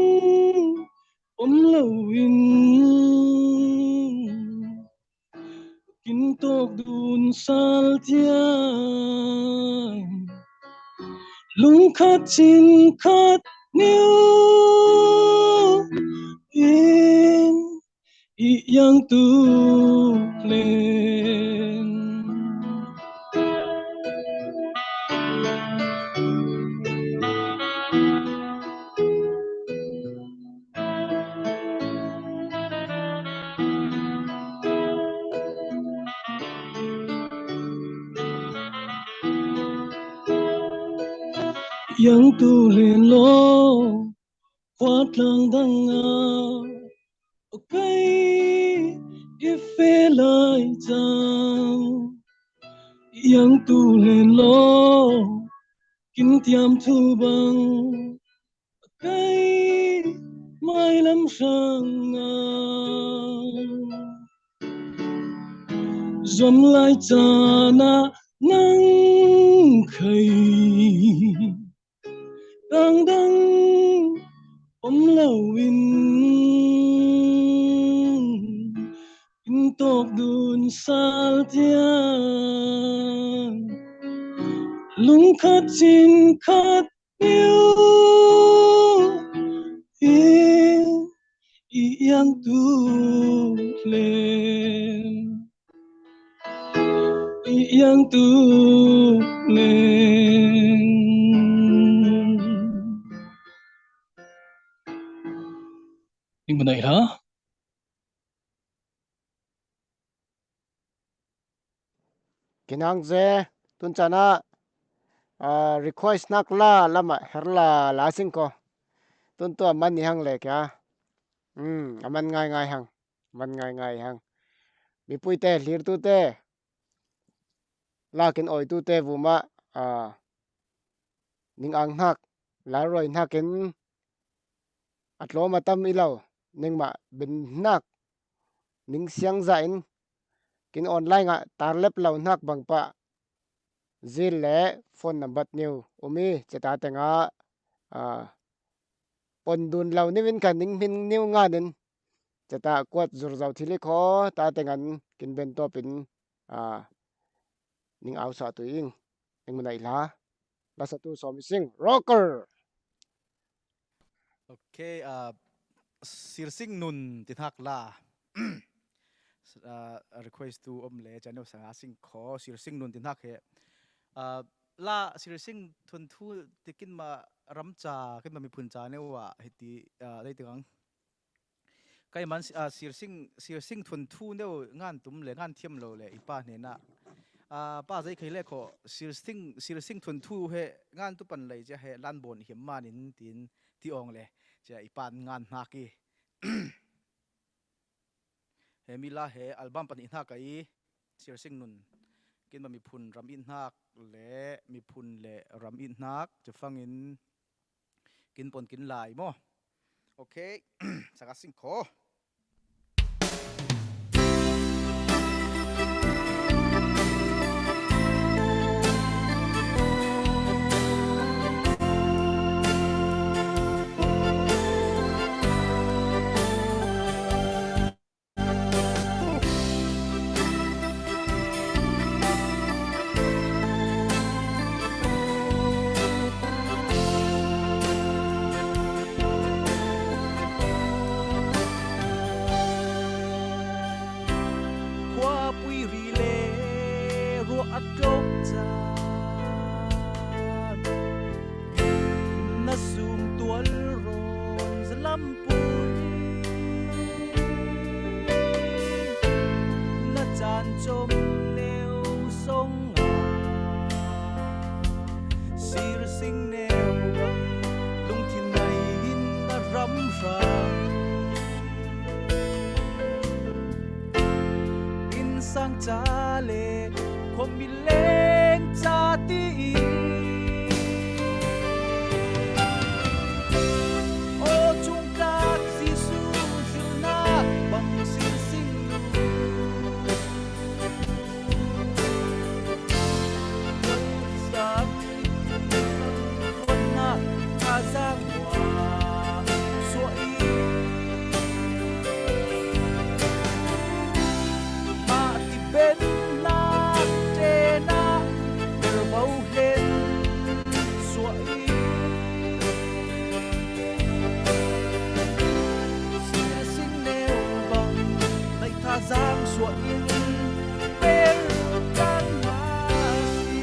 om lo in, kin tawk dun sal tiang, lung khat cin khat niu in, i iang tu len. Iang tu len lo, khua tlang dang a, a kai i fe lai cang. Iang tu len lo, kim tiam thu bang, a kai mai lam sang a, zom lai cang a nang kai, kang dang om lo in, kin tawk dun sal tiang, lung khat cin khat niu in, i iang tu len, i iang tu len. Ning manai la. Kinang ze, tun cang a, a, request nak la lam a her la la sing ko. Tun tua man ni hang le kia. Hmm, a man ngai ngai hang. Man ngai ngai hang. Mipui te, hlir tu te, la kin oi tu te vuma, a, ning ang hnak, la roi hnak in, a tlawm a tam i lo, ningmah bin hnak, ning siang zah in, kin online ah tar lep lo hnak bang pah, zil le phone number niu um i, ceta tengah, a, pon dun lo niu in kha ning hmin niu ngan in, ceta kuat zur zo thil i kho, ta tengah kin ben tawp in, a, ning au sa tu ing, ning manai la, la sa tu Sawmi Sing, rocker. Ok, a, Sir Sing Nun ti hnak la. A, request tu om le, channel sanga sing kho, Sir Sing Nun ti hnak he. A, la Sir Sing Thun Thu ti kin ma ram ca, kin ma miphun ca neu ah, hiti, a, dei ti ngang. Kai man, a, Sir Sing, Sir Sing Thun Thu neu ngan tum le, ngan thiam lo le, i pa hnena. A, pa zei kei le kho, Sir Sing, Sir Sing Thun Thu he ngan tu pan lei cia he lan bon hiam man in tin ti ong le, cia i pan ngan hnak i. He mi la he album pahnih hnak a i, Sir Sing Nun, kin ma miphun ram it hnak le, miphun le ram it hnak, cefang in kin pon kin lai maw. Ok, saka sing kho. Chom neu zong a, sir sing neu bang, lungthin nai in a ram hrang. Innsang ca le khuami leng ca ti i, aw cungtlak Jesu zilna bang sir sing. Sir sing neu bang, naih tha zang suah in per tang a si.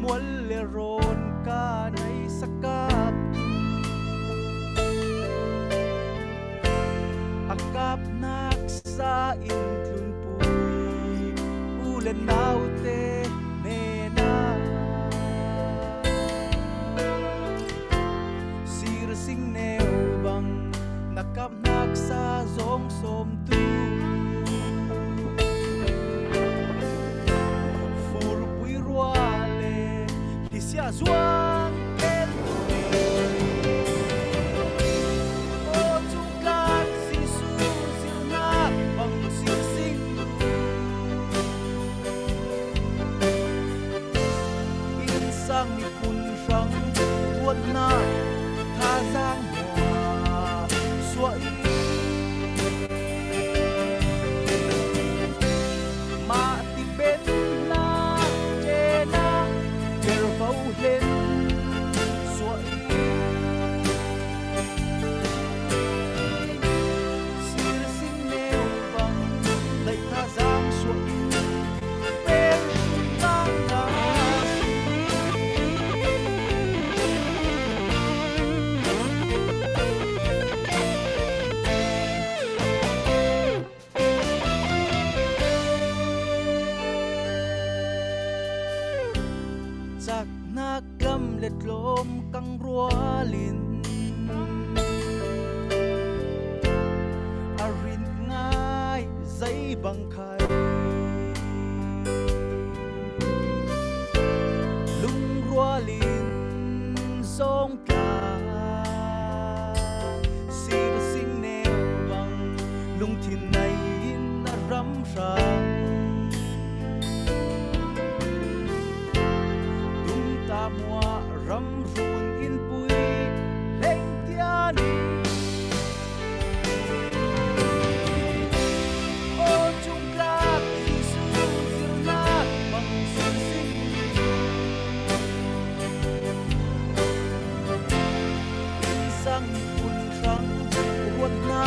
Mual le rawn ka naih sakap, a kap nak sa in tlunpui u le naute hnenah, sir sing neu bang na kap nak sa zong sawmtu, furpui rua le hisia zuang ken. Aw cungtlak Jesu zilna bang sir sing. Innsang miphun hrang ruatna thazang hua suah i, mah tibenna tena kervo hlen suah i, sir sing neu bang, naih tha zang suah in per tang a si. Caknak lam le tlawm kang rualin a rin ngai zei bang khai, lungrualin zong tla, sir sing neu bang, lungthin nai in a ram hrang. Tumta muah ram run in pui leng tian i, aw cungtlak Jesu zilna bang sir sing. Innsang miphun hrang ruatna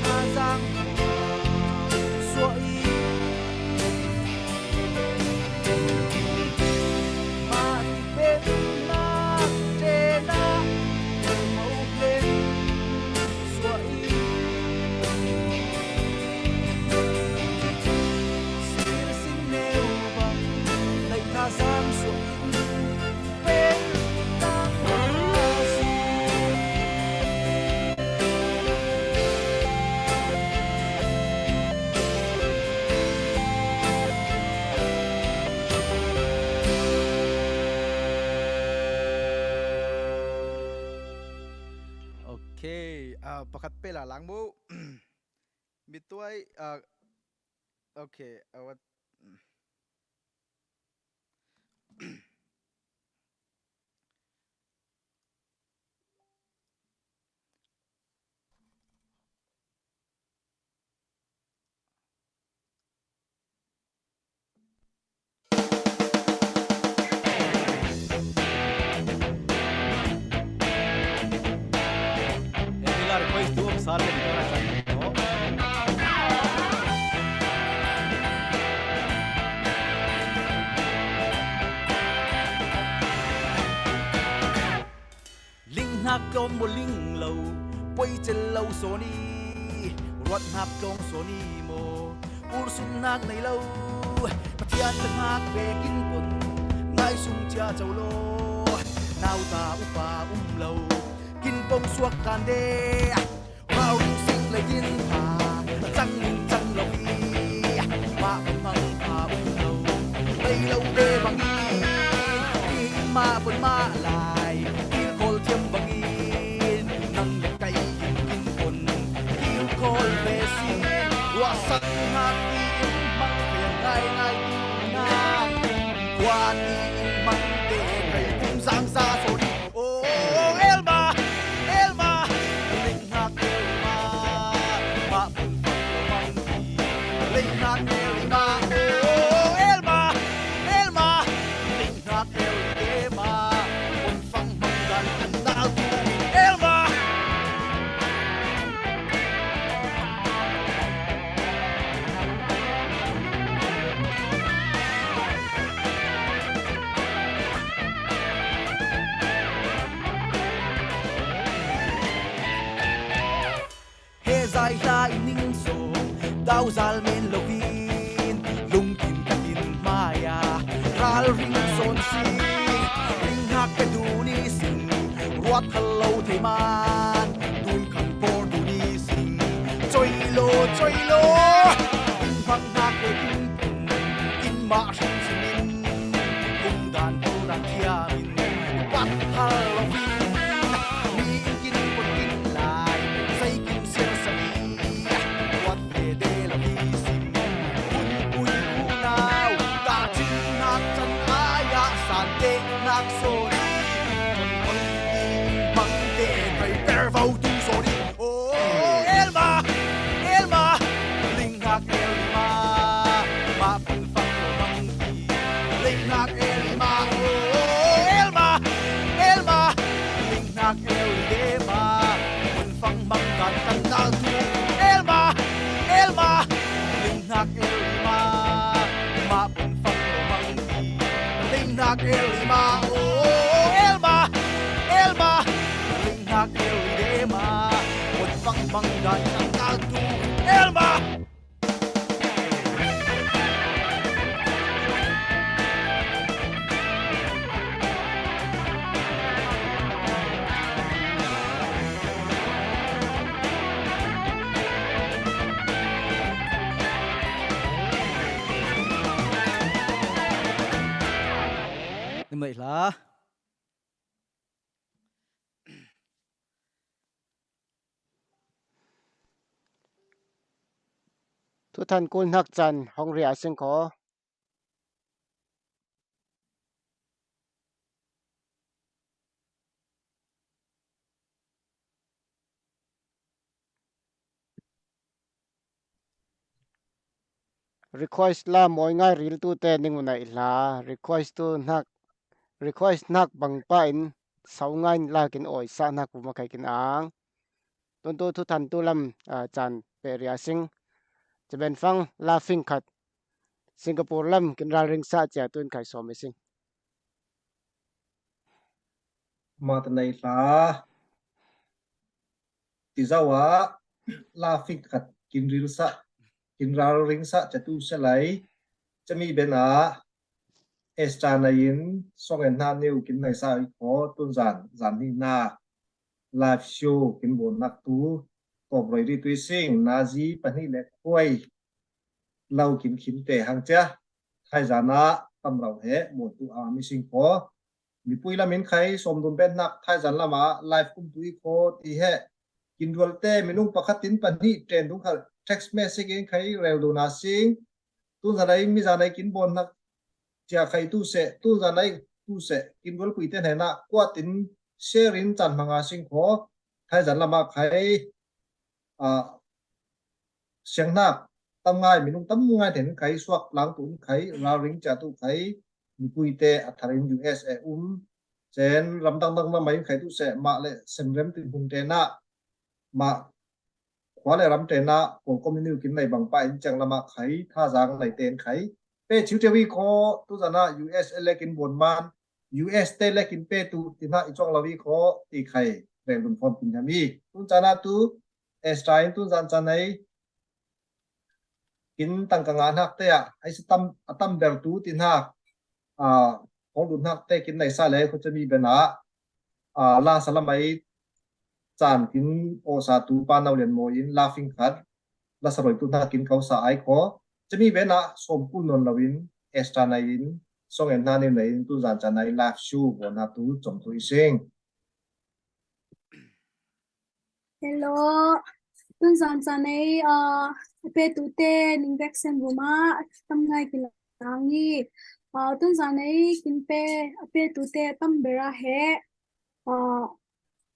thazang suah i, mah tibenna tena kervo hlen suah i, sir sing neu bang, naih tha zang suah in per tang a si. Okay, ah, pakhat pela lang mu. Mituai, ah, okay, ah, what? Om bawling lo, poi cel lo sawn i, ruat hnak tlawng sawn i maw? Ursun hnak nei lo, Pathian ka hnak vekin pon, ngai sung cia co law, nauta upa um lo, kin pong suak kan de. Rau ring sing lei in pha, a cang in cang lo i, mah pun mang pha um lo, lei lo te bang i, i mah pun mah lai, i kol thiam bang i, nang le kai in kin pon, i kol ve si, ruah sang hnak i in mang ve ngai ngai tu na, kuat i in mang te kai kum sang sa so di. Oh, Elma, Elma, ling hnak Elma, mah pun pang lo mang ti. Ling hnak Elma, oh, Elma, Elma, ling hnak Elma, pun pang mang dan kan dal tu. Elma. He zai hla i ning sung, dau zal men lovin, lungkim takin hmai a, ral ring sawn si, ring hak ka duni sing, ruat hal lo thei man, tun kan por duni sing, choi lo, choi lo, in hmang hnak le in, in mah hring singin, kum dan por dan thiamin, pat hal lovin, mi in kin put in lai, sei kin siar sami, ruat ve de lo hi sim, hun pui unau, ta chin nak chan ai a san te nak sori, kon kon i mang te kai per vau tu sori. Oh, Elma, Elma, ling hak Elma, mah pun fak lo mang ti. Ling hak Elma, oh, Elma, Elma, ling hak Elma, pun fak mang kan kan dal tu. Elma, Elma, ling hak Elma, mah pun fak lo mang ti. Ling hak Elma, oh, Elma, Elma, ling hak Elma, pun fak mang kan kan dal tu. Elma. Nim neih hla. Thuthan kul hnak can hong ria a sing kho. Request la mawi ngai ril tu te ning unai hla. Request tu hnak, request hnak bang pa in sau ngai in lakin awi sa hnak bu makai kin ang. Tun tu thuthan tu lam, ah, can pe ria sing. Caben fang la fing khat. Singapore lam kin ral ring sa cia tun kai sawm i sing. Mah ta nei hla. Ti zau ah la fik khat kin ril sa, kin ral ring sa catu se lai. Cami ben ah Esther nei in song en hna neu kin nei sa i kho tun zan, zan ni na live show kin bon nak tu kawk roi ri tui sing nazi pahnih le khuai lo kin khim te hang cia. Thaizan ah tam rau he mawtu a mi sing kho. Mipui lam in khai sawm dun bet nak thaizan lam ah live kum tu i kho ti he. Kin rual te minung pakhat in pahnih ṭen dung khal text message in khai rel dun a sing. Tun zan ai mi zan ai kin bon nak cia khai tu se, tun zan ai tu se, kin rual pui te hna nak kuat in share in can hmang a sing kho. Thaizan lam ah khai ah, sianghnak tam ngai, minung tam ngai then khai suak lang tu um khai, ralring cia tu khai, mipui te a thar in U S A um, cen ram dang dang lam ah in khai tu se mah le semrem tin hmun te na, mah khua le ram te na, Kawl community kin nei bang pa in ciang lam ah khai, thazaang nei ten khai, pe chiu tia wi kho, tu zan ah U S A le kin buan man, U S te le kin pe tu ti hna i cuang lo wi kho ti khai. rel dun khawm kin hiam i. Tun cana tu Esther in tun zan cana i kin tangka nga hnak te ah, ai si tam, a tam ber tu ti hnak, a, hong dun hnak te kin naisa le khuacami ben ah, a, la salam ai caan kin awsa tu pa no lian maw in la fing khat, la saroi tu hna kin kausa ai kho. Cami ben ah sawm kul nawn lo in Esther na in, song en hna ning na in, tu zan cana i live show bawn hna tu com tu i sing. Hello. Tun zan cana i, ah, a petu te ning vek sen bu ma tam ngai ki lang i. Ah, tun zan cana i kin pe, a petu te tam bera he. Ah,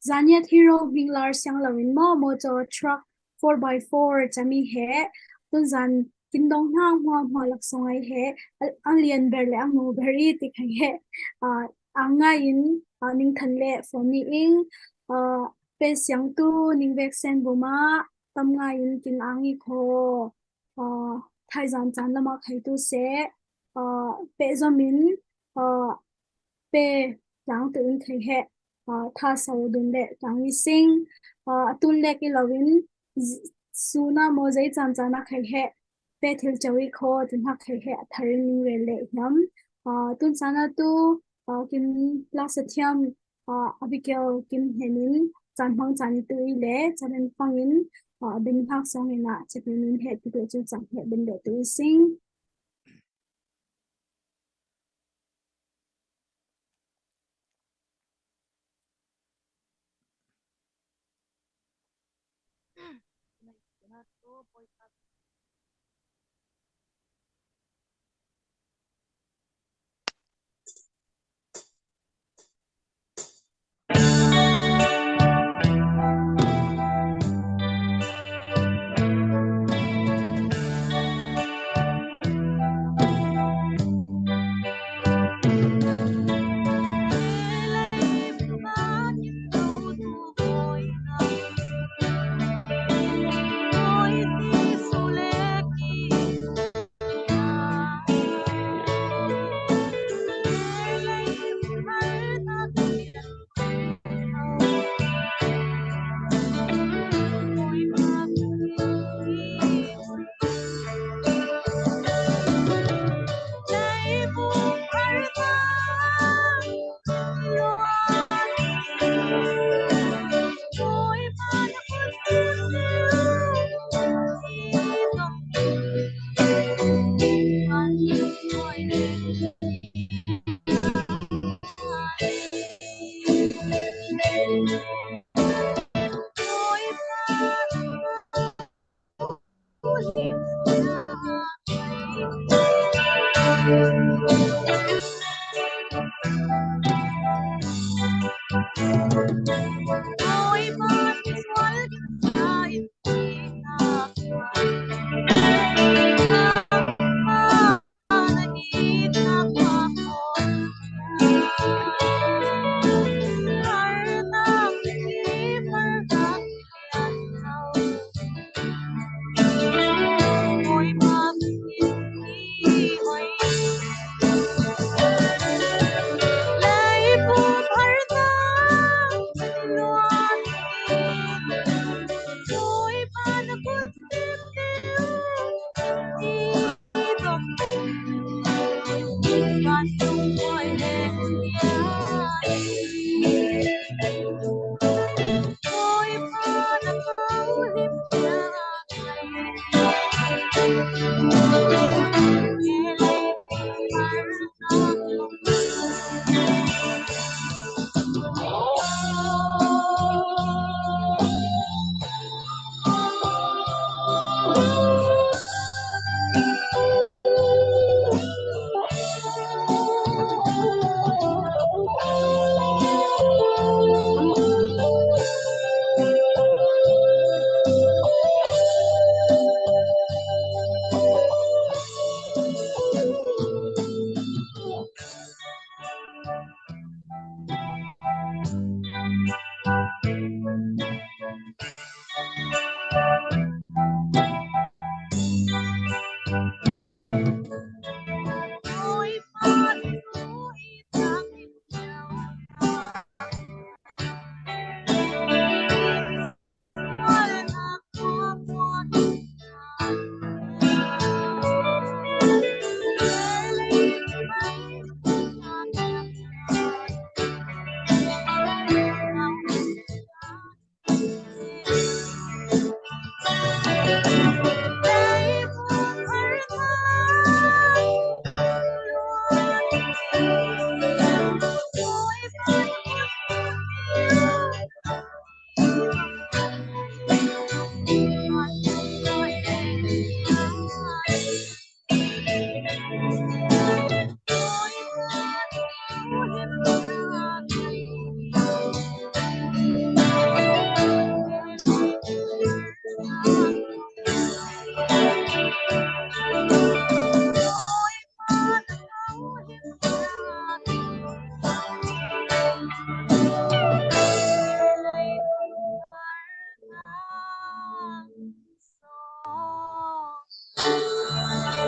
Zaniat Hero Winglar siang lo in maw, maw caw truck four by four cami he. Tun zan kin dong hna hmua hmua laksawng ai he. A, a lian ber le a ngu ber i ti khai he. Ah, a ngai in, ah, ning than le phone ni ing, ah, pe siang tu ning vek sen bu ma tam ngai in kin ang i kho. Ah, thaizan caan lamah khai tu seh, ah, pehzom in, ah, pe tlang tu in khai he, ah, tha sau dun le tlang i sing, ah, a tun lek i lo in, z-, suna maw zei caan caan a khai he, pe thil co i kho, tun hak khai he, a thar in ning rel le hiam. Ah, tun cana tu, ah, kin lasa thiam, ah, Abigail Kim hnen in caan hmang caan i tu i le caan in fang in, ah, a bin hnak sawng in ah caan in he ti tu cu caan he bin le tu i sing.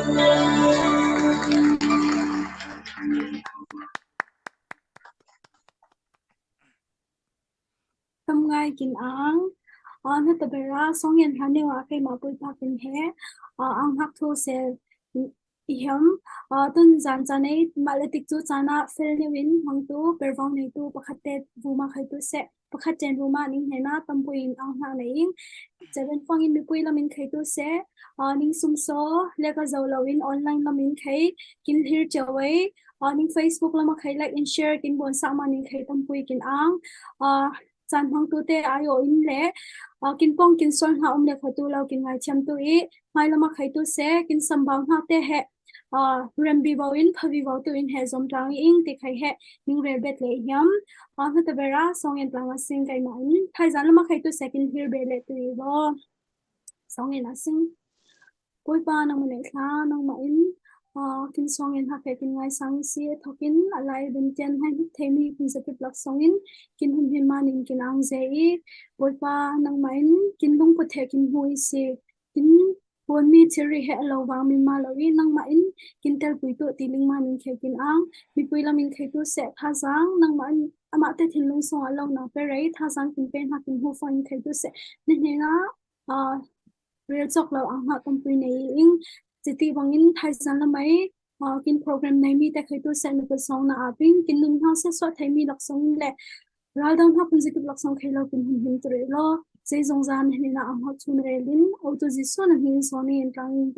Tam ngai kin ang. Ah, na tabera song yan hane wa kai ma pui pa kin he. Ah, ang hak thu sel i hiam. Ah, tun zan zan ei maletik tu zana fel ni win hang tu pervang nei tu pakhat te vuma khai tu se. Pakhat ten vuma ning hena tampui in ang hak nei ing. Seven fang in mipui lam in khai tu se. Ah, ning sum so leka zo lo in online lam in khai kin hir chawai. Ah, ning Facebook lam a khai like in share kin bon sa ma ning khai tampui kin ang. Ah, chan hmang tu te ai o in le. Ah, kin pong kin sol hna um le kho tu lo kin ngai thiam tu i. Mai lam a khai tu se kin sambang hna te he. Ah, rembi vau in phavi vau tu in he zom tlang ing ti khai he ning rel bet le hiam. Ah, hna tabera song yan tlang a sing kai ma in. Thai zan lam a khai tu se kin hir be le tu i bo. Song yan a sing. Puipa nang manei thla nang ma in. Ah, kin song yan hak he kin ngai sang si thokin a lai ben tian hai huk thei mi kin zakip lak song in kin hum him ma ning kin ang ze i. Puipa nang ma in kin lung put he kin hui si. Kin Puan mi thil ri he a lo vang min ma lo i nangmah in kin tel pui tu ti ling ma ning khe kin ang. Mipui lam in khai tu se thazang nangmah in amah te thinlung song a lo na pe rei thazang kin pe hna kin hu fang in khai tu se. Ni hne na, ah, rel chok lo ang hna tampui nei ing. Chiti bang in thai zan lamai, ah, kin program nei mi te khai tu se mi kul song na a ping kin nun hna se suat thai mi lak song le. Ral dang hna pun zikip lak song khai lo kin him him tu rei lo. Zei zong zan hne na ang hot chun rel in. O tu Jisu na hmin song ni in tlang in kin